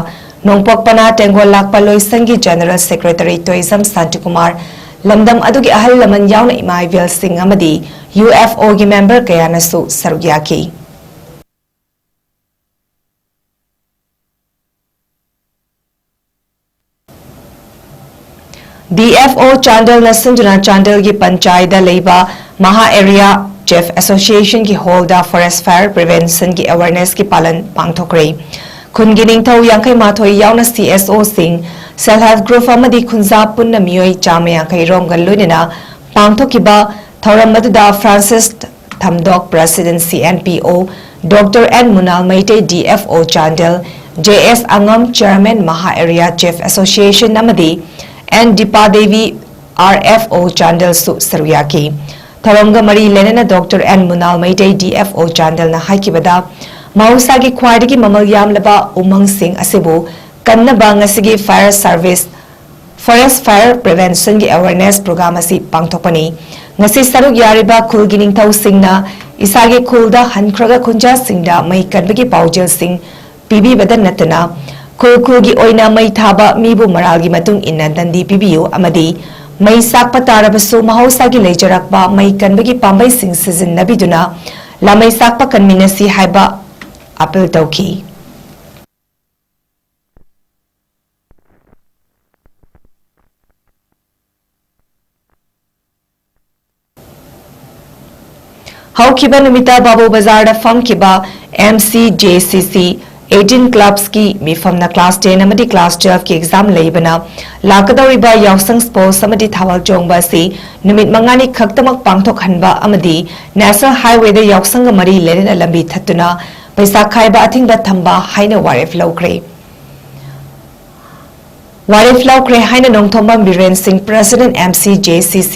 ꯅꯣꯡꯄꯣꯛ ꯄꯅꯥ ꯇꯦꯡꯒꯣꯜ ꯂꯥꯛꯄ ꯂꯣꯏꯁꯪꯒꯤ General Secretary ꯇꯣꯏꯖꯝ ꯁꯥꯟꯇꯤꯀꯨꯃꯥꯔ, ꯂꯝꯗꯝ ꯑꯗꯨꯒꯤ ꯑꯍꯜ ꯂꯃꯟ ꯌꯥꯎꯅ ꯏꯃꯥ ꯏꯕꯦꯜꯁꯤꯡ ꯑꯃꯗꯤ UFOꯒꯤ member ꯀꯌꯥꯅꯁꯨ ꯁꯔꯨꯛ ꯌꯥꯈꯤ꯫ DFO ꯆꯥꯟꯗꯦꯜꯅ ꯁꯤꯟꯗꯨꯅ ꯆꯥꯟꯗꯦꯜꯒꯤ ꯄꯟꯆꯥꯏꯗ ꯂꯩꯕ ꯃꯍꯥ Area Chief Associationꯒꯤ hallꯗ forest fire preventionꯒꯤ awarenessꯀꯤ ꯄꯥꯂꯟ ꯄꯥꯡꯊꯣꯛꯈ꯭ꯔꯦ꯫ ꯈꯨꯟꯒꯤ ꯅꯤꯡꯊꯧ ꯌꯥꯡꯈꯩ ꯃꯥꯊꯣꯏ ꯌꯥꯎꯅ CSOꯁꯤꯡ, Self Help Group ꯑꯃꯗꯤ ꯈꯨꯟꯖꯥ ꯄꯨꯟꯅ ꯃꯤꯑꯣꯏ ꯆꯥꯝꯃ ꯌꯥꯡꯈꯩ ꯔꯣꯝꯒ ꯂꯣꯏꯅꯅ ꯄꯥꯡꯊꯣꯛꯈꯤꯕ ꯊꯧꯔꯝ ꯑꯗꯨꯗ Francis ꯊꯝꯗꯣꯛ, President CNPO, Doctor N ꯃꯨꯅꯥꯜ Meitei, DFO Chandel, JS ꯑꯉꯝ, Chairman ꯃꯍꯥ Area Chief Association ꯑꯃꯗꯤ N ꯗꯤꯄꯥ ꯗꯦꯕꯤ, RFO ꯆꯥꯟꯗꯦꯜꯁꯨ ꯁꯔꯨꯛ ꯌꯥꯈꯤ꯫ ꯊꯧꯔꯝꯒ ꯃꯔꯤ ꯂꯩꯅꯅ Doctor N ꯃꯨꯅꯥꯜ ꯃꯩꯇꯩ, DFO ꯆꯥꯟꯗꯦꯜꯅ ꯍꯥꯏꯈꯤꯕꯗ, ꯃꯍꯧꯁꯥꯒꯤ ꯈ꯭ꯋꯥꯏꯗꯒꯤ ꯃꯃꯜ ꯌꯥꯝꯂꯕ ꯎꯃꯪꯁꯤꯡ ꯑꯁꯤꯕꯨ ꯀꯟꯅꯕ ꯉꯁꯤꯒꯤ fire service, forest fire preventionꯒꯤ awareness program ꯑꯁꯤ ꯄꯥꯡꯊꯣꯛꯄꯅꯤ꯫ ꯉꯁꯤ ꯁꯔꯨꯛ ꯌꯥꯔꯤꯕ ꯈꯨꯜꯒꯤ ꯅꯤꯡꯊꯧꯁꯤꯡꯅ ꯏꯁꯥꯒꯤ ꯈꯨꯜꯗ ꯍꯟꯈ꯭ꯔꯒ ꯈꯨꯟꯖꯥꯁꯤꯡꯗ ꯃꯩ ꯀꯟꯕꯒꯤ ꯄꯥꯎꯖꯦꯜꯁꯤꯡ ꯄꯤꯕꯤꯕꯗ ꯅꯠꯇꯅ, ꯈꯨꯜ ꯈꯨꯜꯒꯤ ꯑꯣꯏꯅ ꯃꯩ ꯊꯥꯕ ꯃꯤꯕꯨ ꯃꯔꯥꯜꯒꯤ ꯃꯇꯨꯡ ꯏꯟꯅ ꯗꯟꯗꯤ ꯄꯤꯕꯤꯌꯨ ꯑꯃꯗꯤ ꯃꯩ ꯆꯥꯛꯄ ꯇꯥꯔꯕꯁꯨ ꯃꯍꯧꯁꯥꯒꯤ ꯂꯩꯖꯔꯛꯄ ꯃꯩ ꯀꯟꯕꯒꯤ ꯄꯥꯝꯕꯩꯁꯤꯡ ꯁꯤꯖꯤꯟꯅꯕꯤꯗꯨꯅ ꯂꯥꯃꯩ ꯆꯥꯛꯄ ꯀꯟꯃꯤꯟꯅꯁꯤ ꯍꯥꯏꯕ appeal ꯇꯧꯈꯤ꯫ ꯍꯧꯈꯤꯕ ꯅꯨꯃꯤꯠꯇ ꯕꯥꯕꯨ ꯕꯖꯥꯔꯗ ꯐꯝꯈꯤꯕ M C J C C eighteen clubs ꯀꯤ ꯃꯤꯐꯝꯅ class ten ꯑꯃꯗꯤ class twelve ꯀꯤ exam ꯂꯩꯕꯅ ꯂꯥꯛꯀꯗꯧꯔꯤꯕ ꯌꯥꯎꯁꯪ sports ꯑꯃꯗꯤ ꯊꯥꯕꯜ ꯆꯣꯡꯕ ꯑꯁꯤ ꯅꯨꯃꯤꯠ ꯃꯉꯥꯅꯤ ꯈꯛꯇꯃꯛ ꯄꯥꯡꯊꯣꯛꯍꯟꯕ ꯑꯃꯗꯤ National Highway ꯗ ꯌꯥꯎꯁꯪꯒ ꯃꯔꯤ ꯂꯩꯅꯅ ꯂꯝꯕꯤ ꯊꯠꯇꯨꯅ ꯄꯩꯁꯥ ꯈꯥꯏꯕ ꯑꯊꯤꯡꯕ ꯊꯝꯕ ꯍꯥꯏꯅ ꯋꯥꯔꯦꯞ ꯂꯧꯈ꯭ꯔꯦ꯫ ꯋꯥꯔꯦꯞ ꯂꯧꯈ꯭ꯔꯦ ꯍꯥꯏꯅ ꯅꯣꯡꯊꯣꯝꯕꯝ ꯕꯤꯔꯦꯟ ꯁꯤꯡ, President M C J C C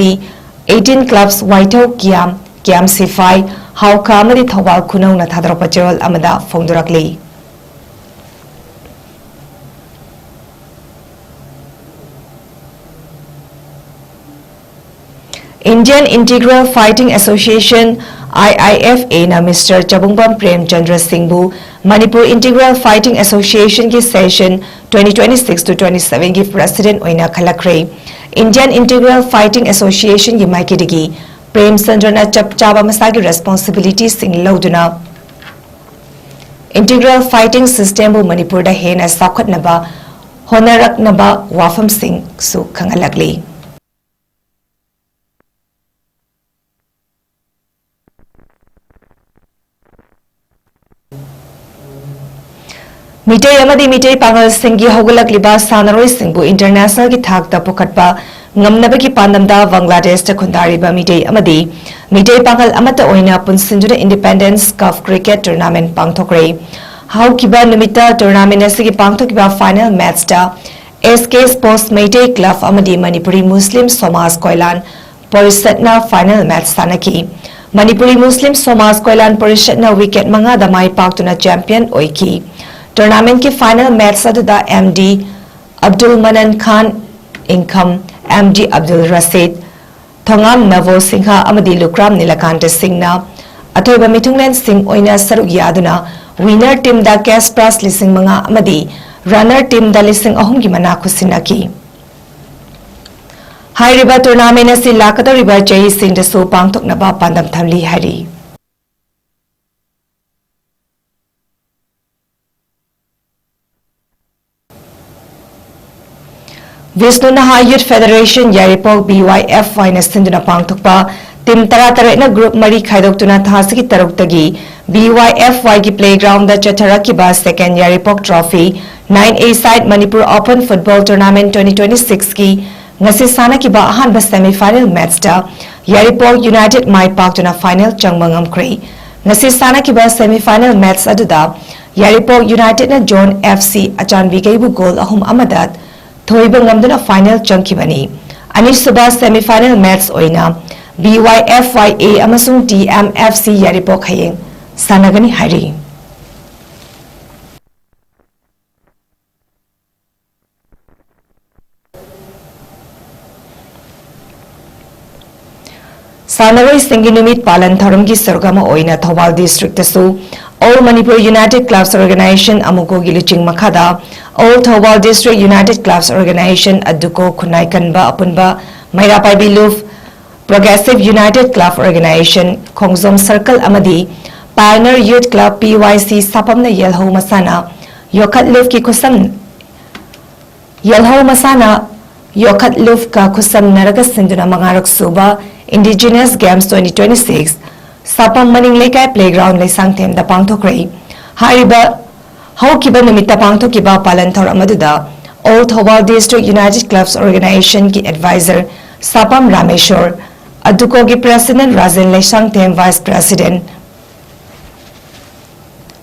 eighteen clubs, ꯋꯥꯏꯊꯧ ꯀꯤꯌꯥꯝ, ꯀꯤꯌꯥꯝ ꯁꯤꯐꯥꯏ, ꯍꯥꯎꯈꯥ ꯑꯃꯗꯤ ꯊꯧꯕꯥꯜ ꯈꯨꯅꯧꯅ ꯊꯥꯗꯣꯔꯛꯄ ꯆꯦꯔꯣꯜ ꯑꯃꯗ ꯐꯣꯡꯗꯣꯔꯛꯂꯤ꯫ Indian Integral Fighting Association, I I F A ꯅ Mister ꯆꯕꯨꯡꯕꯝ Premchandra ꯁꯤꯡꯕꯨ Manipur Integral Fighting Association ꯒꯤ session twenty twenty-six to twenty-seven ꯒꯤ President ꯑꯣꯏꯅ ꯈꯜꯂꯛꯈ꯭ꯔꯦ꯫ Indian Integral Fighting Association ꯒꯤ ꯃꯥꯏꯀꯩꯗꯒꯤ ꯄ꯭ꯔꯦꯝꯆꯟꯗ꯭ꯔꯅ ꯆꯞ ꯆꯥꯕ ꯃꯁꯥꯒꯤ responsibility ꯁꯤꯡ ꯂꯧꯗꯨꯅ Integral Fighting System ꯕꯨ ꯃꯅꯤꯄꯨꯔꯗ ꯍꯦꯟꯅ ꯆꯥꯎꯈꯠꯅꯕ ꯍꯣꯠꯅꯔꯛꯅꯕ ꯋꯥꯐꯝꯁꯤꯡꯁꯨ ꯈꯪꯍꯜꯂꯛꯂꯤ꯫ ꯃꯤꯇꯩ ꯑꯃꯗꯤ ꯃꯤꯇꯩ ꯄꯥꯉꯜꯁꯤꯡꯒꯤ ꯍꯧꯒꯠꯂꯛꯂꯤꯕ ꯁꯥꯟꯅꯔꯣꯏꯁꯤꯡꯕꯨ international ꯒꯤ ꯊꯥꯛꯇ ꯄꯨꯈꯠꯄ ꯉꯝꯅꯕꯒꯤ ꯄꯥꯟꯗꯝꯗ ꯕꯪꯒ꯭ꯂꯥꯗꯦꯁꯇ ꯈꯨꯟꯗꯥꯔꯤꯕ ꯃꯤꯇꯩ ꯑꯃꯗꯤ ꯃꯤꯇꯩ ꯄꯥꯉꯜ ꯑꯃꯠꯇ ꯑꯣꯏꯅ ꯄꯨꯟꯁꯤꯟꯗꯨꯅ Independence Cup Cricket Tournament ꯄꯥꯡꯊꯣꯛꯈ꯭ꯔꯦ꯫ ꯍꯧꯈꯤꯕ ꯅꯨꯃꯤꯠꯇ tournament ꯑꯁꯤꯒꯤ ꯄꯥꯡꯊꯣꯛꯈꯤꯕ final match ꯇ S K Sports Meitei club ꯑꯃꯗꯤ ꯃꯅꯤꯄꯨꯔꯤ ꯃꯨꯁꯂꯤꯝ ꯁꯣꯃꯥꯖ ꯀꯣꯏꯂꯥꯟ ꯄꯔꯤꯁꯠꯅ final match ꯁꯥꯟꯅꯈꯤ꯫ ꯃꯅꯤꯄꯨꯔꯤ ꯃꯨꯁꯂꯤꯝ ꯁꯣꯃꯥꯖ ꯀꯣꯏꯂꯥꯟ ꯄꯔꯤꯁꯠꯅ wicket ꯃꯉꯥꯗ ꯃꯥꯏ ꯄꯥꯛꯇꯨꯅ champion ꯑꯣꯏꯈꯤ꯫ Tournament ꯀꯤ final match ꯑꯗꯨꯗ M D ꯑꯕꯗꯨꯜ ꯃꯅꯟ ꯈꯥꯟ, ꯏꯪꯈꯝ M D ꯑꯕꯗꯨꯜ ꯔꯁꯤꯗ, ꯊꯣꯉꯥꯝ ꯅꯚꯣ ꯁꯤꯡꯍ ꯑꯃꯗꯤ ꯂꯨꯀ꯭ꯔꯥꯝ ꯅꯤꯂꯀꯥꯟꯇ ꯁꯤꯡꯅ ꯑꯊꯣꯏꯕ ꯃꯤꯊꯨꯡꯂꯦꯟꯁꯤꯡ ꯑꯣꯏꯅ ꯁꯔꯨꯛ ꯌꯥꯗꯨꯅ winner team ꯗ cash prize ꯂꯤꯁꯤꯡ ꯃꯉꯥ ꯑꯃꯗꯤ runner team ꯗ ꯂꯤꯁꯤꯡ ꯑꯍꯨꯝꯒꯤ ꯃꯅꯥ ꯈꯨꯠꯁꯤꯟꯅꯈꯤ꯫ ꯍꯥꯏꯔꯤꯕ tournament ꯑꯁꯤ ꯂꯥꯛꯀꯗꯧꯔꯤꯕ ꯆꯍꯤꯁꯤꯡꯗꯁꯨ ꯄꯥꯡꯊꯣꯛꯅꯕ ꯄꯥꯟꯗꯝ ꯊꯝꯂꯤ ꯍꯥꯏꯔꯤ꯫ ꯕꯤꯁꯅꯨ ꯅꯍꯥ Youth Federation ꯌꯥꯏꯔꯤꯄꯣꯛ B Y F Y ꯅ ꯁꯤꯟꯗꯨꯅ ꯄꯥꯡꯊꯣꯛꯄ Team ꯇꯔꯥꯇꯔꯦꯠꯅ group ꯃꯔꯤ ꯈꯥꯏꯗꯣꯛꯇꯨꯅ ꯊꯥꯁꯤꯒꯤ ꯇꯔꯨꯛꯇꯒꯤ B Y F Y ꯒꯤ playground the ꯆꯠꯊꯔꯛꯈꯤꯕ second Yairipok Trophy nine A side Manipur Open Football Tournament twenty twenty-six ꯀꯤ ꯉꯁꯤ ꯁꯥꯟꯅꯈꯤꯕ ꯑꯍꯥꯟꯕ semi final match ꯇ ꯌꯥꯏꯔꯤꯄꯣꯛ United ꯃꯥꯏ ꯄꯥꯛꯇꯨꯅ final ꯆꯪꯕ ꯉꯝꯈ꯭ꯔꯦ꯫ ꯉꯁꯤ ꯁꯥꯟꯅꯈꯤꯕ semi final match ꯑꯗꯨꯗ ꯌꯥꯏꯔꯤꯄꯣꯛ United ꯅ Zone F C ꯑꯆꯥꯟꯕꯤꯒꯩꯕꯨ goal ꯑꯍꯨꯝ ꯑꯃꯗ ꯊꯣꯏꯕ ꯉꯝꯗꯨꯅ final ꯆꯪꯈꯤꯕꯅꯤ꯫ ꯑꯅꯤꯁꯨꯕ semi final match ꯑꯣꯏꯅ B Y F Y A ꯑꯃꯁꯨꯡ T M F C ꯌꯥꯏꯔꯤꯄꯣꯛ ꯍꯌꯦꯡ ꯁꯥꯟꯅꯒꯅꯤ ꯍꯥꯏꯔꯤ꯫ ꯁꯥꯟꯅꯔꯣꯏꯁꯤꯡꯒꯤ ꯅꯨꯃꯤꯠ ꯄꯥꯂꯟ ꯊꯧꯔꯝꯒꯤ ꯁꯔꯨꯛ ꯑꯃ ꯑꯣꯏꯅ ꯊꯧꯕꯥꯜ district ꯇꯁꯨ All Manipur United Clubs Organization, AMUCO ꯒꯤ ꯂꯨꯆꯤꯡ ꯃꯈꯥꯗ All Thoubal District United Clubs Organization, ADUCO, ꯈꯨꯟꯅꯥꯏ ꯀꯟꯕ ꯑꯄꯨꯟꯕ ꯃꯩꯔꯥ ꯄꯥꯏꯕꯤ ꯂꯨꯞ, Progressive United Club Organization, ꯈꯣꯡꯖꯣꯝ circle ꯑꯃꯗꯤ Pioneer Youth Club, P Y C, ꯁꯥꯄꯝꯅ ꯌꯦꯜꯍꯧ ꯃꯁꯥꯟꯅ ꯌꯣꯛꯈꯠ ꯂꯨꯞꯀꯤ ꯈꯨꯠꯁꯝ ꯌꯦꯜꯍꯧ ꯃꯁꯥꯟꯅ ꯌꯣꯛꯈꯠ ꯂꯨꯞꯀ ꯈꯨꯠꯁꯝꯅꯔꯒ ꯁꯤꯟꯗꯨꯅ ꯃꯉꯥꯔꯛ ꯁꯨꯕ Indigenous Games twenty twenty-six ꯁꯥꯄꯝ ꯃꯅꯤꯡ ꯂꯩꯀꯥꯏ playground ꯂꯩꯁꯥꯡꯊꯦꯝꯗ ꯄꯥꯡꯊꯣꯛꯈ꯭ꯔꯦ꯫ ꯍꯥꯏꯔꯤꯕ ꯍꯧꯈꯤꯕ ꯅꯨꯃꯤꯠꯇ ꯄꯥꯡꯊꯣꯛꯈꯤꯕ ꯄꯥꯂꯟ ꯊꯧꯔꯝ ꯑꯗꯨꯗ All Thoubal District United Clubs Organization ꯒꯤ advisor ꯁꯥꯄꯝ ꯔꯥꯃꯦꯁꯣꯔ, ADUCO ꯒꯤ president Rajen Leishangthem, vice president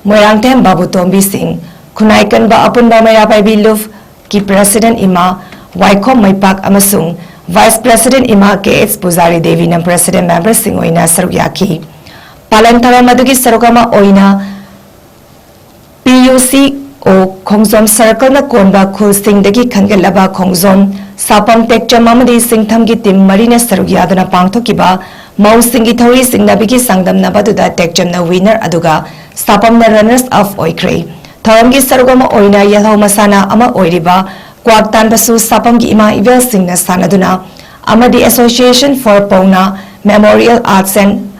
Moirangthem ꯕꯥꯕꯨ ꯇꯣꯝꯕꯤ ꯁꯤꯡ, ꯈꯨꯟꯅꯥꯏ ꯀꯟꯕ ꯑꯄꯨꯟꯕ ꯃꯩꯔꯥ ꯄꯥꯏꯕꯤ ꯂꯨꯞꯀꯤ president ꯏꯃꯥ ꯋꯥꯏꯈꯣꯝ ꯃꯩꯄꯥꯛ ꯑꯃꯁꯨꯡ vice president ꯏꯃꯥ K H ꯄꯨꯖꯥꯔꯤ ꯗꯦꯕꯤꯅ president member ꯁꯤꯡ ꯑꯣꯏꯅ ꯁꯔꯨꯛ ꯌꯥꯈꯤ꯫ ꯄꯥꯂꯟ ꯊꯧꯔꯝ ꯑꯗꯨꯒꯤ ꯁꯔꯨꯛ ꯑꯃ ꯑꯣꯏꯅ P U C O ꯈꯣꯡꯖꯣꯝ circle ꯅ ꯀꯣꯟꯕ ꯈꯨꯜꯁꯤꯡꯗꯒꯤ ꯈꯟꯒꯠꯂꯕ ꯈꯣꯡꯖꯣꯝ, ꯁꯥꯄꯝ, ꯇꯦꯛꯆꯝ ꯑꯃꯗꯤ ꯁꯤꯡꯊꯝꯒꯤ team ꯃꯔꯤꯅ ꯁꯔꯨꯛ ꯌꯥꯗꯨꯅ ꯄꯥꯡꯊꯣꯛꯈꯤꯕ ꯃꯧꯁꯤꯡꯒꯤ ꯊꯧꯔꯤ ꯆꯤꯡꯅꯕꯤꯒꯤ ꯆꯥꯡꯗꯝꯅꯕ ꯑꯗꯨꯗ ꯇꯦꯛꯆꯝꯅ winner ꯑꯗꯨꯒ ꯁꯥꯄꯝꯅ runners up ꯑꯣꯏꯈ꯭ꯔꯦ꯫ ꯊꯧꯔꯝꯒꯤ ꯁꯔꯨꯛ ꯑꯃ ꯑꯣꯏꯅ ꯌꯦꯜꯍꯧ ꯃꯁꯥꯟꯅ ꯑꯃ ꯑꯣꯏꯔꯤꯕ ꯀ꯭ꯋꯥꯛ ꯇꯥꯟꯕꯁꯨ ꯁꯥꯄꯝꯒꯤ ꯏꯃꯥ ꯏꯕꯦꯜꯁꯤꯡꯅ ꯁꯥꯟꯅꯗꯨꯅ ꯑꯃꯗꯤ Association for ꯄꯧꯅꯥ Memorial Arts and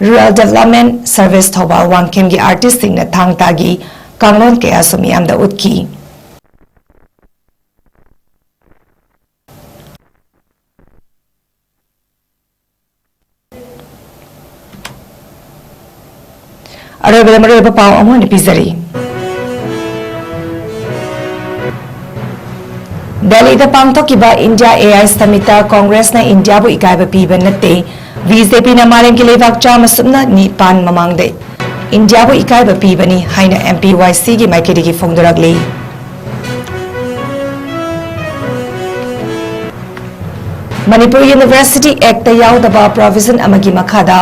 Rural Development Service Thoubal ꯋꯥꯡꯈꯦꯝꯒꯤ artist ꯁꯤꯡꯅ ꯊꯥꯡ ꯇꯥꯒꯤ ꯀꯥꯡꯂꯣꯟ ꯀꯌꯥꯁꯨ ꯃꯤꯌꯥꯝꯗ ꯎꯠꯈꯤ꯫ ꯑꯔꯣꯏꯕꯗ ꯃꯔꯨꯑꯣꯏꯕ ꯄꯥꯎ ꯑꯃꯨꯛ ꯍꯟꯅ ꯄꯤꯖꯔꯤ꯫ ꯗꯦꯜꯂꯤꯗ ꯄꯥꯡꯊꯣꯛꯈꯤꯕ ꯏꯟꯗꯤꯌꯥ ꯑꯦ ꯑꯥꯏ ꯁꯃꯤꯠꯇ ꯀꯣꯡꯒ꯭ꯔꯦꯁꯅ ꯏꯟꯗꯤꯌꯥꯕꯨ ꯏꯀꯥꯏꯕ ꯄꯤꯕ ꯅꯠꯇꯦ, ꯕꯤ ꯖꯦ ꯄꯤꯅ ꯃꯥꯂꯦꯝꯒꯤ ꯂꯩꯕꯥꯛ ꯆꯥꯝꯃ ꯁꯨꯞꯅ ꯅꯤꯄꯥꯟ ꯃꯃꯥꯡꯗ ꯏꯟꯗꯤꯌꯥꯕꯨ ꯏꯀꯥꯏꯕ ꯄꯤꯕꯅꯤ ꯍꯥꯏꯅ ꯑꯦꯝ ꯄꯤ ꯋꯥꯏ ꯁꯤꯒꯤ ꯃꯥꯏꯀꯩꯗꯒꯤ ꯐꯣꯡꯗꯣꯔꯛꯂꯤ꯫ ꯃꯅꯤꯄꯨꯔ ꯌꯨꯅꯤꯚꯔꯁꯤꯇꯤ ꯑꯦꯛꯇ ꯌꯥꯎꯗꯕ ꯄ꯭ꯔꯣꯚꯤꯖꯟ ꯑꯃꯒꯤ ꯃꯈꯥꯗ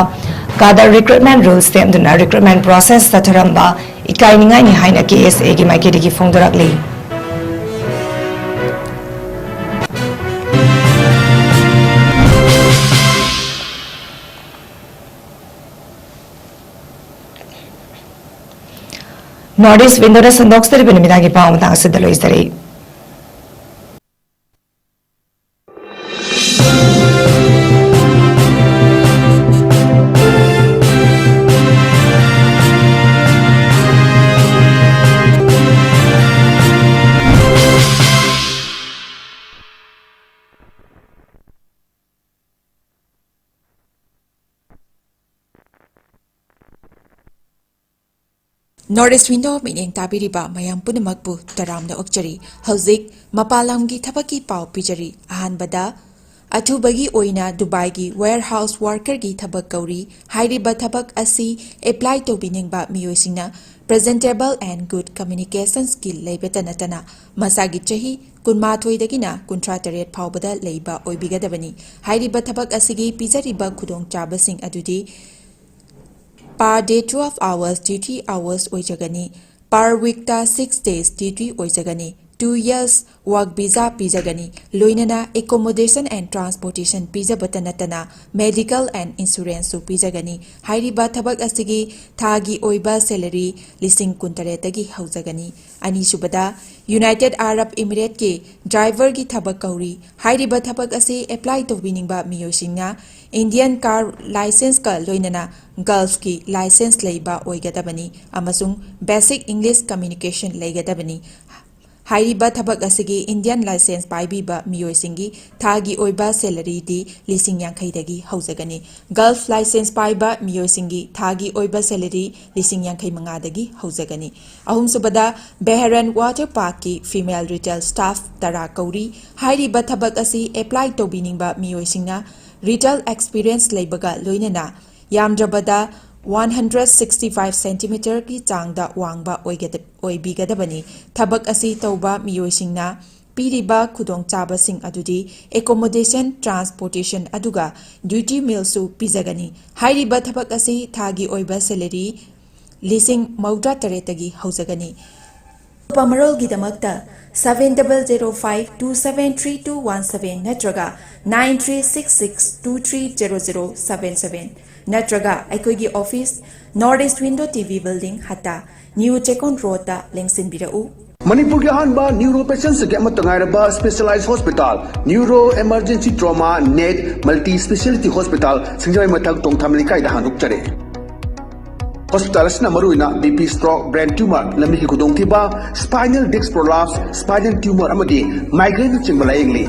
ꯀꯥꯗꯔ ꯔꯤꯀ꯭ꯔꯨꯠꯃꯦꯟ ꯔꯨꯜ ꯁꯦꯝꯗꯨꯅ ꯔꯤꯀ꯭ꯔꯨꯠꯃꯦꯟ ꯄ꯭ꯔꯣꯁꯦꯁ ꯆꯠꯊꯔꯝꯕ ꯏꯀꯥꯏꯅꯤꯡꯉꯥꯏꯅꯤ ꯍꯥꯏꯅ ꯀꯦ ꯑꯦꯁ ꯑꯦꯒꯤ ꯃꯥꯏꯀꯩꯗꯒꯤ ꯐꯣꯡꯗꯣꯔꯛꯂꯤ꯫ ꯅꯣꯔꯠ ꯏꯁ ꯋꯤꯟꯗꯣꯗ ꯁꯟꯗꯣꯛꯆꯔꯤꯕ ꯅꯨꯃꯤꯗꯥꯡꯒꯤ ꯄꯥꯎ ꯃꯇꯥꯡ ꯑꯁꯤꯗ ꯂꯣꯏꯖꯔꯦ꯫ ꯅꯣꯔꯠ ꯏꯁ ꯋꯤꯟꯗꯣ ꯃꯤꯠꯌꯦꯡ ꯇꯥꯕꯤꯔꯤꯕ ꯃꯌꯥꯝ ꯄꯨꯝꯅꯃꯛꯄꯨ ꯇꯔꯥꯝꯅ ꯑꯣꯛꯆꯔꯤ꯫ ꯍꯧꯖꯤꯛ ꯃꯄꯥꯟ ꯂꯝꯒꯤ ꯊꯕꯛꯀꯤ ꯄꯥꯎ ꯄꯤꯖꯔꯤ꯫ ꯑꯍꯥꯟꯕꯗ, ꯑꯊꯨꯕꯒꯤ ꯑꯣꯏꯅ ꯗꯨꯕꯥꯏꯒꯤ ꯋꯦꯌꯔꯍꯥꯎꯁ ꯋꯥꯔꯀꯔꯒꯤ ꯊꯕꯛ ꯀꯧꯔꯤ꯫ ꯍꯥꯏꯔꯤꯕ ꯊꯕꯛ ꯑꯁꯤ ꯑꯦꯄ꯭ꯂꯥꯏ ꯇꯧꯕꯤꯅꯤꯡꯕ ꯃꯤꯑꯣꯏꯁꯤꯡꯅ presentable and good communication skill ꯂꯩꯕꯇ ꯅꯠꯇꯅ ꯃꯁꯥꯒꯤ ꯆꯍꯤ ꯀꯨꯟꯃꯥꯊꯣꯏꯗꯒꯤꯅ ꯀꯨꯟꯊ꯭ꯔꯥ ꯇꯔꯦꯠ ꯐꯥꯎꯕꯗ ꯂꯩꯕ ꯑꯣꯏꯕꯤꯒꯗꯕꯅꯤ꯫ ꯍꯥꯏꯔꯤꯕ ꯊꯕꯛ ꯑꯁꯤꯒꯤ ꯄꯤꯖꯔꯤꯕ ꯈꯨꯗꯣꯡꯆꯥꯕꯁꯤꯡ ꯑꯗꯨꯗꯤ per day twelve hours duty hours ꯑꯣꯏꯖꯒꯅꯤ꯫ Per weekꯇ six days duty ꯑꯣꯏꯖꯒꯅꯤ꯫ Two years work visa ꯄꯤꯖꯒꯅꯤ꯫ ꯂꯣꯏꯅꯅ accommodation and transportation ꯄꯤꯖꯕꯇ ꯅꯠꯇꯅ medical and insuranceꯁꯨ ꯄꯤꯖꯒꯅꯤ꯫ ꯍꯥꯏꯔꯤꯕ ꯊꯕꯛ ꯑꯁꯤꯒꯤ ꯊꯥꯒꯤ ꯑꯣꯏꯕ salary ꯂꯤꯁꯤꯡ ꯀꯨꯟꯇꯔꯦꯠꯇꯒꯤ ꯍꯧꯖꯒꯅꯤ꯫ ꯑꯅꯤꯁꯨꯕꯗ, ꯌꯨꯅꯥꯏꯇꯦꯗ ꯑꯔꯕ ꯏꯃꯤꯔꯦꯠꯀꯤ ꯗ꯭ꯔꯥꯏꯚꯔꯒꯤ ꯊꯕꯛ ꯀꯧꯔꯤ꯫ ꯍꯥꯏꯔꯤꯕ ꯊꯕꯛ ꯑꯁꯤ ꯑꯦꯄ꯭ꯂꯥꯏ ꯇꯧꯕꯤꯅꯤꯡꯕ ꯃꯤꯑꯣꯏꯁꯤꯡꯅ ꯏꯟꯗꯤꯌꯟ ꯀꯥꯔ ꯂꯥꯏꯁꯦꯟꯁꯀ ꯂꯣꯏꯅꯅ ꯒꯜꯐꯀꯤ ꯂꯥꯏꯁꯦꯟꯁ ꯂꯩꯕ ꯑꯣꯏꯒꯗꯕꯅꯤ ꯑꯃꯁꯨꯡ basic English communication ꯂꯩꯒꯗꯕꯅꯤ꯫ ꯍꯥꯏꯔꯤꯕ ꯊꯕꯛ ꯑꯁꯤꯒꯤ ꯏꯟꯗꯤꯌꯟ ꯂꯥꯏꯁꯦꯟꯁ ꯄꯥꯏꯕꯤꯕ ꯃꯤꯑꯣꯏꯁꯤꯡꯒꯤ ꯊꯥꯒꯤ ꯑꯣꯏꯕ ꯁꯦꯂꯔꯤꯗꯤ ꯂꯤꯁꯤꯡ ꯌꯥꯡꯈꯩꯗꯒꯤ ꯍꯧꯖꯒꯅꯤ꯫ ꯒꯜꯐ ꯂꯥꯏꯁꯦꯟꯁ ꯄꯥꯏꯕ ꯃꯤꯑꯣꯏꯁꯤꯡꯒꯤ ꯊꯥꯒꯤ ꯑꯣꯏꯕ ꯁꯦꯂꯔꯤ ꯂꯤꯁꯤꯡ ꯌꯥꯡꯈꯩ ꯃꯉꯥꯗꯒꯤ ꯍꯧꯖꯒꯅꯤ꯫ ꯑꯍꯨꯝꯁꯨꯕꯗ, ꯕꯦꯍꯔꯟ ꯋꯥꯇꯔ ꯄꯥꯔꯛꯀꯤ ꯐꯤꯃꯦꯜ ꯔꯤꯇꯦꯜ ꯁ꯭ꯇꯥꯐ ꯇꯔꯥ ꯀꯧꯔꯤ꯫ ꯍꯥꯏꯔꯤꯕ ꯊꯕꯛ ꯑꯁꯤ ꯑꯦꯄ꯭ꯂꯥꯏ ꯇꯧꯕꯤꯅꯤꯡꯕ ꯃꯤꯑꯣꯏꯁꯤꯡꯅ ꯔꯤꯇꯦꯜ ꯑꯦꯛꯁꯄꯤꯔꯤꯌꯦꯟꯁ ꯂꯩꯕꯒ ꯂꯣꯏꯅꯅ ꯌꯥꯝꯗ꯭ꯔꯕꯗ ꯋꯥꯟ ꯍꯟꯗ꯭ꯔꯦꯠ ꯁꯤꯛꯁꯇꯤ ꯐꯥꯏꯚ ꯁꯦꯟꯇꯤꯃꯤꯇꯔꯒꯤ ꯆꯥꯡꯗ ꯋꯥꯡꯕ ꯑꯣꯏꯒꯗ-, ꯑꯣꯏꯕꯤꯒꯗꯕꯅꯤ꯫ ꯊꯕꯛ ꯑꯁꯤ ꯇꯧꯕ ꯃꯤꯑꯣꯏꯁꯤꯡꯅ ꯄꯤꯔꯤꯕ ꯈꯨꯗꯣꯡꯆꯥꯕꯁꯤꯡ ꯑꯗꯨꯗꯤ ꯑꯦꯀꯣꯃꯣꯗꯦꯁꯟ, ꯇ꯭ꯔꯥꯟꯁꯄꯣꯔꯇꯦꯁꯟ ꯑꯗꯨꯒ ꯗ꯭ꯌꯨꯇꯤ ꯃꯤꯜꯁꯨ ꯄꯤꯖꯒꯅꯤ꯫ ꯍꯥꯏꯔꯤꯕ ꯊꯕꯛ ꯑꯁꯤ ꯊꯥꯒꯤ ꯑꯣꯏꯕ ꯁꯦꯂꯔꯤ ꯂꯤꯁꯤꯡ ꯃꯧꯗ꯭ꯔꯥ ꯇꯔꯦꯠꯇꯒꯤ ꯍꯧꯖꯒꯅꯤ꯫ ꯑꯀꯨꯞꯄ ꯃꯔꯣꯜꯒꯤꯗꯃꯛꯇ seven double zero five two seven three two one seven ꯅꯠꯇ꯭ꯔꯒ nine three six six two three zero zero seven seven ꯅꯠꯇ꯭ꯔꯒ ꯑꯩꯈꯣꯏꯒꯤ office, North East Window T V Building, Hatta, new Checkon ꯔꯣꯗꯇ ꯂꯦꯡꯁꯤꯟꯕꯤꯔꯛꯎ꯫ ꯃꯅꯤꯄꯨꯔꯒꯤ ꯑꯍꯥꯟꯕ ꯅ꯭ꯌꯨꯔꯣ ꯄꯦꯁꯦꯟꯁꯤꯡꯒꯤ ꯑꯃꯠꯇ ꯉꯥꯏꯔꯕ specialise hospital, neuro emergency trauma net multi speciality hospital, ꯁꯤꯡꯖꯃꯩ ꯃꯊꯛ ꯇꯣꯡꯊꯥꯃ ꯂꯩꯀꯥꯏꯗ ꯍꯥꯡꯗꯣꯛꯆꯔꯦ꯫ ꯍꯣꯁꯄꯤꯇꯥꯜ ꯑꯁꯤꯅ ꯃꯔꯨꯑꯣꯏꯅ B P, stroke, brain tumour, ꯂꯝꯕꯤꯒꯤ ꯈꯨꯗꯣꯡꯊꯤꯕ, spinal disc prolapse, spinal tumour ꯑꯃꯗꯤ ꯃꯥꯏꯒ꯭ꯔꯦꯟꯅꯆꯤꯡꯕ ꯂꯥꯌꯦꯡꯂꯤ꯫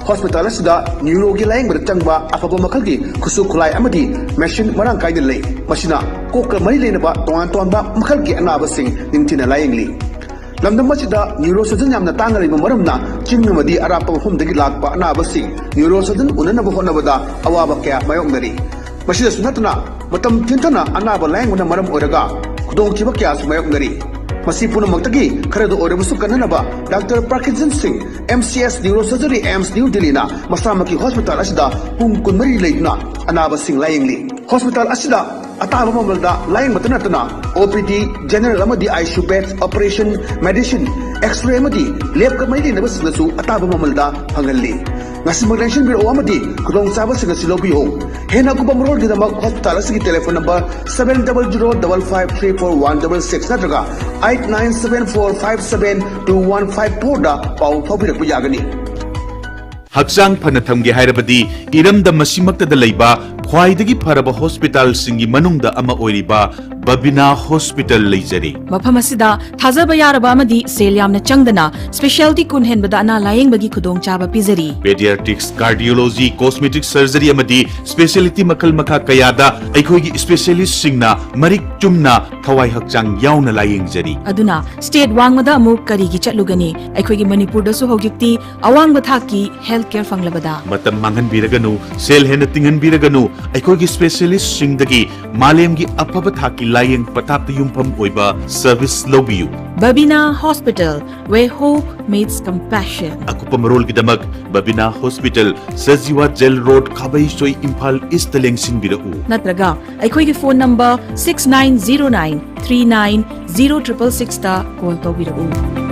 ꯍꯣꯁꯄꯤꯇꯥꯜ ꯑꯁꯤꯗ ꯅ꯭ꯌꯨꯔꯣꯒꯤ ꯂꯥꯌꯦꯡꯕꯗ ꯆꯪꯕ ꯑꯐꯕ ꯃꯈꯜꯒꯤ ꯈꯨꯠꯁꯨ ꯈꯨꯠꯂꯥꯏ ꯑꯃꯗꯤ ꯃꯦꯁꯤꯟ ꯃꯔꯥꯡ ꯀꯥꯏꯅ ꯂꯩ꯫ ꯃꯁꯤꯅ ꯀꯣꯛꯀ ꯃꯔꯤ ꯂꯩꯅꯕ ꯇꯣꯉꯥꯟ ꯇꯣꯉꯥꯟꯕ ꯃꯈꯜꯒꯤ ꯑꯅꯥꯕꯁꯤꯡ ꯅꯤꯡꯊꯤꯅ ꯂꯥꯌꯦꯡꯂꯤ꯫ ꯂꯝꯗꯝ ꯑꯁꯤꯗ ꯅ꯭ꯌꯨꯔꯣ ꯁꯔꯖꯟ ꯌꯥꯝꯅ ꯇꯥꯡꯅ ꯂꯩꯕ ꯃꯔꯝꯅ ꯆꯤꯡ ꯑꯃꯗꯤ ꯑꯔꯥꯞꯄ ꯃꯐꯝꯗꯒꯤ ꯂꯥꯛꯄ ꯑꯅꯥꯕꯁꯤꯡ ꯅ꯭ꯌꯨꯔꯣ ꯁꯔꯖꯟ ꯎꯅꯅꯕ ꯍꯣꯠꯅꯕꯗ ꯑꯋꯥꯕ ꯀꯌꯥ ꯃꯥꯌꯣꯛꯅꯔꯤ꯫ ꯃꯁꯤꯗꯁꯨ ꯅꯠꯇꯅ ꯃꯇꯝ ꯊꯦꯡꯊꯅ ꯑꯅꯥꯕ ꯂꯥꯌꯦꯡꯕꯅ ꯃꯔꯝ ꯑꯣꯏꯔꯒ ꯈꯨꯗꯣꯡꯊꯤꯕ ꯀꯌꯥꯁꯨ ꯃꯥꯌꯣꯛꯅꯔꯤ꯫ ꯃꯁꯤ ꯄꯨꯝꯅꯃꯛꯇꯒꯤ ꯈꯔꯗ ꯑꯣꯏꯔꯕꯁꯨ ꯀꯟꯅꯅꯕ ꯗꯥꯛꯇꯔ ꯄ꯭ꯔꯀꯤꯖꯟ ꯁꯤꯡ, M C S Neurossurgery, AIIMS New Delhi ꯅ ꯃꯁꯥꯃꯛꯀꯤ ꯍꯣꯁꯄꯤꯇꯥꯜ ꯑꯁꯤꯗ ꯄꯨꯡ ꯀꯨꯟꯃꯔꯤ ꯂꯩꯗꯨꯅ ꯑꯅꯥꯕꯁꯤꯡ ꯂꯥꯌꯦꯡꯂꯤ꯫ ꯍꯣꯁꯄꯤꯇꯥꯜ ꯑꯁꯤꯗ ꯑꯇꯥꯕ ꯃꯃꯜꯗ ꯂꯥꯌꯦꯡꯕꯇ ꯅꯠꯇꯅ O P D, general ꯑꯃꯗꯤ I C U beds, operation, medicine, X-ray ꯑꯃꯗꯤ ꯂꯦꯕꯀ ꯃꯔꯤ ꯂꯩꯅꯕꯁꯤꯡꯗꯁꯨ ꯑꯇꯥꯕ ꯃꯃꯜꯗ ꯐꯪꯍꯜꯂꯤ꯫ ꯉꯁꯤꯃꯛ ꯂꯦꯡꯁꯤꯟꯕꯤꯔꯛꯎ ꯑꯃꯗꯤ ꯈꯨꯗꯣꯡꯆꯥꯕꯁꯤꯡ ꯑꯁꯤ ꯂꯧꯕꯤꯌꯨ꯫ ꯍꯦꯟꯅ ꯑꯀꯨꯞꯄ ꯃꯔꯣꯜꯒꯤꯗꯃꯛ ꯍꯣꯁꯄꯤꯇꯥꯜ ꯑꯁꯤꯒꯤ telephone number seven double zero double five three four one double six ꯅꯠꯇ꯭ꯔꯒ eight nine seven four five seven two one five four ꯗ ꯄꯥꯎ ꯐꯥꯎꯕꯤꯔꯛꯄ ꯌꯥꯒꯅꯤ꯫ ꯍꯛꯆꯥꯡ ꯐꯅ ꯊꯝꯒꯦ ꯍꯥꯏꯔꯕꯗꯤ ꯏꯔꯝꯗꯝ ꯑꯁꯤꯃꯛꯇꯗ ꯂꯩꯕ ꯈ꯭ꯋꯥꯏꯗꯒꯤ ꯐꯔꯕ ꯍꯣꯁꯄꯤꯇꯥꯜꯁꯤꯡꯒꯤ ꯃꯅꯨꯡꯗ ꯑꯃ ꯑꯣꯏꯔꯤꯕ ꯕꯕꯤꯅꯥ ꯍꯣꯁꯄꯤꯇꯥꯜ ꯂꯩꯖꯔꯤ꯫ ꯃꯐꯝ ꯑꯁꯤꯗ ꯊꯥꯖꯕ ꯌꯥꯔꯕ ꯑꯃꯗꯤ ꯁꯦꯜ ꯌꯥꯝꯅ ꯆꯪꯗꯅ specialty ꯀꯨꯟ ꯍꯦꯟꯕꯗ ꯑꯅꯥ ꯂꯥꯌꯦꯡꯕꯒꯤ ꯈꯨꯗꯣꯡꯆꯥꯕ ꯄꯤꯖꯔꯤ꯫ Pediatrics, cardiology, cosmetic surgery ꯑꯃꯗꯤ specialty ꯃꯈꯜ ꯃꯈꯥ ꯀꯌꯥꯗ ꯑꯩꯈꯣꯏꯒꯤ specialistꯁꯤꯡꯅ ꯃꯔꯤꯛ ꯆꯨꯝꯅ ꯊꯋꯥꯏ ꯍꯛꯆꯥꯡ ꯌꯥꯎꯅ ꯂꯥꯌꯦꯡꯖꯔꯤ꯫ ꯑꯗꯨꯅ state ꯋꯥꯡꯃꯗ ꯑꯃꯨꯛ ꯀꯔꯤꯒꯤ ꯆꯠꯂꯨꯒꯅꯤ? ꯑꯩꯈꯣꯏꯒꯤ ꯃꯅꯤꯄꯨꯔꯗꯁꯨ ꯍꯧꯖꯤꯛꯇꯤ ꯑꯋꯥꯡꯕ ꯊꯥꯛꯀꯤ health care ꯐꯪꯂꯕꯗ꯫ ꯃꯇꯝ ꯃꯥꯡꯍꯟꯕꯤꯔꯒꯅꯨ, ꯁꯦꯜ ꯍꯦꯟꯅ ꯇꯤꯡꯍꯟꯕꯤꯔꯒꯅꯨ, ꯑꯩꯈꯣꯏꯒꯤ specialistꯁꯤꯡꯗꯒꯤ ꯃꯥꯂꯦꯝꯒꯤ ꯑꯐꯕ ꯊꯥꯛꯀꯤ ꯂꯥꯌꯦꯡ ꯄꯊꯥꯞꯇ ꯌꯨꯝꯐꯝ ꯑꯣꯏꯕ service ꯂꯧꯕꯤꯌꯨ꯫ Babina Hospital, where hope meets compassion. ꯑꯀꯨꯞꯄ ꯃꯔꯣꯜꯒꯤꯗꯃꯛ Babina hospital, Sajiwa jail road, Khabeisoi, Imphal east ꯂꯦꯡꯁꯤꯟꯕꯤꯔꯛꯎ꯫ ꯅꯠꯇ꯭ꯔꯒ ꯑꯩꯈꯣꯏꯒꯤ phone number six nine zero nine three nine zero triple sixꯇ call ꯇꯧꯕꯤꯔꯛꯎ꯫